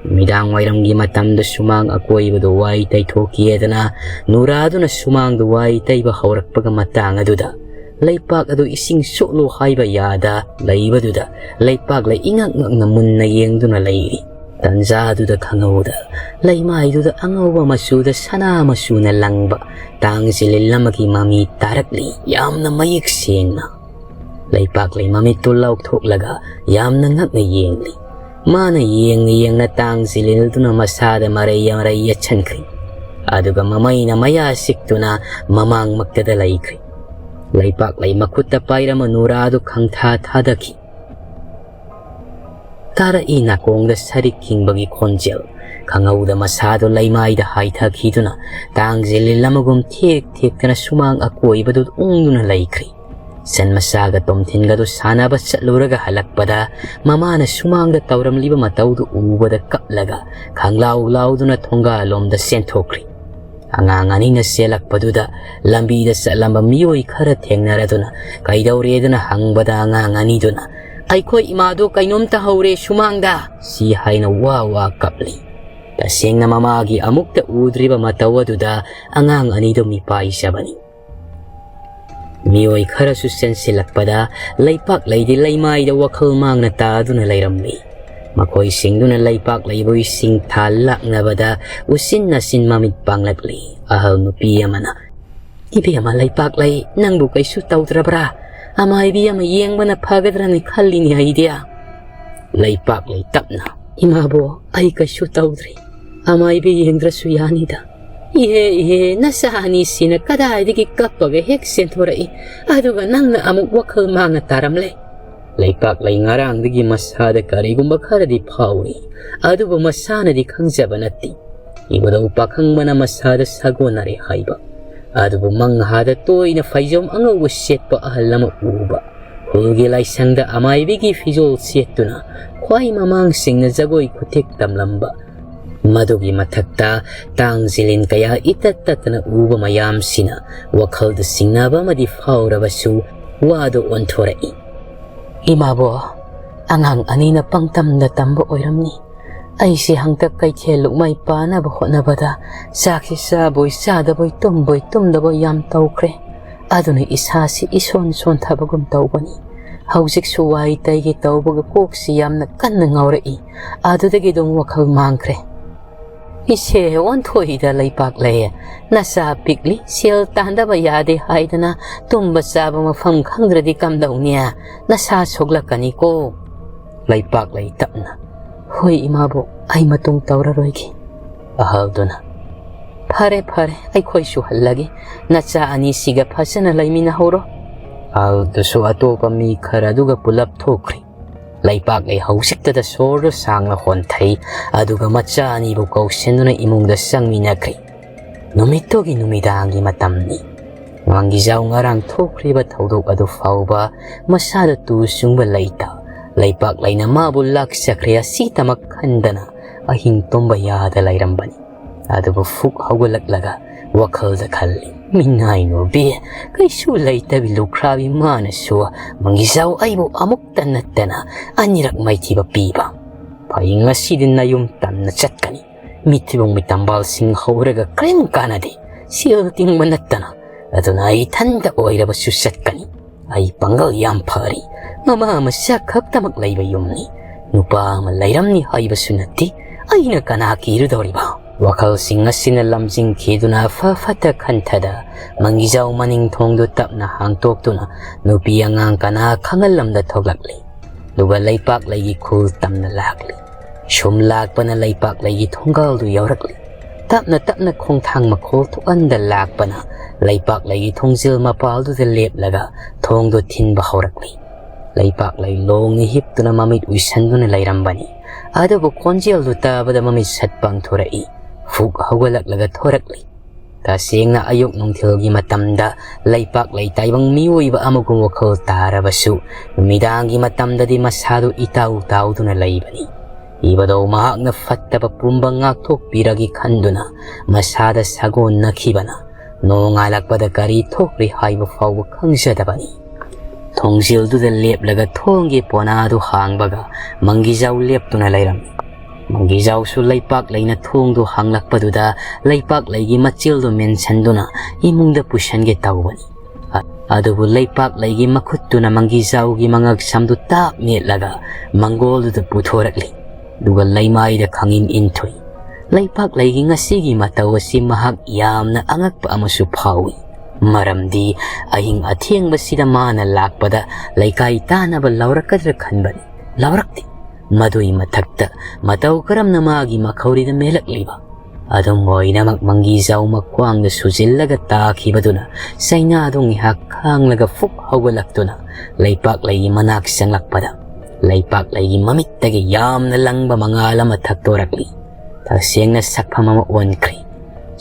ꯅꯨꯃꯤꯗꯥꯡ ꯋꯥꯏꯔꯝꯒꯤ ꯃꯇꯝꯗ ꯁꯨꯃꯥꯡ ꯑꯀꯣꯏꯕꯗꯨ ꯋꯥꯏ ꯇꯩꯊꯣꯛꯀꯦꯗꯅ ꯅꯨꯔꯥꯗꯨꯅ ꯁꯨꯃꯥꯡꯗꯨ ꯋꯥꯏ ꯇꯩꯕ ꯍꯧꯔꯛꯄꯒ ꯃꯇꯥꯡ ꯑꯗꯨꯗ ꯂꯩꯄꯥꯛ ꯑꯗꯨ ꯏꯁꯤꯡ ꯁꯣꯛꯂꯨ ꯍꯥꯏꯕ ꯌꯥꯗ ꯂꯩꯕꯗꯨꯗ ꯂꯩꯄꯥꯛ ꯂꯩ ꯏꯉꯛ ꯉꯛꯅ ꯃꯨꯟꯅ ꯌꯦꯡꯗꯨꯅ ꯂꯩꯔꯤ꯫ ꯇꯟꯖꯥꯗꯨꯗ ꯈꯪꯍꯧꯗ ꯂꯩꯃꯥꯏꯗꯨꯗ ꯑꯉꯧꯕ ꯃꯆꯨꯗ ꯁꯅꯥ ꯃꯆꯨꯅ ꯂꯪꯕ ꯇꯥꯡ ꯖꯤꯂꯤꯜ ꯑꯃꯒꯤ ꯃꯃꯤ ꯇꯥꯔꯛꯂꯤ, ꯌꯥꯝꯅ ꯃꯌꯦꯛ ꯁꯦꯡꯅ꯫ ꯂꯩꯄꯥꯛ ꯂꯩ ꯃꯃꯤꯠꯇꯨ ꯂꯥꯎꯊꯣꯛꯂꯒ ꯌꯥꯝꯅ ꯉꯛꯅ ꯌꯦꯡꯂꯤ꯫ ꯃꯥꯅ ꯌꯦꯡꯅ ꯌꯦꯡꯅ ꯇꯥꯡ ꯖꯤꯂꯤꯜꯗꯨꯅ ꯃꯁꯥꯗ ꯃꯔꯩ ꯃꯔꯩ ꯌꯦꯠꯁꯟꯈ꯭ꯔꯤ꯫ ꯑꯗꯨꯒ ꯃꯃꯩꯅ ꯃꯌꯥ ꯁꯤꯛꯇꯨꯅ ꯃꯃꯥꯡꯃꯛꯇꯗ ꯂꯩꯈ꯭ꯔꯤ꯫ ꯂꯩꯄꯥꯛ ꯂꯩ ꯃꯈꯨꯠꯇ ꯄꯥꯏꯔꯝꯕ ꯅꯨꯔꯥꯗꯨ ꯈꯪꯊꯥ ꯊꯥꯗꯈꯤ꯫ ꯇꯥꯔꯛꯏ ꯅꯥꯀꯣꯡꯗ ꯁꯔꯤꯛ ꯈꯤꯡꯕꯒꯤ ꯈꯣꯟꯖꯦꯜ꯫ ꯈꯪꯍꯧꯗ ꯃꯁꯥꯗꯨ ꯂꯩꯃꯥꯏꯗ ꯍꯥꯏꯊꯈꯤꯗꯨꯅ ꯇꯥꯡ ꯖꯤꯂꯤꯜ ꯑꯃꯒꯨꯝ ꯊꯦꯛ ꯊꯦꯛꯇꯅ ꯁꯨꯃꯥꯡ ꯑꯀꯣꯏꯕꯗꯨ ꯎꯪꯗꯨꯅ ꯂꯩꯈ꯭ꯔꯤ꯫ ꯁꯟ ꯃꯆꯥꯒ ꯇꯣꯝꯊꯤꯟꯒꯗꯨ ꯁꯥꯟꯅꯕ ꯆꯠꯂꯨꯔꯒ ꯍꯜꯂꯛꯄꯗ ꯃꯃꯥꯅ ꯁꯨꯃꯥꯡꯗ ꯇꯧꯔꯝꯂꯤꯕ ꯃꯇꯧꯗꯨ ꯎꯕꯗ ꯀꯞꯂꯒ ꯈꯪꯂꯥꯎ ꯂꯥꯎꯗꯨꯅ ꯊꯣꯡꯒꯥꯜꯂꯣꯝꯗ ꯆꯦꯟꯊꯣꯛꯈ꯭ꯔꯤ꯫ ꯑꯉꯥꯡ ꯑꯅꯤꯅ ꯆꯦꯜꯂꯛꯄꯗꯨꯗ ꯂꯝꯕꯤꯗ ꯆꯠꯂꯝꯕ ꯃꯤꯑꯣꯏ ꯈꯔ ꯊꯦꯡꯅꯔꯗꯨꯅ ꯀꯩꯗꯧꯔꯦꯗꯅ ꯍꯪꯕꯗ ꯑꯉꯥꯡ ꯑꯅꯤꯗꯨꯅ, "ꯑꯩꯈꯣꯏ ꯏꯃꯥꯗꯨ ꯀꯩꯅꯣꯝ ꯇꯧꯍꯧꯔꯦ ꯁꯨꯃꯥꯡꯗ!" ꯁꯤ ꯍꯥꯏꯅ ꯋꯥ ꯋꯥ ꯀꯞꯂꯤ꯫ ꯇꯁꯦꯡꯅ ꯃꯃꯥꯒꯤ ꯑꯃꯨꯛꯇ ꯎꯗ꯭ꯔꯤꯕ ꯃꯇꯧ ꯑꯗꯨꯗ ꯑꯉꯥꯡ ꯑꯅꯤꯗꯨ ꯃꯤꯄꯥꯏꯖꯕꯅꯤ꯫ ꯃꯤꯑꯣꯏ ꯈꯔꯁꯨ ꯆꯦꯟꯁꯤꯜꯂꯛꯄꯗ ꯂꯩꯄꯥꯛ ꯂꯩꯗꯤ ꯂꯩꯃꯥꯏꯗ ꯋꯥꯈꯜ ꯃꯥꯡꯅ ꯇꯥꯗꯨꯅ ꯂꯩꯔꯝꯂꯤ꯫ ꯃꯈꯣꯏꯁꯤꯡꯗꯨꯅ ꯂꯩꯄꯥꯛ ꯂꯩꯕꯨ ꯏꯁꯤꯡ ꯊꯥ ꯂꯥꯛꯅꯕꯗ ꯎꯆꯤꯟ ꯅꯥꯆꯤꯟ ꯃꯃꯤꯠ ꯄꯥꯡꯂꯛꯂꯤ꯫ ꯑꯍꯜ ꯅꯨꯄꯤ ꯑꯃꯅ, "ꯏꯕꯦꯝꯃ ꯂꯩꯄꯥꯛ ꯂꯩ, ꯅꯪꯕꯨ ꯀꯩꯁꯨ ꯇꯧꯗ꯭ꯔꯕ꯭ꯔꯥ? ꯑꯃꯥꯏꯕꯤ ꯑꯃ ꯌꯦꯡꯕꯅ ꯐꯒꯗ꯭ꯔꯅ ꯈꯜꯂꯤꯅꯦ ꯑꯩꯗꯤ꯫" ꯂꯩꯄꯥꯛ ꯂꯩ ꯇꯞꯅ, "ꯏꯃꯥꯕꯣ, ꯑꯩ ꯀꯩꯁꯨ ꯇꯧꯗ꯭ꯔꯤ꯫ ꯑꯃꯥꯏꯕꯤ ꯌꯦꯡꯗ꯭ꯔꯁꯨ ꯌꯥꯅꯤꯗ꯫" "ꯏꯍꯦ, ꯏꯍꯦ, ꯅꯆꯥ ꯑꯅꯤꯁꯤꯅ ꯀꯗꯥꯏꯗꯒꯤ ꯀꯞꯄꯒ ꯍꯦꯛ ꯆꯦꯟꯊꯣꯔꯛꯏ, ꯑꯗꯨꯒ ꯅꯪꯅ ꯑꯃꯨꯛ ꯋꯥꯈꯜ ꯃꯥꯡꯅ ꯇꯥꯔꯝꯂꯦ?" ꯂꯩꯄꯥꯛ ꯂꯩ ꯉꯔꯥꯡꯗꯒꯤ ꯃꯁꯥꯗ ꯀꯔꯤꯒꯨꯝꯕ ꯈꯔꯗꯤ ꯐꯥꯎꯔꯤ, ꯑꯗꯨꯕꯨ ꯃꯁꯥꯅꯗꯤ ꯈꯪꯖꯕ ꯅꯠꯇꯦ꯫ ꯏꯕꯨꯙꯧ ꯄꯥꯈꯪꯕꯅ ꯃꯁꯥꯗ ꯁꯥꯒꯣꯟꯅꯔꯦ ꯍꯥꯏꯕ꯫ ꯑꯗꯨꯕꯨ ꯃꯪꯍꯥꯗ ꯇꯣꯏꯅ ꯐꯩꯖꯣꯝ ꯑꯉꯧꯕ ꯁꯦꯠꯄ ꯑꯍꯜ ꯑꯃ ꯎꯕ꯫ ꯈꯨꯜꯒꯤ ꯂꯥꯏꯁꯪꯗ ꯑꯃꯥꯏꯕꯤꯒꯤ ꯐꯤꯖꯣꯜ ꯁꯦꯠꯇꯨꯅ ꯈ꯭ꯋꯥꯏ ꯃꯃꯥꯡꯁꯤꯡꯅ ꯖꯒꯣꯏ ꯈꯨꯊꯦꯛ ꯇꯝꯂꯝꯕ꯫ ꯃꯗꯨꯒꯤ ꯃꯊꯛꯇ ꯇꯥꯡ ꯖꯤꯂꯤꯟ ꯀꯌꯥ ꯏꯇꯠ ꯇꯠꯇꯅ ꯎꯕ ꯃꯌꯥꯝꯁꯤꯅ ꯋꯥꯈꯜꯗ ꯆꯤꯡꯅꯕ ꯑꯃꯗꯤ ꯐꯥꯎꯔꯕꯁꯨ ꯋꯥꯗꯨ ꯑꯣꯟꯊꯣꯔꯛꯏ꯫ "ꯏꯃꯥꯕꯣ, ꯑꯉꯥꯡ ꯑꯅꯤꯅ ꯄꯪꯇꯝꯗ ꯇꯝꯕ ꯑꯣꯏꯔꯝꯅꯤ꯫ ꯑꯩꯁꯦ ꯍꯟꯗꯛ ꯀꯩꯊꯦꯜ ꯂꯨꯛꯃꯥꯏ ꯄꯥꯅꯕ ꯍꯣꯠꯅꯕꯗ ꯆꯥꯛꯁꯤ ꯆꯥꯕꯣꯏ ꯆꯥꯗꯕꯣꯏ, ꯇꯨꯝꯕꯣꯏ ꯇꯨꯝꯗꯕꯣꯏ ꯌꯥꯝ ꯇꯧꯈ꯭ꯔꯦ꯫ ꯑꯗꯨꯅ ꯏꯁꯥꯁꯤ ꯏꯁꯣꯟ ꯁꯣꯟꯊꯕꯒꯨꯝ ꯇꯧꯕꯅꯤ꯫ ꯍꯧꯖꯤꯛꯁꯨ ꯋꯥꯍꯩ ꯇꯩꯒꯦ ꯇꯧꯕꯒ ꯀꯣꯛꯁꯤ ꯌꯥꯝꯅ ꯀꯟꯅ ꯉꯥꯎꯔꯛꯏ꯫ ꯑꯗꯨꯗꯒꯤ ꯑꯗꯨꯝ ꯋꯥꯈꯜ ꯃꯥꯡꯈ꯭ꯔꯦ꯫ "ꯏꯁꯦ, ꯑꯣꯟꯊꯣꯛꯏꯗ ꯂꯩꯄꯥꯛꯂꯩ, ꯅꯆꯥ ꯄꯤꯛꯂꯤ, ꯁꯦꯜ ꯇꯥꯟꯗꯕ ꯌꯥꯗꯦ ꯍꯥꯏꯗꯅ ꯇꯨꯝꯕ ꯆꯥꯕ ꯃꯐꯝ ꯈꯪꯗ꯭ꯔꯗꯤ ꯀꯝꯗꯧꯅꯤ? ꯅꯁꯥ ꯁꯣꯛꯂꯛꯀꯅꯤꯀꯣ꯫" ꯂꯩꯄꯥꯛꯂꯩ ꯇꯞꯅ, "ꯍꯣꯏ ꯏꯃꯥꯕꯣꯛ, ꯑꯩ ꯃꯇꯨꯡ ꯇꯧꯔꯔꯣꯏꯒꯦ꯫" ꯑꯍꯜꯗꯨꯅ, "ꯐꯔꯦ ꯐꯔꯦ, ꯑꯩꯈꯣꯏꯁꯨ ꯍꯜꯂꯒꯦ, ꯅꯆꯥ ꯑꯅꯤꯁꯤꯒ ꯐꯖꯅ ꯂꯩꯃꯤꯟꯅꯍꯧꯔꯣ꯫" ꯑꯍꯜꯗꯨꯁꯨ ꯑꯇꯣꯞꯄ ꯃꯤ ꯈꯔ ꯑꯗꯨꯒ ꯄꯨꯂꯞ ꯊꯣꯛꯈ꯭ꯔꯤ꯫ ꯂꯩꯄꯥꯛꯂꯩ ꯍꯧꯖꯤꯛꯇꯗ ꯁꯣꯔꯗꯨ ꯁꯥꯡꯅ ꯍꯣꯟꯊꯩ, ꯑꯗꯨꯒ ꯃꯆꯥ ꯑꯅꯤꯕꯨ ꯀꯧꯁꯤꯟꯗꯨꯅ ꯏꯃꯨꯡꯗ ꯆꯪꯃꯤꯟꯅꯈ꯭ꯔꯤ꯫ ꯅꯨꯃꯤꯠꯇꯨꯒꯤ ꯅꯨꯃꯤꯗꯥꯡꯒꯤ ꯃꯇꯝꯅꯤ꯫ ꯃꯪꯒꯤꯖꯥꯎ ꯉꯔꯥꯡ ꯊꯣꯛꯈ꯭ꯔꯤꯕ ꯊꯧꯗꯣꯛ ꯑꯗꯨ ꯐꯥꯎꯕ ꯃꯁꯥꯗ ꯇꯨ ꯆꯨꯡꯕ ꯂꯩꯇ, ꯂꯩꯄꯥꯛꯂꯩꯅ ꯃꯥꯕꯨ ꯂꯥꯛꯆꯈ꯭ꯔꯦ ꯑꯁꯤꯇꯃꯛ ꯈꯟꯗꯅ ꯑꯍꯤꯡ ꯇꯨꯝꯕ ꯌꯥꯗ ꯂꯩꯔꯝꯕꯅꯤ꯫ ꯑꯗꯨꯕꯨ ꯐꯨꯛ ꯍꯧꯒꯠꯂꯛꯂꯒ ꯋꯥꯈꯜꯗ ꯈꯜꯂꯤ, "ꯃꯤꯅꯥꯏ ꯅꯨꯄꯤ, ꯀꯩꯁꯨ ꯂꯩꯇꯕꯤ ꯂꯨꯈ꯭ꯔꯥꯕꯤ ꯃꯥꯅꯁꯨ ꯃꯪꯒꯤꯖꯥꯎ ꯑꯩꯕꯨ ꯑꯃꯨꯛꯇ ꯅꯠꯇꯅ ꯑꯅꯤꯔꯛ ꯃꯥꯏꯊꯤꯕ ꯄꯤꯕ꯫ ꯐꯩ, ꯉꯁꯤꯗꯤ ꯅꯌꯨꯝ ꯇꯝꯅ ꯆꯠꯀꯅꯤ꯫ ꯃꯤꯠꯊꯤꯕꯣꯡ ꯃꯤꯇꯝꯕꯥꯜꯁꯤꯡ ꯍꯧꯔꯒ ꯀꯔꯤꯝ ꯀꯥꯟꯅꯗꯦ꯫ ꯁꯦꯜ ꯇꯤꯡꯕ ꯅꯠꯇꯅ꯫ ꯑꯗꯨꯅ ꯑꯩ ꯏꯊꯟꯇ ꯑꯣꯏꯔꯕꯁꯨ ꯆꯠꯀꯅꯤ꯫ ꯑꯩ ꯄꯥꯡꯒꯜ ꯌꯥꯝ ꯐꯔꯤ꯫ ꯃꯃꯥ ꯃꯆꯥ ꯈꯛꯇꯃꯛ ꯂꯩꯕ ꯌꯨꯝꯅꯤ꯫ ꯅꯨꯄꯥ ꯑꯃ ꯂꯩꯔꯝꯅꯤ ꯍꯥꯏꯕꯁꯨ ꯅꯠꯇꯦ꯫ ꯑꯩꯅ ꯀꯅꯥ ꯀꯤꯔꯨꯗꯧꯔꯤꯕ?" ꯋꯥꯈꯜꯁꯤꯡ ꯑꯁꯤꯅ ꯂꯝꯖꯤꯡꯈꯤꯗꯨꯅ ꯑꯐ ꯐꯠꯇ ꯈꯟꯊꯗ ꯃꯪꯒꯤꯖꯥꯎ ꯃꯅꯤꯡ ꯊꯣꯡꯗꯨ ꯇꯞꯅ ꯍꯥꯡꯇꯣꯛꯇꯨꯅ ꯅꯨꯄꯤ ꯑꯉꯥꯡ ꯀꯅꯥ ꯈꯪꯍꯜꯂꯝꯗ ꯊꯣꯛꯂꯛꯂꯤ꯫ ꯑꯗꯨꯒ ꯂꯩꯄꯥꯛꯂꯩꯒꯤ ꯈꯨꯜ ꯇꯝꯅ ꯂꯥꯛꯂꯤ꯫ ꯁꯨꯝ ꯂꯥꯛꯄꯅ ꯂꯩꯄꯥꯛꯂꯩꯒꯤ ꯊꯣꯡꯒꯥꯜꯗꯨ ꯌꯧꯔꯛꯂꯤ꯫ ꯇꯞꯅ ꯇꯞꯅ ꯈꯣꯡꯊꯥꯡ ꯃꯈꯣꯜ ꯊꯣꯛꯍꯟꯗ ꯂꯥꯛꯄꯅ ꯂꯩꯄꯥꯛꯂꯩꯒꯤ ꯊꯣꯡꯖꯤꯜ ꯃꯄꯥꯜꯗꯨꯗ ꯂꯦꯞꯂꯒ ꯊꯣꯡꯗꯨ ꯊꯤꯟꯕ ꯍꯧꯔꯛꯂꯤ꯫ ꯂꯩꯄꯥꯛꯂꯩ ꯂꯣꯡꯅ ꯍꯤꯞꯇꯨꯅ ꯃꯃꯤꯠ ꯎꯏꯁꯟꯗꯨꯅ ꯂꯩꯔꯝꯕꯅꯤ꯫ ꯑꯗꯨꯕꯨ ꯈꯣꯟꯖꯦꯜꯗꯨ ꯇꯥꯕꯗ ꯃꯃꯤꯠ ꯁꯠ ꯄꯥꯡꯊꯣꯔꯛꯏ꯫ ꯐꯨꯛ ꯍꯧꯒꯠꯂꯛꯂꯒ ꯊꯣꯔꯛꯂꯤ꯫ ꯇꯁꯦꯡꯅ ꯑꯌꯨꯛ ꯅꯨꯡꯊꯤꯜꯒꯤ ꯃꯇꯝꯗ ꯂꯩꯄꯥꯛꯂꯩ ꯇꯥꯏꯕꯪ ꯃꯤꯑꯣꯏꯕ ꯑꯃꯒꯨꯝ ꯋꯥꯈꯜ ꯇꯥꯔꯕꯁꯨ, ꯅꯨꯃꯤꯗꯥꯡꯒꯤ ꯃꯇꯝꯗꯗꯤ ꯃꯁꯥꯗꯨ ꯏꯇꯥꯎ ꯇꯥꯎꯗꯨꯅ ꯂꯩꯕꯅꯤ꯫ ꯏꯕꯗꯧ ꯃꯍꯥꯛꯅ ꯐꯠꯇꯕ ꯄꯨꯝꯕ ꯉꯥꯛꯊꯣꯛꯄꯤꯔꯒꯦ ꯈꯟꯗꯨꯅ ꯃꯁꯥꯗ ꯁꯥꯒꯣꯟꯅꯈꯤꯕꯅ ꯅꯣꯡꯉꯥꯜꯂꯛꯄꯗ ꯀꯔꯤ ꯊꯣꯛꯈ꯭ꯔꯦ ꯍꯥꯏꯕ ꯐꯥꯎꯕ ꯈꯪꯖꯗꯕꯅꯤ꯫ ꯊꯣꯡꯖꯤꯜꯗꯨꯗ ꯂꯦꯞꯂꯒ ꯊꯣꯡꯒꯤ ꯄꯣꯅꯥꯗꯨ ꯍꯥꯡꯕꯒ ꯃꯪꯒꯤꯖꯥꯎ ꯂꯦꯞꯇꯨꯅ ꯂꯩꯔꯝꯃꯤ꯫ ꯃꯪꯒꯤꯖꯥꯎꯁꯨ ꯂꯩꯄꯥꯛꯂꯩꯅ ꯊꯣꯡꯗꯨ ꯍꯥꯡꯂꯛꯄꯗꯨꯗ ꯂꯩꯄꯥꯛꯂꯩꯒꯤ ꯃꯆꯤꯜꯗꯨ ꯃꯦꯟꯁꯟꯗꯨꯅ ꯏꯃꯨꯡꯗ ꯄꯨꯁꯟꯒꯦ ꯇꯧꯕꯅꯤ꯫ ꯑꯗꯨꯕꯨ ꯂꯩꯄꯥꯛꯂꯩꯒꯤ ꯃꯈꯨꯠꯇꯨꯅ ꯃꯪꯒꯤꯖꯥꯎꯒꯤ ꯃꯉꯛ ꯁꯝꯗꯨ ꯇꯥꯛ ꯃꯦꯠꯂꯒ ꯃꯪꯒꯣꯜꯗꯨꯗ ꯄꯨꯊꯣꯔꯛꯂꯤ꯫ ꯑꯗꯨꯒ ꯂꯩꯃꯥꯏꯗ ꯈꯪꯏꯟ ꯏꯟꯊꯨꯏ꯫ ꯂꯩꯄꯥꯛꯂꯩꯒꯤ ꯉꯁꯤꯒꯤ ꯃꯇꯧ ꯑꯁꯤ ꯃꯍꯥꯛ ꯌꯥꯝꯅ ꯑꯉꯛꯄ ꯑꯃꯁꯨ ꯐꯥꯎꯏ꯫ ꯃꯔꯝꯗꯤ ꯑꯍꯤꯡ ꯑꯊꯦꯡꯕꯁꯤꯗ ꯃꯥꯅ ꯂꯥꯛꯄꯗ ꯂꯩꯀꯥꯏ ꯇꯥꯅꯕ ꯂꯥꯎꯔꯛꯀꯗ꯭ꯔꯥ ꯈꯟꯕꯅꯤ꯫ ꯂꯥꯎꯔꯛꯇꯦ꯫ ꯃꯗꯨꯒꯤ ꯃꯊꯛꯇ ꯃꯇꯧ ꯀꯔꯝꯅ ꯃꯥꯒꯤ ꯃꯈꯧꯔꯤꯗ ꯃꯦꯜꯂꯛꯂꯤꯕ? ꯑꯗꯨꯝ ꯑꯣꯏꯅꯃꯛ ꯃꯪꯒꯤꯖꯥꯎ ꯃꯈ꯭ꯋꯥꯡꯗ ꯁꯨꯖꯤꯜꯂꯒ ꯇꯥꯈꯤꯕꯗꯨꯅ ꯆꯩꯅꯥꯗꯨ ꯉꯥꯏꯍꯥꯛ ꯈꯥꯡꯂꯒ ꯐꯨꯛ ꯍꯧꯒꯠꯂꯛꯇꯨꯅ ꯂꯩꯄꯥꯛꯂꯩꯒꯤ ꯃꯅꯥꯛ ꯆꯪꯂꯛꯄꯗ ꯂꯩꯄꯥꯛꯂꯩꯒꯤ ꯃꯃꯤꯠꯇꯒꯤ ꯌꯥꯝꯅ ꯂꯪꯕ ꯃꯉꯥꯜ ꯑꯃ ꯊꯛꯇꯣꯔꯛꯂꯤ꯫ ꯇꯁꯦꯡꯅ ꯁꯛꯐꯝ ꯑꯃ ꯑꯣꯟꯈ꯭ꯔꯦ꯫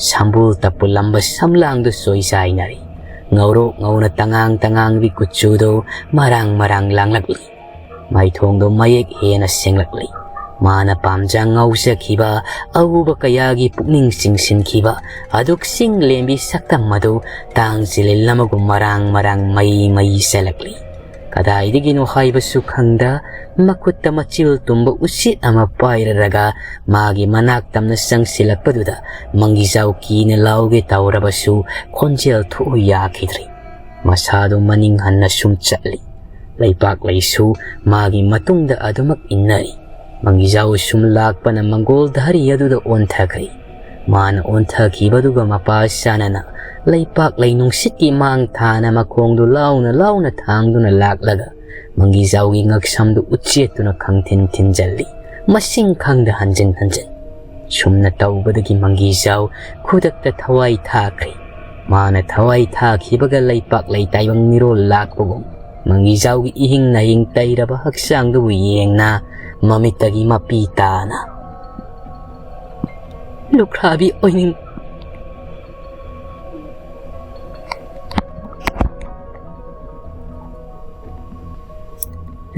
ꯁꯝꯕꯨꯜ ꯇꯄꯨꯂꯝꯕ ꯁꯝꯂꯥꯡꯗꯨ ꯆꯣꯏꯆꯥꯏꯅꯔꯦ꯫ ꯉꯧꯔꯣꯛ ꯉꯧꯅ ꯇꯉꯥꯡ ꯇꯉꯥꯡꯕꯤ ꯀꯨꯆꯨꯗꯨ ꯃꯔꯥꯡ ꯃꯔꯥꯡ ꯂꯥꯡꯂꯛꯂꯤ꯫ ꯃꯥꯏꯊꯣꯡꯗꯨ ꯃꯌꯦꯛ ꯍꯦꯟꯅ ꯁꯦꯡꯂꯛꯂꯤ꯫ ꯃꯥꯅ ꯄꯥꯝꯖ ꯉꯥꯎꯖꯈꯤꯕ, ꯑꯎꯕ ꯀꯌꯥꯒꯤ ꯄꯨꯛꯅꯤꯡ ꯆꯤꯡꯁꯤꯟꯈꯤꯕ ꯑꯗꯨꯛꯁꯤꯡ ꯂꯦꯝꯕꯤ ꯁꯛꯇꯝ ꯑꯗꯨ ꯇꯥꯡ ꯆꯤꯂꯤꯜ ꯑꯃꯒꯨꯝ ꯃꯔꯥꯡ ꯃꯔꯥꯡ ꯃꯩ ꯃꯩ ꯆꯦꯜꯂꯛꯂꯤ꯫ ꯀꯗꯥꯏꯗꯒꯤꯅꯣ ꯍꯥꯏꯕꯁꯨ ꯈꯪꯗ, ꯃꯈꯨꯠꯇ ꯃꯆꯤꯜ ꯇꯨꯝꯕ ꯎꯆꯦꯠ ꯑꯃ ꯄꯥꯏꯔꯔꯒ ꯃꯥꯒꯤ ꯃꯅꯥꯛ ꯇꯝꯅ ꯆꯪꯁꯤꯜꯂꯛꯄꯗꯨꯗ ꯃꯪꯒꯤꯖꯥꯎ ꯀꯤꯅ ꯂꯥꯎꯒꯦ ꯇꯧꯔꯕꯁꯨ ꯈꯣꯟꯖꯦꯜ ꯊꯣꯛꯎ ꯌꯥꯈꯤꯗ꯭ꯔꯦ꯫ ꯃꯁꯥꯗꯨ ꯃꯅꯤꯡ ꯍꯟꯅ ꯁꯨꯝ ꯆꯠꯂꯤ꯫ ꯂꯩꯄꯥꯛꯂꯩꯁꯨ ꯃꯥꯒꯤ ꯃꯇꯨꯡꯗ ꯑꯗꯨꯃꯛ ꯏꯟꯅꯔꯤ꯫ ꯃꯪꯒꯤꯖꯥꯎ ꯁꯨꯝ ꯂꯥꯛꯄꯅ ꯃꯪꯒꯣꯜ ꯙꯥꯔꯤ ꯑꯗꯨꯗ ꯑꯣꯟꯊꯈ꯭ꯔꯦ꯫ ꯃꯥꯅ ꯑꯣꯟꯊꯈꯤꯕꯗꯨꯒ ꯃꯄꯥ ꯆꯥꯅꯅ ꯂꯩꯄꯥꯛꯂꯩ ꯅꯨꯡꯁꯤꯠꯀꯤ ꯃꯥꯡ ꯊꯥꯅ ꯃꯈꯣꯡꯗꯨ ꯂꯥꯎꯅ ꯂꯥꯎꯅ ꯊꯥꯡꯗꯨꯅ ꯂꯥꯛꯂꯒ ꯃꯪꯒꯤꯖꯥꯎꯒꯤ ꯉꯛꯁꯝꯗꯨ ꯎꯆꯦꯠꯇꯨꯅ ꯈꯪꯊꯤꯟ ꯊꯤꯟꯖꯜꯂꯤ꯫ ꯃꯁꯤꯡ ꯈꯪꯗ ꯍꯟꯖꯤꯟ ꯍꯟꯖꯤꯟ꯫ ꯁꯨꯝꯅ ꯇꯧꯕꯗꯒꯤ ꯃꯪꯒꯤꯖꯥꯎ ꯈꯨꯗꯛꯇ ꯊꯋꯥꯏ ꯊꯥꯈ꯭ꯔꯦ꯫ ꯃꯥꯅ ꯊꯋꯥꯏ ꯊꯥꯈꯤꯕꯒ ꯂꯩꯄꯥꯛꯂꯩ ꯇꯥꯏꯕꯪ ꯃꯤꯔꯣꯜ ꯂꯥꯛꯄꯒꯨꯝ ꯃꯪꯒꯤꯖꯥꯎꯒꯤ ꯏꯍꯤꯡ ꯅꯥꯍꯤꯡ ꯇꯩꯔꯕ ꯍꯛꯆꯥꯡꯗꯨꯕꯨ ꯌꯦꯡꯅ ꯃꯃꯤꯠꯇꯒꯤ ꯃꯄꯤ ꯇꯥꯅ ꯂꯨꯈ꯭ꯔꯥꯕꯤ ꯑꯣꯏꯅꯤꯡ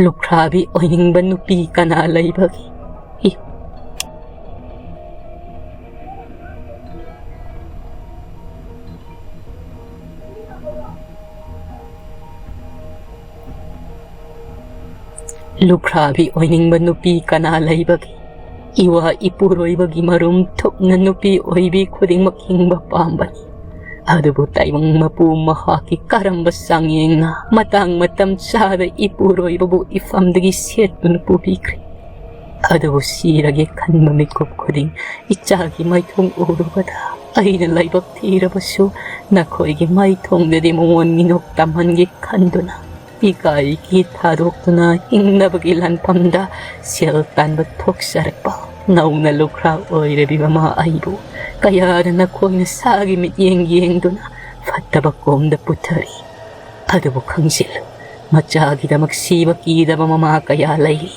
ꯂꯨꯈ꯭ꯔꯥꯕꯤ ꯑꯣꯏꯅꯤꯡꯕ ꯅꯨꯄꯤ ꯀꯅꯥ ꯂꯩꯕꯒꯦ? ꯏ- ꯂꯨꯈ꯭ꯔꯥꯕꯤ ꯑꯣꯏꯅꯤꯡꯕ ꯅꯨꯄꯤ ꯀꯅꯥ ꯂꯩꯕꯒꯦ? ꯏꯋꯥ ꯏꯄꯨꯔꯣꯏꯕꯒꯤ ꯃꯔꯨꯝ ꯊꯨꯞꯅ ꯅꯨꯄꯤ ꯑꯣꯏꯕꯤ ꯈꯨꯗꯤꯡꯃꯛ ꯍꯤꯡꯕ ꯄꯥꯝꯕꯅꯤ꯫ ꯑꯗꯨꯕꯨ ꯇꯥꯏꯕꯪ ꯃꯄꯨ ꯃꯍꯥꯛꯀꯤ ꯀꯔꯝꯕ ꯆꯥꯡꯌꯦꯡꯅ ꯃꯇꯥꯡ ꯃꯇꯝ ꯆꯥꯗ ꯏꯄꯨꯔꯣꯏꯕꯕꯨ ꯏꯐꯝꯗꯒꯤ ꯁꯦꯠꯇꯨꯅ ꯄꯨꯕꯤꯈ꯭ꯔꯦ꯫ ꯑꯗꯨꯕꯨ ꯁꯤꯔꯒꯦ ꯈꯟꯕ ꯃꯤꯀꯨꯞ ꯈꯨꯗꯤꯡ ꯏꯆꯥꯒꯤ ꯃꯥꯏꯊꯣꯡ ꯎꯔꯨꯕꯗ ꯑꯩꯅ ꯂꯥꯏꯕꯛ ꯊꯤꯔꯕꯁꯨ ꯅꯈꯣꯏꯒꯤ ꯃꯥꯏꯊꯣꯡꯗꯗꯤ ꯃꯉꯣꯟ ꯃꯤꯅꯣꯛ ꯇꯝꯍꯟꯒꯦ ꯈꯟꯗꯨꯅ ꯏꯀꯥꯏꯒꯤ ꯊꯥꯗꯣꯛꯇꯨꯅ ꯍꯤꯡꯅꯕꯒꯤ ꯂꯥꯟꯐꯝꯗ ꯁꯦꯜ ꯇꯥꯟꯕ ꯊꯣꯛꯆꯔꯛꯄ ꯅꯧꯅ ꯂꯨꯈ꯭ꯔꯥ ꯑꯣꯏꯔꯕꯤ ꯃꯃꯥ ꯑꯩꯕꯨ ꯀꯌꯥꯗ ꯅꯈꯣꯏꯅ ꯁꯥꯒꯤ ꯃꯤꯠꯌꯦꯡ ꯌꯦꯡꯗꯨꯅ ꯐꯠꯇꯕ ꯀꯣꯝꯗ ꯄꯨꯊꯔꯤ꯫ ꯑꯗꯨꯕꯨ ꯈꯪꯖꯤꯜꯂꯨ, ꯃꯆꯥꯒꯤꯗꯃꯛ ꯁꯤꯕ ꯀꯤꯗꯕ ꯃꯃꯥ ꯀꯌꯥ ꯂꯩꯔꯤ꯫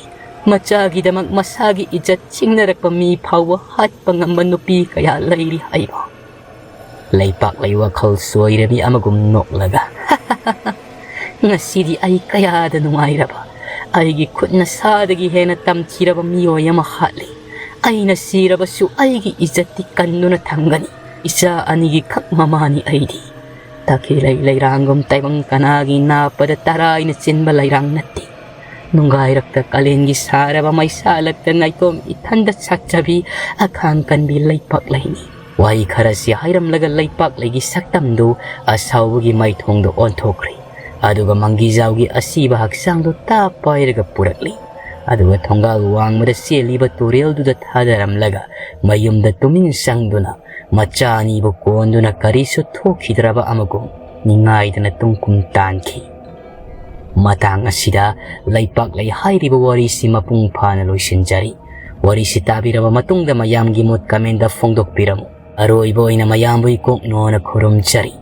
ꯃꯆꯥꯒꯤꯗꯃꯛ ꯃꯁꯥꯒꯤ ꯏꯖꯠ ꯆꯤꯡꯅꯔꯛꯄ ꯃꯤ ꯐꯥꯎꯕ ꯍꯥꯠꯄ ꯉꯝꯕ ꯅꯨꯄꯤ ꯀꯌꯥ ꯂꯩꯔꯤ ꯍꯥꯏꯕ꯫ ꯂꯩꯄꯥꯛꯂꯩ ꯋꯥꯈꯜ ꯆꯣꯏꯔꯕꯤ ꯑꯃꯒꯨꯝ ꯅꯣꯛꯂꯒ, "ꯉꯁꯤꯗꯤ ꯑꯩ ꯀꯌꯥꯗ ꯅꯨꯡꯉꯥꯏꯔꯕ! ꯑꯩꯒꯤ ꯈꯨꯠꯅ ꯁꯥꯗꯒꯤ ꯍꯦꯟꯅ ꯇꯝꯊꯤꯔꯕ ꯃꯤꯑꯣꯏ ꯑꯃ ꯍꯥꯠꯂꯤ꯫ ꯑꯩꯅ ꯁꯤꯔꯕꯁꯨ ꯑꯩꯒꯤ ꯏꯖꯠꯇꯤ ꯀꯟꯗꯨꯅ ꯊꯝꯒꯅꯤ꯫ ꯏꯆꯥ ꯑꯅꯤꯒꯤ ꯈꯛ ꯃꯃꯥꯅꯤ ꯑꯩꯗꯤ꯫ ꯇꯈꯦꯜꯂꯩ ꯂꯩꯔꯥꯡꯒꯨꯝ ꯇꯥꯏꯕꯪ ꯀꯅꯥꯒꯤ ꯅꯥꯞꯄꯗ ꯇꯔꯥꯏꯅ ꯆꯤꯟꯕ ꯂꯩꯔꯥꯡ ꯅꯠꯇꯦ꯫ ꯅꯨꯡꯒꯥꯏꯔꯛꯇ ꯀꯥꯂꯦꯟꯒꯤ ꯁꯥꯔꯕ ꯃꯩꯁꯥꯂꯛꯇ ꯅꯥꯏꯇꯣꯝ ꯏꯊꯟꯗ ꯁꯥꯠꯆꯕꯤ ꯑꯈꯥꯡ ꯀꯟꯕꯤ ꯂꯩꯄꯥꯛꯂꯩꯅꯤ꯫" ꯋꯥꯍꯩ ꯈꯔꯁꯤ ꯍꯥꯏꯔꯝꯂꯒ ꯂꯩꯄꯥꯛꯂꯩꯒꯤ ꯁꯛꯇꯝꯗꯨ ꯑꯁꯥꯎꯕꯒꯤ ꯃꯥꯏꯊꯣꯡꯗ ꯑꯣꯟꯊꯣꯛꯈ꯭ꯔꯦ꯫ ꯑꯗꯨꯒ ꯃꯪꯒꯤꯖꯥꯎꯒꯤ ꯑꯁꯤꯕ ꯍꯛꯆꯥꯡꯗꯨ ꯇꯥꯞ ꯄꯥꯏꯔꯒ ꯄꯨꯔꯛꯂꯤ꯫ ꯑꯗꯨꯒ ꯊꯣꯡꯒꯥꯜ ꯋꯥꯡꯃꯗ ꯆꯦꯜꯂꯤꯕ ꯇꯨꯔꯦꯜꯗꯨꯗ ꯊꯥꯗꯔꯝꯂꯒ ꯃꯌꯨꯝꯗ ꯇꯨꯃꯤꯟ ꯆꯪꯗꯨꯅ ꯃꯆꯥ ꯑꯅꯤꯕꯨ ꯀꯣꯟꯗꯨꯅ ꯀꯔꯤꯁꯨ ꯊꯣꯛꯈꯤꯗ꯭ꯔꯕ ꯑꯃꯒꯨꯝ ꯅꯤꯡꯉꯥꯏꯗꯅ ꯇꯨꯡꯀꯨꯝ ꯇꯥꯟꯈꯤ꯫ ꯃꯇꯥꯡ ꯑꯁꯤꯗ ꯂꯩꯄꯥꯛꯂꯩ ꯍꯥꯏꯔꯤꯕ ꯋꯥꯔꯤꯁꯤ ꯃꯄꯨꯡ ꯐꯥꯅ ꯂꯣꯏꯁꯤꯟꯖꯔꯤ꯫ ꯋꯥꯔꯤꯁꯤ ꯇꯥꯕꯤꯔꯕ ꯃꯇꯨꯡꯗ ꯃꯌꯥꯝꯒꯤ ꯃꯣꯠ comment ꯐꯣꯡꯗꯣꯛꯄꯤꯔꯝꯃꯨ꯫ ꯑꯔꯣꯏꯕ ꯑꯣꯏꯅ ꯃꯌꯥꯝꯕꯨ ꯏꯀꯣꯛꯅꯣꯅ ꯈꯨꯔꯨꯝꯖꯔꯤ꯫